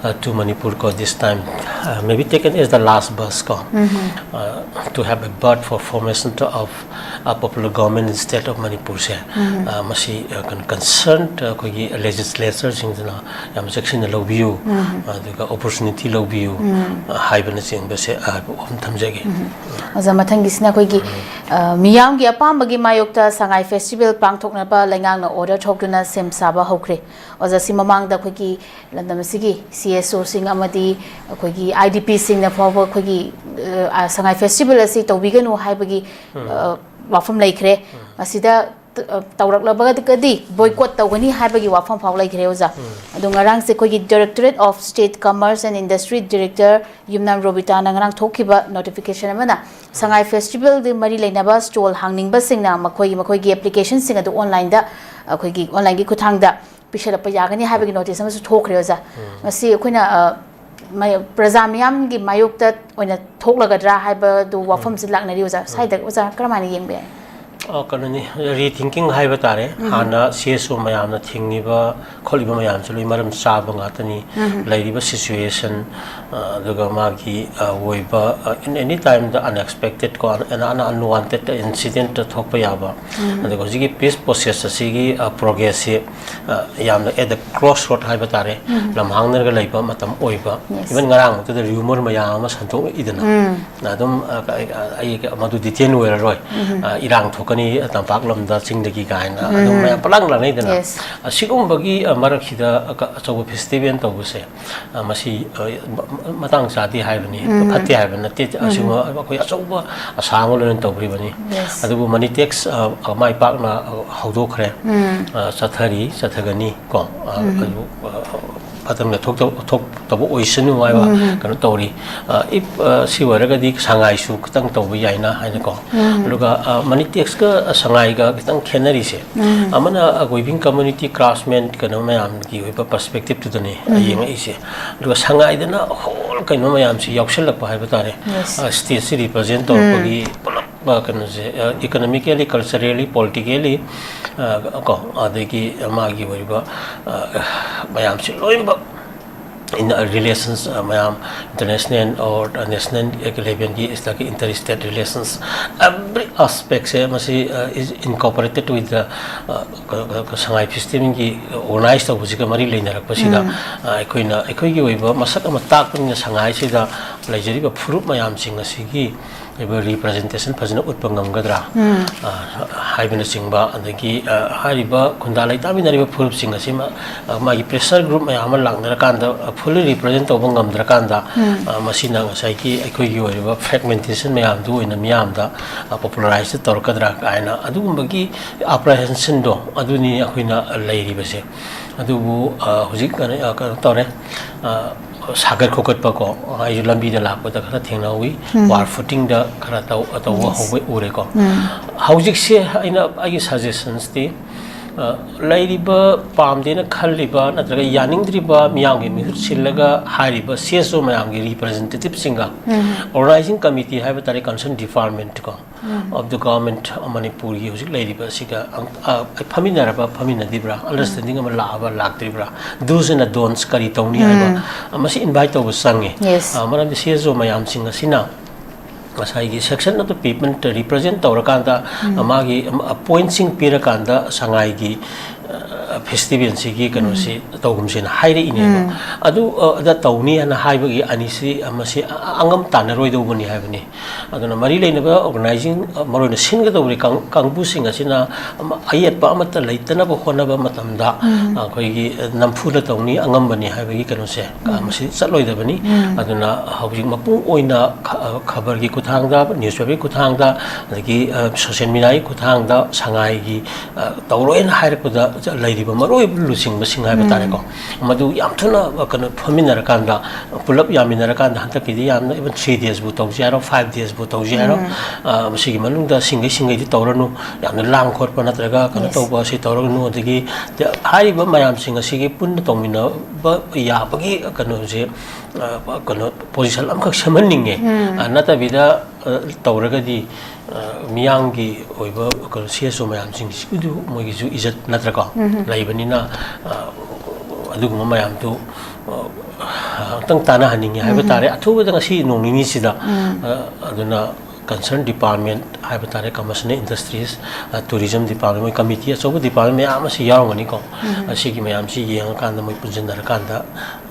uh, to Manipur ꯀꯣ, this time, uh, maybe taken as the last bus ꯀꯣ, uh, to have a birth for formation of a popular government in state of ꯃꯅꯤꯄꯨꯔꯁꯦ, uh, ꯃꯁꯤ, uh, ꯀꯩꯅꯣ, concerned, uh, ꯑꯩꯈꯣꯏꯒꯤ ꯂꯦꯖꯤꯁꯂꯦꯆꯔꯁꯤꯡꯁꯤꯅ ꯌꯥꯝ ꯆꯦꯛꯁꯤꯟꯅ ꯂꯧꯕꯤꯌꯨ, ꯑꯗꯨꯒ ꯑꯣꯄꯣꯔꯆꯨꯅꯤꯇꯤ ꯂꯧꯕꯤꯌꯨ, uh, ꯍꯥꯏꯕꯅꯆꯤꯡꯕꯁꯦ, uh, ꯋꯥꯐꯝ ꯊꯝꯖꯒꯦ꯫ ꯑꯣꯖꯥ, ꯃꯊꯪꯒꯤꯁꯤꯅ ꯑꯩꯈꯣꯏꯒꯤ, ꯑ, ꯃꯤꯌꯥꯝꯒꯤ ꯑꯄꯥꯝꯕꯒꯤ ꯃꯥꯌꯣꯛꯇ ꯁꯉꯥꯏ ꯐꯦꯁꯇꯤꯚꯦꯜ ꯄꯥꯡꯊꯣꯛꯅꯕ ꯂꯩꯉꯥꯛꯅ ꯑꯣꯔꯗꯔ ꯊꯣꯛꯇꯨꯅ ꯁꯦꯝ ꯁꯥꯕ ꯍꯧꯈ꯭ꯔꯦ꯫ ꯑꯣꯖꯥ, ꯁꯤ ꯃꯃꯥꯡꯗ ꯑꯩꯈꯣꯏꯒꯤ ꯂꯝꯗꯝ ꯑꯁꯤꯒꯤ ꯁꯤ ꯑꯦꯁ ꯑꯣꯁꯤꯡ ꯑꯃꯗꯤ ꯑꯩꯈꯣꯏꯒꯤ ꯑꯥꯏ ꯗꯤ ꯄꯤꯁꯤꯡꯅ ꯐꯥꯎꯕ ꯑꯩꯈꯣꯏꯒꯤ, ꯑ, ꯁꯉꯥꯏ ꯐꯦꯁꯇꯤꯚꯦꯜ ꯑꯁꯤ ꯇꯧꯕꯤꯒꯅꯨ ꯍꯥꯏꯕꯒꯤ, ꯑ, ꯋꯥꯐꯝ ꯂꯩꯈ꯭ꯔꯦ꯫ ꯃꯁꯤꯗ ꯇ-, ꯑ, ꯇꯧꯔꯛꯂꯕꯒꯗꯤ ꯕꯣꯏꯀꯣꯠ ꯇꯧꯒꯅꯤ ꯍꯥꯏꯕꯒꯤ ꯋꯥꯐꯝ ꯐꯥꯎ ꯂꯩꯈ꯭ꯔꯦ, ꯑꯣꯖꯥ꯫ ꯑꯗꯣ ꯉꯔꯥꯡꯁꯦ ꯑꯩꯈꯣꯏꯒꯤ Directorate of State Commerce and Industry Director ꯌꯨꯝꯅꯥꯝ ꯔꯣꯕꯤꯇꯥꯅ ꯉꯔꯥꯡ ꯊꯣꯛꯈꯤꯕ ꯅꯣꯇꯤꯐꯤꯀꯦꯁꯟ ꯑꯃꯅ ꯁꯉꯥꯏ ꯐꯦꯁꯇꯤꯚꯦꯜꯗ ꯃꯔꯤ ꯂꯩꯅꯕ ꯁ꯭ꯇꯣꯜ ꯍꯥꯡꯅꯤꯡꯕꯁꯤꯡꯅ ꯃꯈꯣꯏꯒꯤ, ꯃꯈꯣꯏꯒꯤ ꯑꯦꯄ꯭ꯂꯤꯀꯦꯁꯟꯁꯤꯡ ꯑꯗꯨ ꯑꯣꯟꯂꯥꯏꯟꯗ, ꯑꯩꯈꯣꯏꯒꯤ ꯑꯣꯟꯂꯥꯏꯟꯒꯤ ꯈꯨꯠꯊꯥꯡꯗ ꯄꯤꯁꯜꯂꯛꯄ ꯌꯥꯒꯅꯤ ꯍꯥꯏꯕꯒꯤ ꯅꯣꯇꯤꯁ ꯑꯃꯁꯨ ꯊꯣꯛꯈ꯭ꯔꯦ, ꯑꯣꯖꯥ꯫ ꯃꯁꯤ ꯑꯩꯈꯣꯏꯅ, ꯑ, ꯃꯌ-, ꯄ꯭ꯔꯖꯥ ꯃꯤꯌꯥꯝꯒꯤ ꯃꯥꯌꯣꯛꯇ ꯑꯣꯏꯅ ꯊꯣꯛꯂꯒꯗ꯭ꯔꯥ ꯍꯥꯏꯕꯗꯨ ꯋꯥꯐꯝꯁꯤ ꯂꯥꯛꯅꯔꯤ ꯑꯣꯖꯥ꯫ ꯁ꯭ꯋꯥꯏꯗ ꯑꯣꯖꯥ ꯀꯔꯝꯍꯥꯏꯅ ꯌꯦꯡꯕ ꯌꯥꯏ? ꯑ, ꯀꯩꯅꯣꯅꯤ, rethinking ꯍꯥꯏꯕ ꯇꯥꯔꯦ꯫ ꯍꯥꯟꯅ C S O ꯃꯌꯥꯝꯅ ꯊꯤꯡꯉꯤꯕ ꯈꯣꯠꯂꯤꯕ ꯃꯌꯥꯝꯁꯦ ꯂꯣꯏ ꯃꯔꯝ ꯆꯥꯕ ꯉꯥꯛꯇꯅꯤ꯫ ꯂꯩꯔꯤꯕ situation, ꯑ, ꯑꯗꯨꯒ ꯃꯥꯒꯤ, ꯑ, ꯑꯣꯏꯕ, ꯑ, in any time the unexpected ꯀꯣ, ꯑꯅ-, ꯑꯅ-, unwanted incident ꯊꯣꯛꯄ ꯌꯥꯕ꯫ ꯑꯗꯨꯒ ꯍꯧꯖꯤꯛꯀꯤ peace process ꯑꯁꯤꯒꯤ, ꯑ, progress ꯁꯤ, ꯑ, ꯌꯥꯝꯅ at the crossroad ꯍꯥꯏꯕ ꯇꯥꯔꯦ, ꯂꯝꯍꯥꯡꯅꯔꯒ ꯂꯩꯕ ꯃꯇꯝ ꯑꯣꯏꯕ꯫ Yes. Even ꯉꯔꯥꯡꯃꯛꯇꯗ rumor ꯃꯌꯥꯝ ꯑꯃ ꯁꯟꯗꯣꯛꯏꯗꯅ꯫ ꯑꯗꯨꯝ, ꯑ, ꯑꯩ, ꯑꯩ ꯃꯗꯨ detail ꯑꯣꯏꯔꯔꯣꯏ꯫ ꯑ, ꯏꯔꯥꯡ ꯊꯣꯛꯀꯅꯤ ꯇꯝꯄꯥꯛ ꯂꯝꯗ, ꯆꯤꯡꯗꯒꯤ ꯀꯥꯏꯅ ꯑꯗꯨꯝ ꯃꯌꯥꯝ ꯄꯪꯂꯥꯡ ꯂꯥꯡꯅꯩꯗꯅ꯫ Yes. ꯑꯁꯤꯒꯨꯝꯕꯒꯤ, ꯑ, ꯃꯔꯛꯁꯤꯗ ꯑꯆꯧꯕ festival ꯇꯧꯕꯁꯦ, ꯑ, ꯃꯁꯤ, ꯑ, ꯃ-, ꯃ-, ꯃꯇꯥꯡ ꯆꯥꯗꯦ ꯍꯥꯏꯕꯅꯤ, ꯐꯠꯇꯦ ꯍꯥꯏꯕ ꯅꯠꯇꯦ꯫ ꯑꯁꯤꯒꯨꯝꯕ ꯑꯩꯈꯣꯏ ꯑꯆꯧꯕ ꯑꯁꯥ ꯑꯃ ꯂꯣꯏꯅ ꯇꯧꯈ꯭ꯔꯤꯕꯅꯤ꯫ Yes. ꯑꯗꯨꯕꯨ Manitex, ꯑ, ꯑ, ꯃꯥꯏ ꯄꯥꯛꯅ, ꯑ, ꯍꯧꯗꯣꯛꯈ꯭ꯔꯦ꯫ ꯑ, ꯆꯠꯊꯔꯤ, ꯆꯠꯊꯒꯅꯤ ꯀꯣ꯫ ꯑ, ꯑꯗꯨ, ꯑ, ꯐꯠꯇꯕ ꯊꯣꯛꯇꯕ, ꯊꯣꯛꯇꯕ ꯑꯣꯏꯁꯅꯨ ꯍꯥꯏꯕ ꯀꯩꯅꯣ ꯇꯧꯔꯤ꯫ ꯑ, if, ꯑ, ꯁꯤ ꯑꯣꯏꯔꯒꯗꯤ ꯁꯉꯥꯏꯁꯨ ꯈꯤꯇꯪ ꯇꯧꯕ ꯌꯥꯏꯅ ꯍꯥꯏꯅꯀꯣ꯫ ꯑꯗꯨꯒ, ꯑ, Manitex ꯀ ꯁꯉꯥꯏꯒ ꯈꯤꯇꯪ ꯈꯦꯠꯅꯔꯤꯁꯦ, ꯑꯃꯅ, ꯑ, weaving community, craftsman ꯀꯩꯅꯣ ꯃꯌꯥꯝꯒꯤ ꯑꯣꯏꯕ perspective ꯇꯨꯗꯅꯤ ꯌꯦꯡꯉꯛꯏꯁꯦ꯫ ꯑꯗꯨꯒ ꯁꯉꯥꯏꯗꯅ whole ꯀꯩꯅꯣ ꯃꯌꯥꯝꯁꯤ ꯌꯥꯎꯁꯜꯂꯛꯄ ꯍꯥꯏꯕ ꯇꯥꯔꯦ꯫ Yes. ꯑ, state ꯁꯤ represent ꯇꯧꯔꯛꯄꯒꯤ ꯄꯨꯂꯞ, ꯑ, ꯀꯩꯅꯣꯁꯦ, ꯑ, economically, culturally, politically, ꯑ, ꯀꯣ, ꯑꯗꯒꯤ ꯃꯥꯒꯤ ꯑꯣꯏꯕ, ꯑ, ꯃꯌꯥꯝꯁꯤ ꯂꯣꯏꯅꯃꯛ in, ꯑ, relations, ꯑ, ꯃꯌꯥꯝ international or national level ꯒꯤ ꯁꯤꯗꯒꯤ inter state relations, every aspect ꯁꯦ ꯃꯁꯤ, ꯑ, is incorporated with the, ꯑ, ꯀ-, ꯀ-, ꯀ-, ꯁꯉꯥꯏ festival ꯒꯤ organize ꯇꯧꯕꯁꯤꯒ ꯃꯔꯤ ꯂꯩꯅꯔꯛꯄꯁꯤꯗ, ꯑ, ꯑꯩꯈꯣꯏꯅ, ꯑꯩꯈꯣꯏꯒꯤ ꯑꯣꯏꯕ ꯃꯁꯛ ꯑꯃ ꯇꯥꯛꯄꯅꯤꯅ ꯁꯉꯥꯏꯁꯤꯗ ꯂꯩꯖꯔꯤꯕ ꯐꯨꯔꯨꯞ ꯃꯌꯥꯝꯁꯤꯡ ꯑꯁꯤꯒꯤ ꯑꯣꯏꯕ representation ꯐꯖꯅ ꯎꯠꯄ ꯉꯝꯒꯗ꯭ꯔꯥ, ꯑ, ꯍꯥꯏꯕꯅꯆꯤꯡꯕ, ꯑꯗꯒꯤ, ꯑ, ꯍꯥꯏꯔꯤꯕ ꯈꯨꯟꯗꯥ ꯂꯩꯇꯥꯃꯤꯟꯅꯔꯤꯕ ꯐꯨꯔꯨꯞꯁꯤꯡ ꯑꯁꯤ ꯃ-, ꯑ, ꯃꯥꯒꯤ pressure group ꯃꯌꯥꯝ ꯑꯃ ꯂꯥꯛꯅꯔꯀꯥꯟꯗ, ꯑ, fully represent ꯇꯧꯕ ꯉꯝꯗ꯭ꯔꯀꯥꯟꯗ, ꯑ, ꯃꯁꯤꯅ ꯉꯁꯥꯏꯒꯤ ꯑꯩꯈꯣꯏꯒꯤ ꯑꯣꯏꯔꯤꯕ fragmentation ꯃꯌꯥꯝꯗꯨ ꯑꯣꯏꯅ ꯃꯤꯌꯥꯝꯗ, ꯑ, popularize ꯇꯧꯔꯛꯀꯗ꯭ꯔꯥ ꯀꯥꯏꯅ ꯑꯗꯨꯒꯨꯝꯕꯒꯤ apprehension ꯗꯣ ꯑꯗꯨꯅꯤ ꯑꯩꯈꯣꯏꯅ ꯂꯩꯔꯤꯕꯁꯦ꯫ ꯑꯗꯨꯕꯨ, ꯑ, ꯍꯧꯖꯤꯛ ꯀꯩꯅꯣ, ꯑ, ꯀꯩꯅꯣ ꯇꯧꯔꯦ, ꯑ, ꯁꯥꯒꯠ ꯈꯣꯀꯠꯄ ꯀꯣ, ꯑꯩꯁꯨ ꯂꯝꯕꯤꯗ ꯂꯥꯛꯄꯗ ꯈꯔ ꯊꯦꯡꯅꯍꯧꯋꯤ, war footing ꯗ ꯈꯔ ꯇꯧ-, ꯇꯧꯕ ꯍꯧꯕ ꯎꯔꯦꯀꯣ꯫ ꯍꯧꯖꯤꯛꯁꯦ ꯑꯩꯅ, ꯑꯩꯒꯤ suggestions ꯇꯤ, ꯑ, ꯂꯩꯔꯤꯕ ꯄꯥꯝꯗꯦꯅ ꯈꯜꯂꯤꯕ ꯅꯠꯇ꯭ꯔꯒ ꯌꯥꯅꯤꯡꯗ꯭ꯔꯤꯕ ꯃꯤꯌꯥꯝꯒꯤ ꯃꯤꯍꯨꯠ ꯁꯤꯜꯂꯒ ꯍꯥꯏꯔꯤꯕ ꯁꯤ ꯑꯦꯁ ꯑꯣ ꯃꯌꯥꯝꯒꯤ ꯔꯤꯄ꯭ꯔꯖꯦꯟꯇꯦꯇꯤꯞꯁꯤꯡꯒ, ꯑꯣꯔꯒꯅꯥꯏꯖꯤꯡ ꯀꯃꯤꯇꯤ ꯍꯥꯏꯕ ꯇꯥꯔꯦ, ꯀꯟꯁꯔꯟ ꯗꯤꯄꯥꯔꯠꯃꯦꯟꯠ ꯀꯣ, ꯑꯣꯐ ꯗ ꯒꯚꯔꯟꯃꯦꯟꯠ ꯑꯣꯐ ꯃꯅꯤꯄꯨꯔꯒꯤ ꯍꯧꯖꯤꯛ ꯂꯩꯔꯤꯕ ꯑꯁꯤꯒ ꯑꯪ-, ꯑ, ꯐꯝꯃꯤꯟꯅꯔꯕ ꯐꯝꯃꯤꯟꯅꯗ꯭ꯔꯤꯕ꯭ꯔꯥ, ꯑꯟꯗꯔꯁ꯭ꯇꯦꯟꯗꯤꯡ ꯑꯃ ꯂꯥꯛꯑꯕ ꯂꯥꯛꯇ꯭ꯔꯤꯕ꯭ꯔꯥ, ꯗꯨꯁ ꯑꯦꯟ ꯗꯣꯟꯁ ꯀꯔꯤ ꯇꯧꯅꯤ ꯍꯥꯏꯕ, ꯑ, ꯃꯁꯤ ꯏꯟꯚꯥꯏꯠ ꯇꯧꯕ ꯆꯪꯉꯤ꯫ Yes. ꯑ, ꯃꯔꯝꯗꯤ ꯁꯤ ꯑꯦꯁ ꯑꯣ ꯃꯌꯥꯝꯁꯤꯡ ꯑꯁꯤꯅ ꯉꯁꯥꯏꯒꯤ ꯁꯦꯛꯁꯟ ꯑꯣꯐ ꯗ ꯄꯤꯄꯜ ꯔꯤꯄ꯭ꯔꯖꯦꯟ ꯇꯧꯔꯀꯥꯟꯗ, ꯃꯥꯒꯤ ꯄꯣꯏꯟꯠꯁꯤꯡ ꯄꯤꯔꯀꯥꯟꯗ ꯁꯉꯥꯏꯒꯤ, ꯑ, ꯐꯦꯁꯇꯤꯚꯦꯜꯁꯤꯒꯤ ꯀꯩꯅꯣꯁꯤ ꯇꯧꯒꯨꯝꯁꯦꯅ ꯍꯥꯏꯔꯛꯏꯅꯦꯕ꯫ ꯑꯗꯨ, ꯑ, ꯑꯗ ꯇꯧꯅꯤ ꯍꯥꯏꯅ ꯍꯥꯏꯕꯒꯤ ꯑꯅꯤꯁꯤ, ꯑ, ꯃꯁꯤ ꯑꯉꯝ ꯇꯥꯟꯅꯔꯣꯏꯗꯧꯕꯅꯤ ꯍꯥꯏꯕꯅꯤ꯫ ꯑꯗꯨꯅ ꯃꯔꯤ ꯂꯩꯅꯕ ꯑꯣꯔꯒꯅꯥꯏꯖꯤꯡ, ꯑ, ꯃꯔꯨꯑꯣꯏꯅ ꯁꯤꯟꯒꯗꯧꯔꯤ ꯀꯥꯡ-, ꯀꯥꯡꯕꯨꯁꯤꯡ ꯑꯁꯤꯅ ꯑꯃ-, ꯑꯌꯦꯠꯄ ꯑꯃꯠꯇ ꯂꯩꯇꯅꯕ ꯍꯣꯠꯅꯕ ꯃꯇꯝꯗ, ꯑꯩꯈꯣꯏꯒꯤ, ꯑ, ꯅꯝꯐꯨꯗ ꯇꯧꯅꯤ, ꯑꯉꯝꯕꯅꯤ ꯍꯥꯏꯕꯒꯤ ꯀꯩꯅꯣꯁꯦ, ꯑ, ꯃꯁꯤ ꯆꯠꯂꯣꯏꯗꯕꯅꯤ꯫ ꯑꯗꯨꯅ ꯍꯧꯖꯤꯛ ꯃꯄꯨꯡ ꯑꯣꯏꯅ ꯈ-, ꯑ, ꯈꯕꯔꯒꯤ ꯈꯨꯠꯊꯥꯡꯗ, ꯅ꯭ꯌꯨꯁꯄꯦꯄꯔꯒꯤ ꯈꯨꯠꯊꯥꯡꯗ, ꯑꯗꯒꯤ, ꯑ, ꯁꯣꯁꯤꯌꯦꯜ ꯃꯤꯗꯤꯌꯥꯒꯤ ꯈꯨꯠꯊꯥꯡꯗ ꯁꯉꯥꯏꯒꯤ, ꯑ, ꯇꯧꯔꯣꯏꯅ ꯍꯥꯏꯔꯛꯄꯗ ꯂꯩꯔꯤꯕ ꯃꯔꯨꯑꯣꯏꯕ ꯂꯨꯆꯤꯡꯕꯁꯤꯡ ꯍꯥꯏꯕ ꯇꯥꯔꯦꯀꯣ, ꯃꯗꯨ ꯌꯥꯝ ꯊꯨꯅ, ꯑ, ꯀꯩꯅꯣ, ꯐꯝꯃꯤꯟꯅꯔꯀꯥꯟꯗ, ꯄꯨꯂꯞ ꯌꯥꯃꯤꯟꯅꯔꯀꯥꯟꯗ, ꯍꯟꯗꯛꯀꯤꯗꯤ ꯌꯥꯝꯅ, even three days ꯕꯨ ꯇꯧꯁꯤ ꯍꯥꯏꯔꯣ, five days ꯕꯨ ꯇꯧꯁꯤ ꯍꯥꯏꯔꯣ, ꯑ, ꯃꯁꯤꯒꯤ ꯃꯅꯨꯡꯗ ꯁꯤꯡꯒꯩ ꯁꯤꯡꯒꯩꯗꯤ ꯇꯧꯔꯅꯨ, ꯌꯥꯝꯅ ꯂꯥꯡ ꯈꯣꯠꯄ ꯅꯠꯇ꯭ꯔꯒ ꯀꯩꯅꯣ Yes. ꯇꯧꯕ ꯑꯁꯤ ꯇꯧꯔꯒꯅꯨ꯫ ꯑꯗꯒꯤ ꯍꯥꯏꯔꯤꯕ ꯃꯌꯥꯝꯁꯤꯡ ꯑꯁꯤꯒꯤ ꯄꯨꯟꯅ ꯇꯧꯃꯤꯟꯅꯕ ꯌꯥꯕꯒꯤ ꯀꯩꯅꯣꯁꯦ, ꯑ, ꯀꯩꯅꯣ, ꯄꯣꯖꯤꯁꯟ ꯑꯃꯈꯛ ꯁꯦꯝꯍꯟꯅꯤꯡꯉꯦ꯫ ꯑ, ꯅꯠꯇꯕꯤꯗ, ꯑ, ꯇꯧꯔꯒꯗꯤ, ꯑ, ꯃꯤꯌꯥꯝꯒꯤ ꯑꯣꯏꯕ ꯀꯩꯅꯣ, ꯁꯤ ꯑꯦꯁ ꯑꯣ ꯃꯌꯥꯝꯁꯤꯡꯁꯤꯕꯨ ꯃꯣꯏꯒꯤꯁꯨ ꯏꯖꯠ ꯅꯠꯇ꯭ꯔꯀꯣ, ꯂꯩꯕꯅꯤꯅ, ꯑ, ꯑꯗꯨꯒꯨꯝꯕ ꯃꯌꯥꯝꯗꯨ, ꯑ, ꯑꯃꯨꯛꯇꯪ ꯇꯥꯟꯅꯍꯟꯅꯤꯡꯉꯤ ꯍꯥꯏꯕ ꯇꯥꯔꯦ꯫ ꯑꯊꯨꯕꯗ ꯉꯁꯤ ꯅꯣꯡ ꯅꯤꯅꯤꯁꯤꯗ, ꯑ, ꯑꯗꯨꯅ ꯀꯟꯁꯔꯟ ꯗꯤꯄꯥꯔꯠꯃꯦꯟꯠ ꯍꯥꯏꯕ ꯇꯥꯔꯦ, ꯀꯃꯔꯁ ꯑꯦꯟ ꯏꯟꯗꯁꯇ꯭ꯔꯤꯁ, ꯑ, ꯇꯨꯔꯤꯖꯝ ꯗꯤꯄꯥꯔꯠꯃꯦꯟꯠ, ꯃꯣꯏ ꯀꯃꯤꯇꯤ ꯑꯆꯧꯕ ꯗꯤꯄꯥꯔꯠꯃꯦꯟꯠ ꯃꯌꯥꯝ ꯑꯃꯁꯨ ꯌꯥꯎꯔꯝꯒꯅꯤꯀꯣ꯫ ꯑꯁꯤꯒꯤ ꯃꯌꯥꯝꯁꯤ ꯌꯦꯡꯉꯀꯥꯟꯗ ꯃꯣꯏ ꯄꯨꯟꯁꯤꯟꯅꯔꯀꯥꯟꯗ,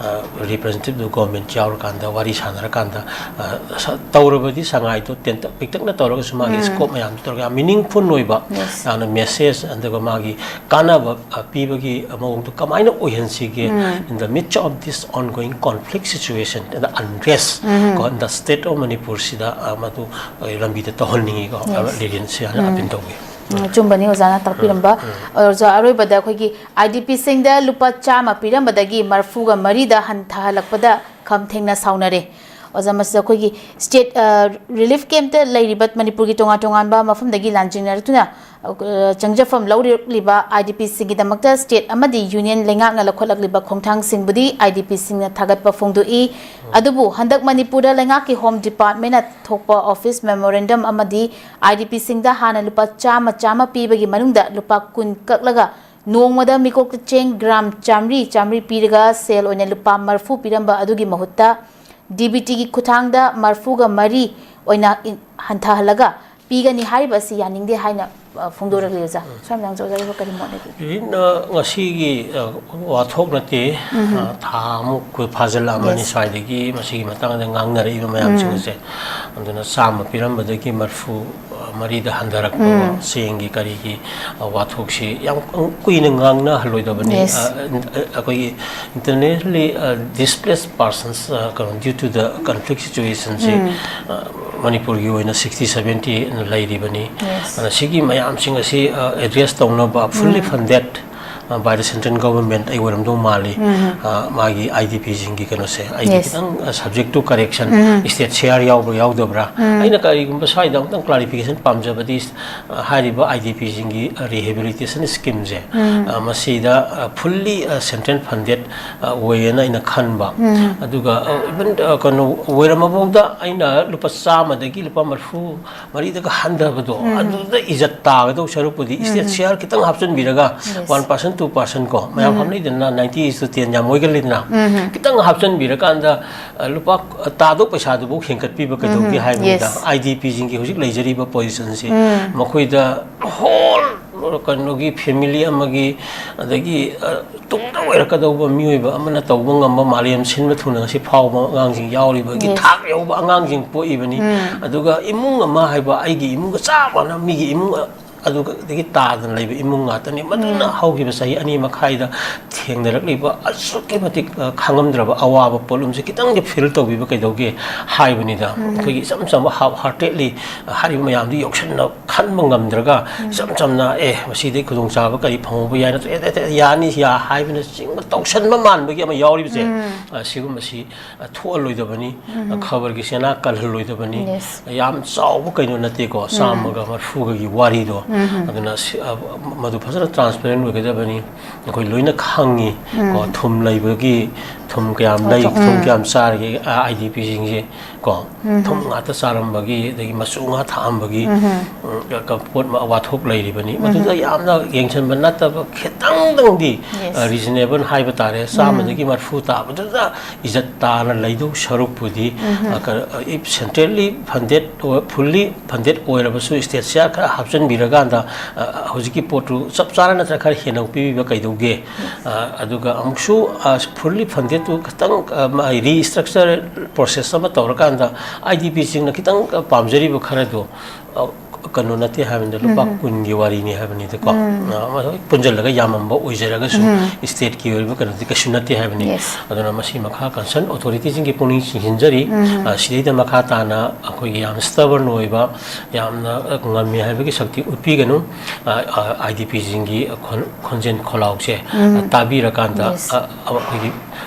ꯑ, ꯔꯤꯄ꯭ꯔꯖꯦꯟꯇꯦꯇꯤꯚ ꯒꯣꯔꯃꯦꯟꯠ ꯌꯥꯎꯔꯀꯥꯟꯗ ꯋꯥꯔꯤ ꯁꯥꯟꯅꯔꯀꯥꯟꯗ, ꯑ, ꯁ-, ꯇꯧꯔꯕꯗꯤ ꯁꯉꯥꯏꯗꯣ ꯇꯦꯟꯇꯛ ꯄꯤꯛꯇꯛꯅ ꯇꯧꯔꯒꯁꯨ ꯃꯥꯒꯤ ꯁ꯭ꯀꯣꯞ ꯃꯌꯥꯝꯗꯣ ꯇꯧꯔꯒ ꯌꯥꯝ ꯃꯤꯅꯤꯡꯐꯨꯜ ꯑꯣꯏꯕ, Yes. ꯌꯥꯝꯅ ꯃꯦꯁꯦꯖ, ꯑꯗꯨꯒ ꯃꯥꯒꯤ ꯀꯥꯟꯅꯕ, ꯑ, ꯄꯤꯕꯒꯤ ꯃꯑꯣꯡꯗꯣ ꯀꯃꯥꯏꯅ ꯑꯣꯏꯍꯟꯁꯤꯒꯦ, in the midst of this ongoing conflict situation, the unrest, ꯀꯣ, in the state of ꯃꯅꯤꯄꯨꯔꯁꯤꯗ, ꯑ, ꯃꯗꯨ, ꯑ, ꯂꯝꯕꯤꯗ ꯇꯧꯍꯟꯅꯤꯡꯉꯤꯀꯣ꯫ Yes. ꯂꯤꯔꯦꯟꯁꯤ ꯍꯥꯏꯅ ꯑꯄꯤꯜ ꯇꯧꯒꯦ꯫ ꯎꯝ, ꯑꯆꯨꯝꯕꯅꯤ ꯑꯣꯖꯥꯅ ꯇꯥꯛꯄꯤꯔꯝꯕ꯫ ꯑꯣꯖꯥ, ꯑꯔꯣꯏꯕꯗ ꯑꯩꯈꯣꯏꯒꯤ ꯑꯥꯏ ꯗꯤ ꯄꯤꯁꯤꯡꯗ ꯂꯨꯄꯥ ꯆꯥꯝꯃ ꯄꯤꯔꯝꯕꯗꯒꯤ ꯃꯔꯐꯨꯒ ꯃꯔꯤꯗ ꯍꯟꯊꯍꯜꯂꯛꯄꯗ ꯈꯝ ꯊꯦꯡꯅ ꯁꯥꯎꯅꯔꯦ꯫ ꯑꯣꯖꯥ, ꯃꯁꯤꯗ ꯑꯩꯈꯣꯏꯒꯤ ꯁ꯭ꯇꯦꯠ, ꯑ, ꯔꯤꯂꯤꯐ ꯀꯦꯝꯞꯇ ꯂꯩꯔꯤꯕ ꯃꯅꯤꯄꯨꯔꯒꯤ ꯇꯣꯉꯥꯟ ꯇꯣꯉꯥꯟꯕ ꯃꯐꯝꯗꯒꯤ ꯂꯥꯟꯖꯦꯟꯅꯔꯛꯇꯨꯅ, ꯑ, ꯆꯪꯖꯐꯝ ꯂꯧꯔꯛꯂꯤꯕ ꯑꯥꯏ ꯗꯤ ꯄꯤꯁꯤꯡꯒꯤꯗꯃꯛꯇ ꯁ꯭ꯇꯦꯠ ꯑꯃꯗꯤ ꯌꯨꯅꯤꯌꯟ ꯂꯩꯉꯥꯛꯅ ꯂꯧꯈꯠꯂꯛꯂꯤꯕ ꯈꯣꯡꯊꯥꯡꯁꯤꯡꯕꯨꯗꯤ ꯑꯥꯏ ꯗꯤ ꯄꯤꯁꯤꯡꯅ ꯊꯥꯒꯠꯄ ꯐꯣꯡꯗꯣꯛꯏ꯫ ꯑꯗꯨꯕꯨ ꯍꯟꯗꯛ ꯃꯅꯤꯄꯨꯔꯗ ꯂꯩꯉꯥꯛꯀꯤ ꯍꯣꯝ ꯗꯤꯄꯥꯔꯠꯃꯦꯟꯅ ꯊꯣꯛꯄ ꯑꯣꯐꯤꯁ ꯃꯦꯃꯣꯔꯦꯟꯗꯝ ꯑꯃꯗꯤ ꯑꯥꯏ ꯗꯤ ꯄꯤꯁꯤꯡꯗ ꯍꯥꯟꯅ ꯂꯨꯄꯥ ꯆꯥꯝꯃ, ꯆꯥꯝꯃ ꯄꯤꯕꯒꯤ ꯃꯅꯨꯡꯗ ꯂꯨꯄꯥ ꯀꯨꯟ ꯀꯛꯂꯒ ꯅꯣꯡꯃꯗ ꯃꯤꯀꯣꯛꯇ ꯆꯦꯡ ꯒ꯭ꯔꯥꯝ ꯆꯥꯝꯃꯔꯤ, ꯆꯥꯝꯃꯔꯤ ꯄꯤꯔꯒ ꯁꯦꯜ ꯑꯣꯏꯅ ꯂꯨꯄꯥ ꯃꯔꯐꯨ ꯄꯤꯔꯝꯕ ꯑꯗꯨꯒꯤ ꯃꯍꯨꯠꯇ ꯗꯤ ꯕꯤ ꯇꯤꯒꯤ ꯈꯨꯠꯊꯥꯡꯗ ꯃꯔꯐꯨꯒ ꯃꯔꯤ ꯑꯣꯏꯅ ꯏꯟ-, ꯍꯟꯊꯍꯜꯂꯒ ꯄꯤꯒꯅꯤ ꯍꯥꯏꯔꯤꯕ ꯑꯁꯤ ꯌꯥꯅꯤꯡꯗꯦ ꯍꯥꯏꯅ, ꯑ, ꯐꯣꯡꯗꯣꯔꯛꯂꯤ ꯑꯣꯖꯥ꯫ ꯁ꯭ꯋꯥꯃꯤ ꯂꯥꯡꯖꯧ ꯑꯣꯖꯥꯒꯤꯕꯨ ꯀꯔꯤ ꯃꯣꯠ ꯂꯩꯕꯤꯒꯦ? ꯍꯧꯖꯤꯛ, ꯑ, ꯉꯁꯤꯒꯤ, ꯑ, ꯋꯥꯊꯣꯛ ꯅꯠꯇꯦ, ꯑ, ꯊꯥ ꯑꯃꯨꯛ ꯑꯩꯈꯣꯏ ꯐꯥꯖꯤꯜꯂꯛꯑꯃꯅꯤ ꯁ꯭ꯋꯥꯏꯗꯒꯤ ꯃꯁꯤꯒꯤ ꯃꯇꯥꯡꯗ ꯉꯥꯡꯅꯔꯛꯏꯕ ꯃꯌꯥꯝꯁꯤꯡ ꯑꯁꯦ꯫ ꯑꯗꯨꯅ ꯆꯥꯝꯃ ꯄꯤꯔꯝꯕꯗꯒꯤ ꯃꯔꯐꯨ, ꯑ, ꯃꯔꯤꯗ ꯍꯟꯊꯔꯛꯄ ꯆꯦꯡꯒꯤ ꯀꯔꯤꯒꯤ, ꯑ, ꯋꯥꯊꯣꯛꯁꯤ ꯌꯥꯝ ꯀꯨꯏꯅ ꯉꯥꯡꯅꯍꯜꯂꯣꯏꯗꯕꯅꯤ꯫ ꯑ, ꯑ, ꯑꯩꯈꯣꯏꯒꯤ internally, ꯑ, displaced persons, ꯑ, ꯀꯩꯅꯣ, due to the conflict situationꯁꯤ, ꯑ, ꯃꯅꯤꯄꯨꯔꯒꯤ ꯑꯣꯏꯅ sixty seventy ꯂꯩꯔꯤꯕꯅꯤ꯫ ꯑꯗꯨꯅ ꯁꯤꯒꯤ ꯃꯌꯥꯝꯁꯤꯡ ꯑꯁꯤ, ꯑ, address ꯇꯧꯅꯕ fully funded, ꯑ, by the central government ꯑꯩ ꯑꯣꯏꯔꯝꯗꯧ ꯃꯥꯜꯂꯤ꯫ ꯑ, ꯃꯥꯒꯤ ꯑꯥꯏ ꯗꯤ ꯄꯤꯁꯤꯡꯒꯤ ꯀꯩꯅꯣꯁꯦ ꯑꯩꯗꯤ ꯈꯤꯇꯪ, ꯑ, subject to correction, state share ꯌꯥꯎꯕ꯭ꯔꯥ ꯌꯥꯎꯗꯕ꯭ꯔꯥ? ꯑꯩꯅ ꯀꯔꯤꯒꯨꯝꯕ ꯁ꯭ꯋꯥꯏꯗ ꯑꯃꯨꯛꯇꯪ clarification ꯄꯥꯝꯖꯕꯗꯤ, ꯑ, ꯍꯥꯏꯔꯤꯕ ꯑꯥꯏ ꯗꯤ ꯄꯤꯁꯤꯡꯒꯤ rehabilitation schemeꯁꯦ, ꯑ, ꯃꯁꯤꯗ, ꯑ, fully, ꯑ, central funded, ꯑ, ꯑꯣꯏꯌꯦꯅ ꯑꯩꯅ ꯈꯟꯕ꯫ ꯑꯗꯨꯒ, ꯑ, even, ꯑ, ꯀꯩꯅꯣ ꯑꯣꯏꯔꯝꯃꯐꯥꯎꯗ ꯑꯩꯅ ꯂꯨꯄꯥ ꯆꯥꯝꯃꯗꯒꯤ ꯂꯨꯄꯥ ꯃꯔꯐꯨ ꯃꯔꯤꯗꯒ ꯍꯟꯊꯕꯗꯣ, ꯑꯗꯨꯗ ꯏꯖꯠ ꯇꯥꯒꯗꯧ ꯁꯔꯨꯛꯄꯨꯗꯤ state share ꯈꯤꯇꯪ ꯍꯥꯞꯆꯤꯟꯕꯤꯔꯒ, one percent, two percent ꯀꯣ, ꯃꯌꯥꯝ ꯍꯥꯞꯅꯩꯗꯅ, ninety is to ten ꯌꯥꯝ ꯑꯣꯏꯒꯜꯂꯤꯗꯅ, ꯈꯤꯇꯪ ꯍꯥꯞꯆꯤꯟꯕꯤꯔꯀꯥꯟꯗ, ꯑ, ꯂꯨꯄꯥ, ꯑ, ꯇꯥꯗꯧ ꯄꯩꯁꯥꯗꯨꯐꯥꯎ ꯍꯦꯟꯒꯠꯄꯤꯕ ꯀꯩꯗꯧꯒꯦ ꯍꯥꯏꯕꯅꯤꯗ꯫ ꯑꯥꯏ ꯗꯤ ꯄꯤꯁꯤꯡꯒꯤ ꯍꯧꯖꯤꯛ ꯂꯩꯖꯔꯤꯕ positionꯁꯤ ꯃꯈꯣꯏꯗ whole ꯀꯩꯅꯣꯒꯤ family ꯑꯃꯒꯤ, ꯑꯗꯒꯤ, ꯑ, ꯇꯨꯡꯗ ꯑꯣꯏꯔꯛꯀꯗꯧꯕ ꯃꯤꯑꯣꯏꯕ ꯑꯃꯅ ꯇꯧꯕ ꯉꯝꯕ, ꯃꯥꯂꯦꯝ ꯁꯤꯟꯕ ꯊꯨꯡꯅ ꯉꯁꯤ ꯐꯥꯎꯕ ꯑꯉꯥꯡꯁꯤꯡ ꯌꯥꯎꯔꯤꯕꯒꯤ ꯊꯥꯛ ꯌꯧꯕ ꯑꯉꯥꯡꯁꯤꯡ ꯄꯣꯛꯏꯕꯅꯤ꯫ ꯑꯗꯨꯒ ꯏꯃꯨꯡ ꯑꯃ ꯍꯥꯏꯕ, ꯑꯩꯒꯤ ꯏꯃꯨꯡꯒ ꯆꯞ ꯃꯥꯟꯅ ꯃꯤꯒꯤ ꯏꯃꯨꯡ, ꯑ, ꯑꯗꯨꯗꯒꯤ ꯇꯥꯗꯅ ꯂꯩꯕ ꯏꯃꯨꯡ ꯉꯥꯛꯇꯅꯤ꯫ ꯃꯗꯨꯅ ꯍꯧꯈꯤꯕ ꯆꯍꯤ ꯑꯅꯤ ꯃꯈꯥꯏꯗ ꯊꯦꯡꯅꯔꯛꯂꯤꯕ ꯑꯁꯨꯛꯀꯤ ꯃꯇꯤꯛ, ꯑ, ꯈꯥꯡꯉꯝꯗ꯭ꯔꯕ ꯑꯋꯥꯕ ꯄꯣꯠꯂꯨꯝꯁꯦ ꯈꯤꯇꯪꯗꯤ feel ꯇꯧꯕꯤꯕ ꯀꯩꯗꯧꯒꯦ ꯍꯥꯏꯕꯅꯤꯗ꯫ ꯑꯩꯈꯣꯏꯒꯤ ꯏꯆꯝ ꯆꯝꯕ half heartedly ꯍꯥꯏꯔꯤꯕ ꯃꯌꯥꯝꯗꯨ ꯌꯧꯁꯟꯅ ꯈꯟꯕ ꯉꯝꯗ꯭ꯔꯒ, ꯏꯆꯝ ꯆꯝꯅ, "ꯑꯦ, ꯃꯁꯤꯗꯒꯤ ꯈꯨꯗꯣꯡꯆꯥꯕ ꯀꯔꯤ ꯐꯪꯍꯧꯕ ꯌꯥꯏ?" ꯅꯠꯇ꯭ꯔꯒ, "ꯑꯦ, ꯑꯦ, ꯑꯦ, ꯌꯥꯅꯤ, ꯌꯥ-," ꯍꯥꯏꯕꯅꯆꯤꯡꯕ ꯇꯧꯁꯟꯕ ꯃꯥꯟꯕꯒꯤ ꯑꯃ ꯌꯥꯎꯔꯤꯕꯁꯦ, ꯑ, ꯁꯤꯒꯨꯝꯕꯁꯤ, ꯑ, ꯊꯣꯛꯍꯜꯂꯣꯏꯗꯕꯅꯤ꯫ ꯎꯝ꯫ ꯈꯕꯔꯒꯤ ꯆꯦꯅꯥ ꯀꯜꯍꯜꯂꯣꯏꯗꯕꯅꯤ꯫ Yes. ꯌꯥꯝ ꯆꯥꯎꯕ ꯀꯩꯅꯣ ꯅꯠꯇꯦꯀꯣ, ꯎꯝ꯫ ꯆꯥꯝꯃꯒ ꯃꯔꯐꯨꯒꯒꯤ ꯋꯥꯔꯤꯗꯣ꯫ ꯎꯝ꯫ ꯑꯗꯨꯅ ꯁꯤ-, ꯑ, ꯃꯗꯨ ꯐꯖꯅ transparent ꯑꯣꯏꯒꯗꯕꯅꯤ꯫ ꯑꯩꯈꯣꯏ ꯂꯣꯏꯅ ꯈꯪꯉꯤ ꯀꯣ, ꯎꯝ꯫ ꯊꯨꯝ ꯂꯩꯕꯒꯤ, ꯊꯨꯝ ꯀꯌꯥꯝ ꯂꯩ, ꯑꯣ, ꯊꯨꯝ ꯎꯝ꯫ ꯀꯌꯥꯝ ꯆꯥꯔꯒꯦ, ꯑ, IDP ꯁꯤꯡꯁꯦ ꯀꯣ, ꯎꯝ꯫ ꯊꯨꯝ ꯉꯥꯛꯇ ꯆꯥꯔꯝꯕꯒꯤ, ꯑꯗꯒꯤ ꯃꯆꯨ ꯉꯥ ꯊꯥꯛꯑꯝꯕꯒꯤ, ꯎꯝ꯫ ꯎꯝ, ꯀ-, ꯄꯣꯠ ꯃ-, ꯋꯥꯊꯣꯛ ꯂꯩꯔꯤꯕꯅꯤ꯫ ꯎꯝ꯫ ꯃꯗꯨꯗ ꯌꯥꯝꯅ ꯌꯦꯡꯁꯤꯟꯕ ꯅꯠꯇꯕ, ꯈꯤꯇꯪꯗꯪꯗꯤ, Yes. ꯑ, reasonable ꯍꯥꯏꯕ ꯇꯥꯔꯦ, ꯎꯝ꯫ ꯆꯥꯝꯃꯗꯒꯤ ꯃꯔꯐꯨ ꯇꯥꯕꯗꯨꯗ ꯏꯖꯠ ꯇꯥꯅ ꯂꯩꯗꯧ ꯁꯔꯨꯛꯄꯨꯗꯤ, ꯎꯝ꯫ ꯑ, ꯀ-, ꯑ, if centrally funded ꯑꯣꯏ-, fully funded ꯑꯣꯏꯔꯕꯁꯨ state ꯁꯤꯌꯥ ꯈꯔ ꯍꯥꯞꯆꯤꯟꯕꯤꯔꯀꯥꯟꯗ, ꯑ, ꯍꯧꯖꯤꯛꯀꯤ ꯄꯣꯠꯇꯨ ꯆꯞ ꯆꯥꯅ ꯅꯠꯇ꯭ꯔꯒ ꯈꯔ ꯍꯦꯟꯅ ꯄꯤꯕꯤꯕ ꯀꯩꯗꯧꯒꯦ? ꯑ, ꯑꯗꯨꯒ ꯑꯃꯨꯛꯁꯨ, ꯑ, fully funded ꯇꯨ ꯈꯤꯇꯪ, ꯑ, ꯃꯥ-, restructure process ꯑꯃ ꯇꯧꯔꯀꯥꯟꯗ IDP ꯁꯤꯡꯅ ꯈꯤꯇꯪ, ꯑ, ꯄꯥꯝꯖꯔꯤꯕ ꯈꯔꯗꯣ, ꯑ, ꯀꯩꯅꯣ ꯅꯠꯇꯦ ꯍꯥꯏꯕꯅꯤꯗ, ꯂꯨꯄꯥ ꯎꯝ꯫ ꯀꯨꯟꯒꯤ ꯋꯥꯔꯤꯅꯤ ꯍꯥꯏꯕꯅꯤꯗꯀꯣ꯫ ꯎꯝ꯫ ꯑ, ꯑꯃ ꯄꯨꯟꯁꯤꯜꯂꯒ ꯌꯥꯝꯃꯝꯕ ꯑꯣꯏꯖꯔꯒꯁꯨ, ꯎꯝ꯫ State ꯀꯤ ꯑꯣꯏꯕ ꯀꯩꯅꯣꯗꯤ ꯀꯩꯁꯨ ꯅꯠꯇꯦ ꯍꯥꯏꯕꯅꯤ꯫ Yes. ꯑꯗꯨꯅ ꯃꯁꯤ ꯃꯈꯥ concern authority ꯁꯤꯡꯒꯤ ꯄꯨꯛꯅꯤꯡ ꯆꯤꯡꯁꯤꯟꯖꯔꯤ꯫ ꯎꯝ꯫ ꯑ, ꯁꯤꯗꯩꯗ ꯃꯈꯥ ꯇꯥꯅ ꯑꯩꯈꯣꯏꯒꯤ ꯌꯥꯝ stubborn ꯑꯣꯏꯕ, ꯌꯥꯝꯅ, ꯑ, ꯉꯝꯃꯤ ꯍꯥꯏꯕꯒꯤ ꯁꯛꯇꯤ ꯎꯠꯄꯤꯒꯅꯨ꯫ ꯑ, ꯑ, IDP ꯁꯤꯡꯒꯤ ꯈꯣꯟ-, ꯈꯣꯟꯖꯦꯜ ꯈꯣꯜꯂꯥꯎꯁꯦ, ꯎꯝ꯫ ꯑ, ꯇꯥꯕꯤꯔꯀꯥꯟꯗ, Yes. ꯑ, ꯑ, ꯑꯩꯈꯣꯏꯒꯤ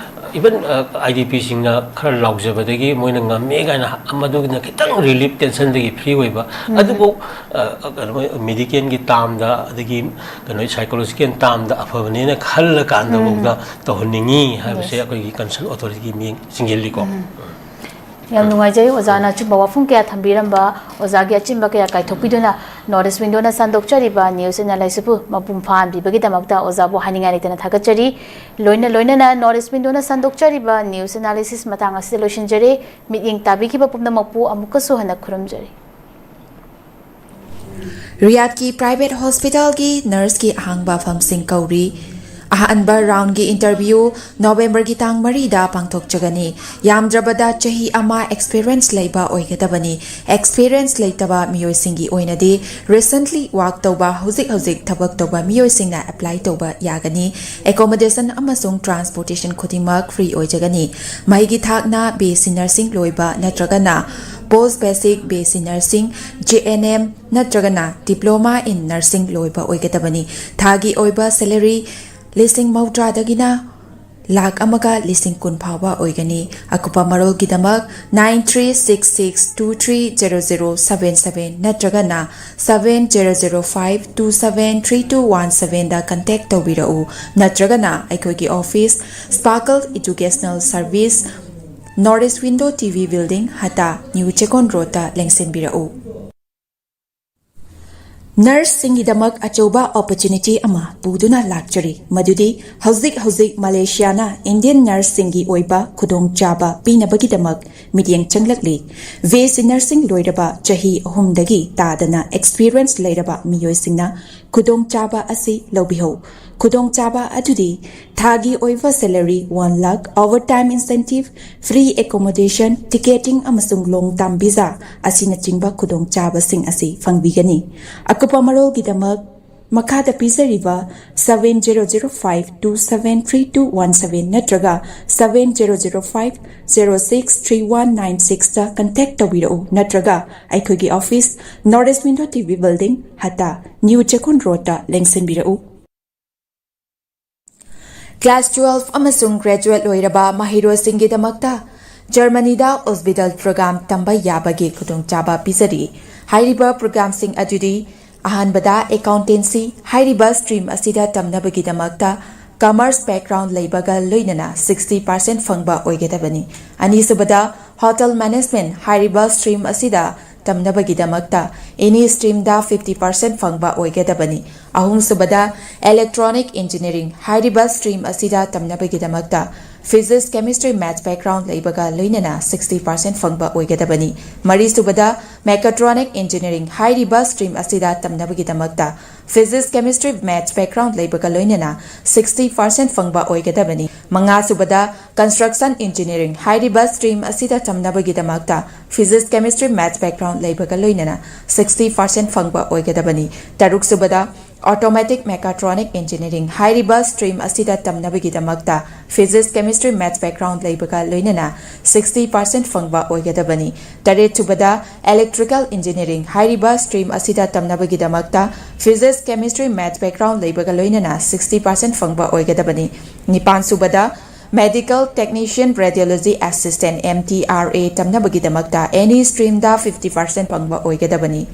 even, ꯑ, IDP ꯁꯤꯡꯅ ꯈꯔ ꯂꯥꯎꯖꯕꯗꯒꯤ ꯃꯣꯏꯅ ꯉꯝꯃꯦ ꯀꯥꯏꯅ ꯍ-, ꯃꯗꯨꯒꯤꯅ ꯈꯤꯇꯪ relief, tension ꯗꯒꯤ free ꯑꯣꯏꯕ꯫ ꯎꯝ꯫ ꯑꯗꯨꯕꯨ, ꯑ, ꯑ, ꯀꯩꯅꯣ, medical ꯒꯤ term ꯗ, ꯑꯗꯒꯤ ꯀꯩꯅꯣ, psychological term ꯗ ꯑꯐꯕꯅꯦꯅ ꯈꯜꯂꯀꯥꯟꯗ ꯎꯝ꯫ ꯐꯥꯎꯗ ꯇꯧꯍꯟꯅꯤꯡꯉꯤ ꯍꯥꯏꯕꯁꯦ Yes. ꯑꯩꯈꯣꯏꯒꯤ concern authority ꯒꯤ ꯃꯤꯠꯌꯦꯡ ꯆꯤꯡꯁꯤꯜꯂꯤꯀꯣ꯫ ꯎꯝ꯫ ꯌꯥꯝ ꯅꯨꯡꯉꯥꯏꯖꯩ ꯑꯣꯖꯥꯅ ꯑꯆꯨꯝꯕ ꯋꯥꯐꯝ ꯀꯌꯥ ꯊꯝꯕꯤꯔꯝꯕ, ꯑꯣꯖꯥꯒꯤ ꯑꯆꯤꯟꯕ ꯀꯌꯥ ꯀꯥꯏꯊꯣꯛꯄꯤꯗꯨꯅ North East Window ꯅ ꯁꯟꯗꯣꯛꯆꯔꯤꯕ news analysis ꯄꯨ ꯃꯄꯨꯡ ꯐꯥꯍꯟꯕꯤꯕꯒꯤꯗꯃꯛꯇ ꯑꯣꯖꯥꯕꯨ ꯍꯥꯏꯅꯤꯡꯉꯥꯏ ꯂꯩꯇꯅ ꯊꯥꯒꯠꯆꯔꯤ꯫ ꯂꯣꯏꯅ ꯂꯣꯏꯅꯅ North East Window ꯅ ꯁꯟꯗꯣꯛꯆꯔꯤꯕ news analysis ꯃꯇꯥꯡ ꯑꯁꯤꯗ ꯂꯣꯏꯁꯤꯟꯖꯔꯦ꯫ ꯃꯤꯠꯌꯦꯡ ꯇꯥꯕꯤꯈꯤꯕ ꯄꯨꯝꯅꯃꯛꯄꯨ ꯑꯃꯨꯛꯀꯁꯨ ꯍꯟꯅ ꯈꯨꯔꯨꯝꯖꯔꯤ꯫ ꯔꯤꯌꯥꯗꯀꯤ private hospital ꯒꯤ nurse ꯀꯤ ꯑꯍꯥꯡꯕ ꯐꯝꯁꯤꯡ ꯀꯧꯔꯤ꯫ ꯑꯍꯥꯟꯕ ꯔꯥꯎꯟꯒꯤ ꯏꯟꯇꯔꯚ꯭ꯌꯨ ꯅꯣꯕꯦꯝꯕꯔꯒꯤ ꯇꯥꯡ ꯃꯔꯤꯗ ꯄꯥꯡꯊꯣꯛꯆꯒꯅꯤ꯫ ꯌꯥꯝꯗ꯭ꯔꯕꯗ ꯆꯍꯤ ꯑꯃ ꯑꯦꯛꯁꯄꯤꯔꯤꯌꯦꯟꯁ ꯂꯩꯕ ꯑꯣꯏꯒꯗꯕꯅꯤ꯫ ꯑꯦꯛꯁꯄꯤꯔꯤꯌꯦꯟꯁ ꯂꯩꯇꯕ ꯃꯤꯑꯣꯏꯁꯤꯡꯒꯤ ꯑꯣꯏꯅꯗꯤ ꯔꯤꯁꯦꯟꯠꯂꯤ ꯋꯥꯛ ꯇꯧꯕ, ꯍꯧꯖꯤꯛ ꯍꯧꯖꯤꯛ ꯊꯕꯛ ꯇꯧꯕ ꯃꯤꯑꯣꯏꯁꯤꯡꯅ ꯑꯦꯄ꯭ꯂꯥꯏ ꯇꯧꯕ ꯌꯥꯒꯅꯤ꯫ ꯑꯦꯀꯣꯃꯣꯗꯦꯁꯟ ꯑꯃꯁꯨꯡ ꯇ꯭ꯔꯥꯟꯁꯄꯣꯔꯇꯦꯁꯟ ꯈꯨꯗꯤꯡꯃꯛ ꯐ꯭ꯔꯤ ꯑꯣꯏꯖꯒꯅꯤ꯫ ꯃꯍꯩꯒꯤ ꯊꯥꯛꯅ ꯕꯤ ꯑꯦꯁ ꯁꯤ ꯅꯔꯁꯤꯡ ꯂꯣꯏꯕ ꯅꯠꯇ꯭ꯔꯒꯅ ꯄꯣꯁ basic B S C nursing, J and M ꯅꯠꯇ꯭ꯔꯒꯅ ꯗꯤꯄ꯭ꯂꯣꯃꯥ ꯏꯟ ꯅꯔꯁꯤꯡ ꯂꯣꯏꯕ ꯑꯣꯏꯒꯗꯕꯅꯤ꯫ ꯊꯥꯒꯤ ꯑꯣꯏꯕ ꯁꯦꯂꯔꯤ ꯂꯤꯁꯤꯡ ꯃꯧꯗ꯭ꯔꯥꯗꯒꯤꯅ ꯂꯥꯈ ꯑꯃꯒ ꯂꯤꯁꯤꯡ ꯀꯨꯟ ꯐꯥꯎꯕ ꯑꯣꯏꯒꯅꯤ꯫ ꯑꯀꯨꯞꯄ ꯃꯔꯣꯜꯒꯤꯗꯃꯛ nine three six six two three zero zero seven seven ꯅꯠꯇ꯭ꯔꯒꯅ seven zero zero five two seven three two one sevenꯗ ꯀꯟꯇꯦꯛ ꯇꯧꯕꯤꯔꯛꯎ, ꯅꯠꯇ꯭ꯔꯒꯅ ꯑꯩꯈꯣꯏꯒꯤ office, Sparkle Educational Service, North East Window T V building, Hatta, new Checkon ꯔꯣꯗꯇ ꯂꯦꯡꯁꯤꯟꯕꯤꯔꯛꯎ꯫ ꯅꯔꯁꯁꯤꯡꯒꯤꯗꯃꯛ ꯑꯆꯧꯕ opportunity ꯑꯃ ꯄꯨꯗꯨꯅ ꯂꯥꯛꯆꯔꯤ, ꯃꯗꯨꯗꯤ ꯍꯧꯖꯤꯛ ꯍꯧꯖꯤꯛ ꯃꯂꯦꯁꯤꯌꯥꯅ ꯏꯟꯗꯤꯌꯟ ꯅꯔꯁꯁꯤꯡꯒꯤ ꯑꯣꯏꯕ ꯈꯨꯗꯣꯡꯆꯥꯕ ꯄꯤꯅꯕꯒꯤꯗꯃꯛ ꯃꯤꯠꯌꯦꯡ ꯆꯪꯂꯛꯂꯤ꯫ ꯕꯤ ꯑꯦꯁ ꯁꯤ ꯅꯔꯁꯤꯡ ꯂꯣꯏꯔꯕ ꯆꯍꯤ ꯑꯍꯨꯝꯗꯒꯤ ꯇꯥꯗꯅ ꯑꯦꯛꯁꯄꯤꯔꯤꯌꯦꯟꯁ ꯂꯩꯔꯕ ꯃꯤꯑꯣꯏꯁꯤꯡꯅ ꯈꯨꯗꯣꯡꯆꯥꯕ ꯑꯁꯤ ꯂꯧꯕꯤꯍꯧ꯫ ꯈꯨꯗꯣꯡꯆꯥꯕ ꯑꯗꯨꯗꯤ ꯊꯥꯒꯤ ꯑꯣꯏꯕ salary one lakh, overtime incentive, free accommodation, ticketing ꯑꯃꯁꯨꯡ ꯂꯣꯡ ꯇꯥꯔꯝ ꯚꯤꯖꯥ ꯑꯁꯤꯅꯆꯤꯡꯕ ꯈꯨꯗꯣꯡꯆꯥꯕꯁꯤꯡ ꯑꯁꯤ ꯐꯪꯕꯤꯒꯅꯤ꯫ ꯑꯀꯨꯞꯄ ꯃꯔꯣꯜꯒꯤꯗꯃꯛ ꯃꯈꯥꯗ ꯄꯤꯖꯔꯤꯕ seven zero zero five two seven three two one seven ꯅꯠꯇ꯭ꯔꯒ seven zero zero five zero six three one nine sixꯇ ꯀꯟꯇꯦꯛ ꯇꯧꯕꯤꯔꯛꯎ, ꯅꯠꯇ꯭ꯔꯒ ꯑꯩꯈꯣꯏꯒꯤ office, North East Window T V building, Hatta, new Checkon ꯔꯣꯗꯇ ꯂꯦꯡꯁꯤꯟꯕꯤꯔꯛꯎ꯫ ꯀ꯭ꯂꯥꯁ ꯇꯨꯋꯦꯜꯐ ꯑꯃꯁꯨꯡ ꯒ꯭ꯔꯦꯖꯨꯋꯦꯠ ꯂꯣꯏꯔꯕ ꯃꯍꯩꯔꯣꯏꯁꯤꯡꯒꯤꯗꯃꯛꯇ ꯖꯔꯃꯅꯤꯗ ꯎꯖꯕꯤꯗꯜ ꯄ꯭ꯔꯣꯒ꯭ꯔꯥꯝ ꯇꯝꯕ ꯌꯥꯕꯒꯤ ꯈꯨꯗꯣꯡꯆꯥꯕ ꯄꯤꯖꯔꯤ꯫ ꯍꯥꯏꯔꯤꯕ ꯄ꯭ꯔꯣꯒ꯭ꯔꯥꯝꯁꯤꯡ ꯑꯗꯨꯗꯤ: ꯑꯍꯥꯟꯕꯗ, ꯑꯦꯀꯥꯎꯟꯇꯦꯟꯁꯤ꯫ ꯍꯥꯏꯔꯤꯕ ꯁ꯭ꯇ꯭ꯔꯤꯝ ꯑꯁꯤꯗ ꯇꯝꯅꯕꯒꯤꯗꯃꯛꯇ ꯀꯃꯔꯁ ꯕꯦꯛꯒ꯭ꯔꯥꯎꯟ ꯂꯩꯕꯒ ꯂꯣꯏꯅꯅ sixty percent ꯐꯪꯕ ꯑꯣꯏꯒꯗꯕꯅꯤ꯫ ꯑꯅꯤꯁꯨꯕꯗ, ꯍꯣꯇꯦꯜ ꯃꯦꯅꯦꯖꯃꯦꯟꯠ꯫ ꯍꯥꯏꯔꯤꯕ ꯁ꯭ꯇ꯭ꯔꯤꯝ ꯑꯁꯤꯗ ꯇꯝꯅꯕꯒꯤꯗꯃꯛꯇ ꯑꯦꯅꯤ ꯁ꯭ꯇ꯭ꯔꯤꯝꯗ fifty percent ꯐꯪꯕ ꯑꯣꯏꯒꯗꯕꯅꯤ꯫ ꯑꯍꯨꯝꯁꯨꯕꯗ, ꯏꯂꯦꯛꯇ꯭ꯔꯣꯅꯤꯛ ꯏꯟꯖꯤꯅꯤꯌꯔꯤꯡ꯫ ꯍꯥꯏꯔꯤꯕ ꯁ꯭ꯇ꯭ꯔꯤꯝ ꯑꯁꯤꯗ ꯇꯝꯅꯕꯒꯤꯗꯃꯛꯇ ꯐꯤꯖꯤꯛꯁ, ꯀꯦꯃꯤꯁꯇ꯭ꯔꯤ, ꯃꯦꯊꯁ ꯕꯦꯛꯒ꯭ꯔꯥꯎꯟ ꯂꯩꯕꯒ ꯂꯣꯏꯅꯅ sixty percent ꯐꯪꯕ ꯑꯣꯏꯒꯗꯕꯅꯤ꯫ ꯃꯔꯤꯁꯨꯕꯗ, ꯃꯦꯀꯥꯇ꯭ꯔꯣꯅꯤꯛ ꯏꯟꯖꯤꯅꯤꯌꯔꯤꯡ꯫ ꯍꯥꯏꯔꯤꯕ ꯁ꯭ꯇ꯭ꯔꯤꯝ ꯑꯁꯤꯗ ꯇꯝꯅꯕꯒꯤꯗꯃꯛꯇ Physics, Chemistry, Maths background ꯂꯩꯕꯒ ꯂꯣꯏꯅꯅ sixty percent ꯐꯪꯕ ꯑꯣꯏꯒꯗꯕꯅꯤ꯫ ꯃꯉꯥꯁꯨꯕꯗ Construction Engineering ꯍꯥꯏꯔꯤꯕ stream ꯑꯁꯤꯗ ꯇꯝꯅꯕꯒꯤꯗꯃꯛꯇ Physics, Chemistry, Maths background ꯂꯩꯕꯒ ꯂꯣꯏꯅꯅ sixty percent ꯐꯪꯕ ꯑꯣꯏꯒꯗꯕꯅꯤ꯫ ꯇꯔꯨꯛꯁꯨꯕꯗ Automatic Mechatronic Engineering ꯍꯥꯏꯔꯤꯕ stream ꯑꯁꯤꯗ ꯇꯝꯅꯕꯒꯤꯗꯃꯛꯇ Physics, Chemistry, Maths background ꯂꯩꯕꯒ ꯂꯣꯏꯅꯅ sixty percent ꯐꯪꯕ ꯑꯣꯏꯒꯗꯕꯅꯤ꯫ ꯇꯔꯦꯠꯁꯨꯕꯗ Electrical Engineering ꯍꯥꯏꯔꯤꯕ stream ꯑꯁꯤꯗ ꯇꯝꯅꯕꯒꯤꯗꯃꯛꯇ Physics, Chemistry, Maths background ꯂꯩꯕꯒ ꯂꯣꯏꯅꯅ sixty percent ꯐꯪꯕ ꯑꯣꯏꯒꯗꯕꯅꯤ꯫ ꯅꯤꯄꯥꯟꯁꯨꯕꯗ Medical Technician Radiology Assistant, M T R A ꯇꯝꯅꯕꯒꯤꯗꯃꯛꯇ any streamꯗ fifty percent ꯐꯪꯕ ꯑꯣꯏꯒꯗꯕꯅꯤ꯫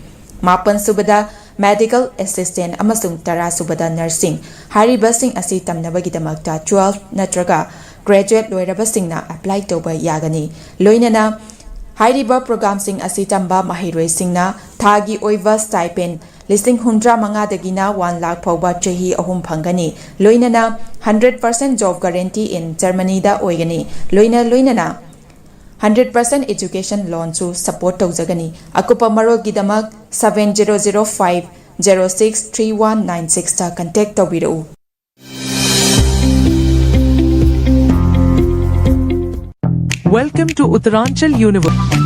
ꯃꯥꯄꯟꯁꯨꯕꯗ Medical Assistant ꯑꯃꯁꯨꯡ ꯇꯔꯥꯁꯨꯕꯗ Nursing ꯍꯥꯏꯔꯤꯕꯁꯤꯡ ꯑꯁꯤ ꯇꯝꯅꯕꯒꯤꯗꯃꯛꯇ twelve ꯅꯠꯇ꯭ꯔꯒ graduate ꯂꯣꯏꯔꯕꯁꯤꯡꯅ apply ꯇꯧꯕ ꯌꯥꯒꯅꯤ꯫ ꯂꯣꯏꯅꯅ ꯍꯥꯏꯔꯤꯕ programꯁꯤꯡ ꯑꯁꯤ ꯇꯝꯕ ꯃꯍꯩꯔꯣꯏꯁꯤꯡꯅ ꯊꯥꯒꯤ ꯑꯣꯏꯕ stipend ꯂꯤꯁꯤꯡ ꯍꯨꯝꯗ꯭ꯔꯥ ꯃꯉꯥꯗꯒꯤꯅ one ꯂꯥꯈ ꯐꯥꯎꯕ ꯆꯍꯤ ꯑꯍꯨꯝ ꯐꯪꯒꯅꯤ꯫ ꯂꯣꯏꯅꯅ hundred percent job guarantee in Germanyꯗ ꯑꯣꯏꯒꯅꯤ꯫ ꯂꯣꯏꯅ ꯂꯣꯏꯅꯅ hundred percent education loanꯁꯨ support ꯇꯧꯖꯒꯅꯤ꯫ ꯑꯀꯨꯞꯄ ꯃꯔꯣꯜꯒꯤꯗꯃꯛ seven zero zero five zero six three one nine sixꯇ contact ꯇꯧꯕꯤꯔꯛꯎ꯫ Welcome to Uttaranchal University.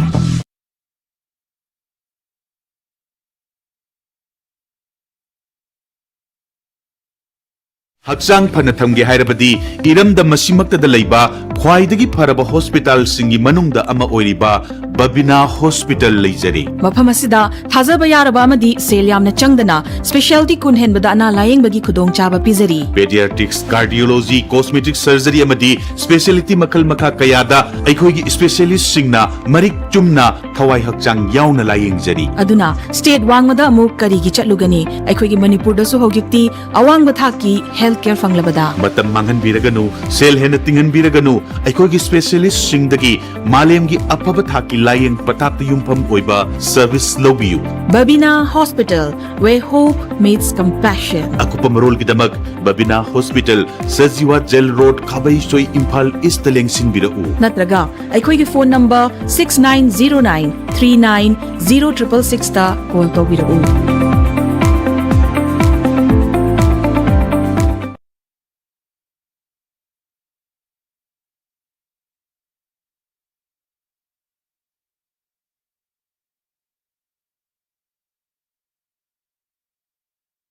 ꯍꯛꯆꯥꯡ ꯐꯅ ꯊꯝꯒꯦ ꯍꯥꯏꯔꯕꯗꯤ ꯏꯔꯝꯗꯝ ꯑꯁꯤꯃꯛꯇꯗ ꯂꯩꯕ ꯈ꯭ꯋꯥꯏꯗꯒꯤ ꯐꯔꯕ ꯍꯣꯁꯄꯤꯇꯥꯜꯁꯤꯡꯒꯤ ꯃꯅꯨꯡꯗ ꯑꯃ ꯑꯣꯏꯔꯤꯕ ꯕꯕꯤꯅꯥ ꯍꯣꯁꯄꯤꯇꯥꯜ ꯂꯩꯖꯔꯤ꯫ ꯃꯐꯝ ꯑꯁꯤꯗ ꯊꯥꯖꯕ ꯌꯥꯔꯕ ꯑꯃꯗꯤ ꯁꯦꯜ ꯌꯥꯝꯅ ꯆꯪꯗꯅ specialty ꯀꯨꯟ ꯍꯦꯟꯕꯗ ꯑꯅꯥ ꯂꯥꯌꯦꯡꯕꯒꯤ ꯈꯨꯗꯣꯡꯆꯥꯕ ꯄꯤꯖꯔꯤ꯫ Pediatrics, Cardiology, Cosmetic Surgery ꯑꯃꯗꯤ specialty ꯃꯈꯜ ꯃꯈꯥ ꯀꯌꯥꯗ ꯑꯩꯈꯣꯏꯒꯤ specialistꯁꯤꯡꯅ ꯃꯔꯤꯛ ꯆꯨꯝꯅ ꯊꯋꯥꯏ ꯍꯛꯆꯥꯡ ꯌꯥꯎꯅ ꯂꯥꯌꯦꯡꯖꯔꯤ꯫ ꯑꯗꯨꯅ state ꯋꯥꯡꯃꯗ ꯑꯃꯨꯛ ꯀꯔꯤꯒꯤ ꯆꯠꯂꯨꯒꯅꯤ? ꯑꯩꯈꯣꯏꯒꯤ ꯃꯅꯤꯄꯨꯔꯗꯁꯨ ꯍꯧꯖꯤꯛꯇꯤ ꯑꯋꯥꯡꯕ ꯊꯥꯛꯀꯤ health care ꯐꯪꯂꯕꯗ꯫ ꯃꯇꯝ ꯃꯥꯡꯍꯟꯕꯤꯔꯒꯅꯨ, ꯁꯦꯜ ꯍꯦꯟꯅ ꯇꯤꯡꯍꯟꯕꯤꯔꯒꯅꯨ, ꯑꯩꯈꯣꯏꯒꯤ specialistꯁꯤꯡꯗꯒꯤ ꯃꯥꯂꯦꯝꯒꯤ ꯑꯐꯕ ꯊꯥꯛꯀꯤ ꯂꯥꯌꯦꯡ ꯄꯊꯥꯞꯇ ꯌꯨꯝꯐꯝ ꯑꯣꯏꯕ service ꯂꯧꯕꯤꯌꯨ꯫ Babina Hospital, where hope meets compassion. ꯑꯀꯨꯞꯄ ꯃꯔꯣꯜꯒꯤꯗꯃꯛ Babina Hospital, Sajiwa Jail Road, Khabeisoi, Imphal ꯏꯁꯇ ꯂꯦꯡꯁꯤꯟꯕꯤꯔꯛꯎ꯫ ꯅꯠꯇ꯭ꯔꯒ ꯑꯩꯈꯣꯏꯒꯤ phone number six nine zero nine three nine zero triple sixꯇ call ꯇꯧꯕꯤꯔꯛꯎ꯫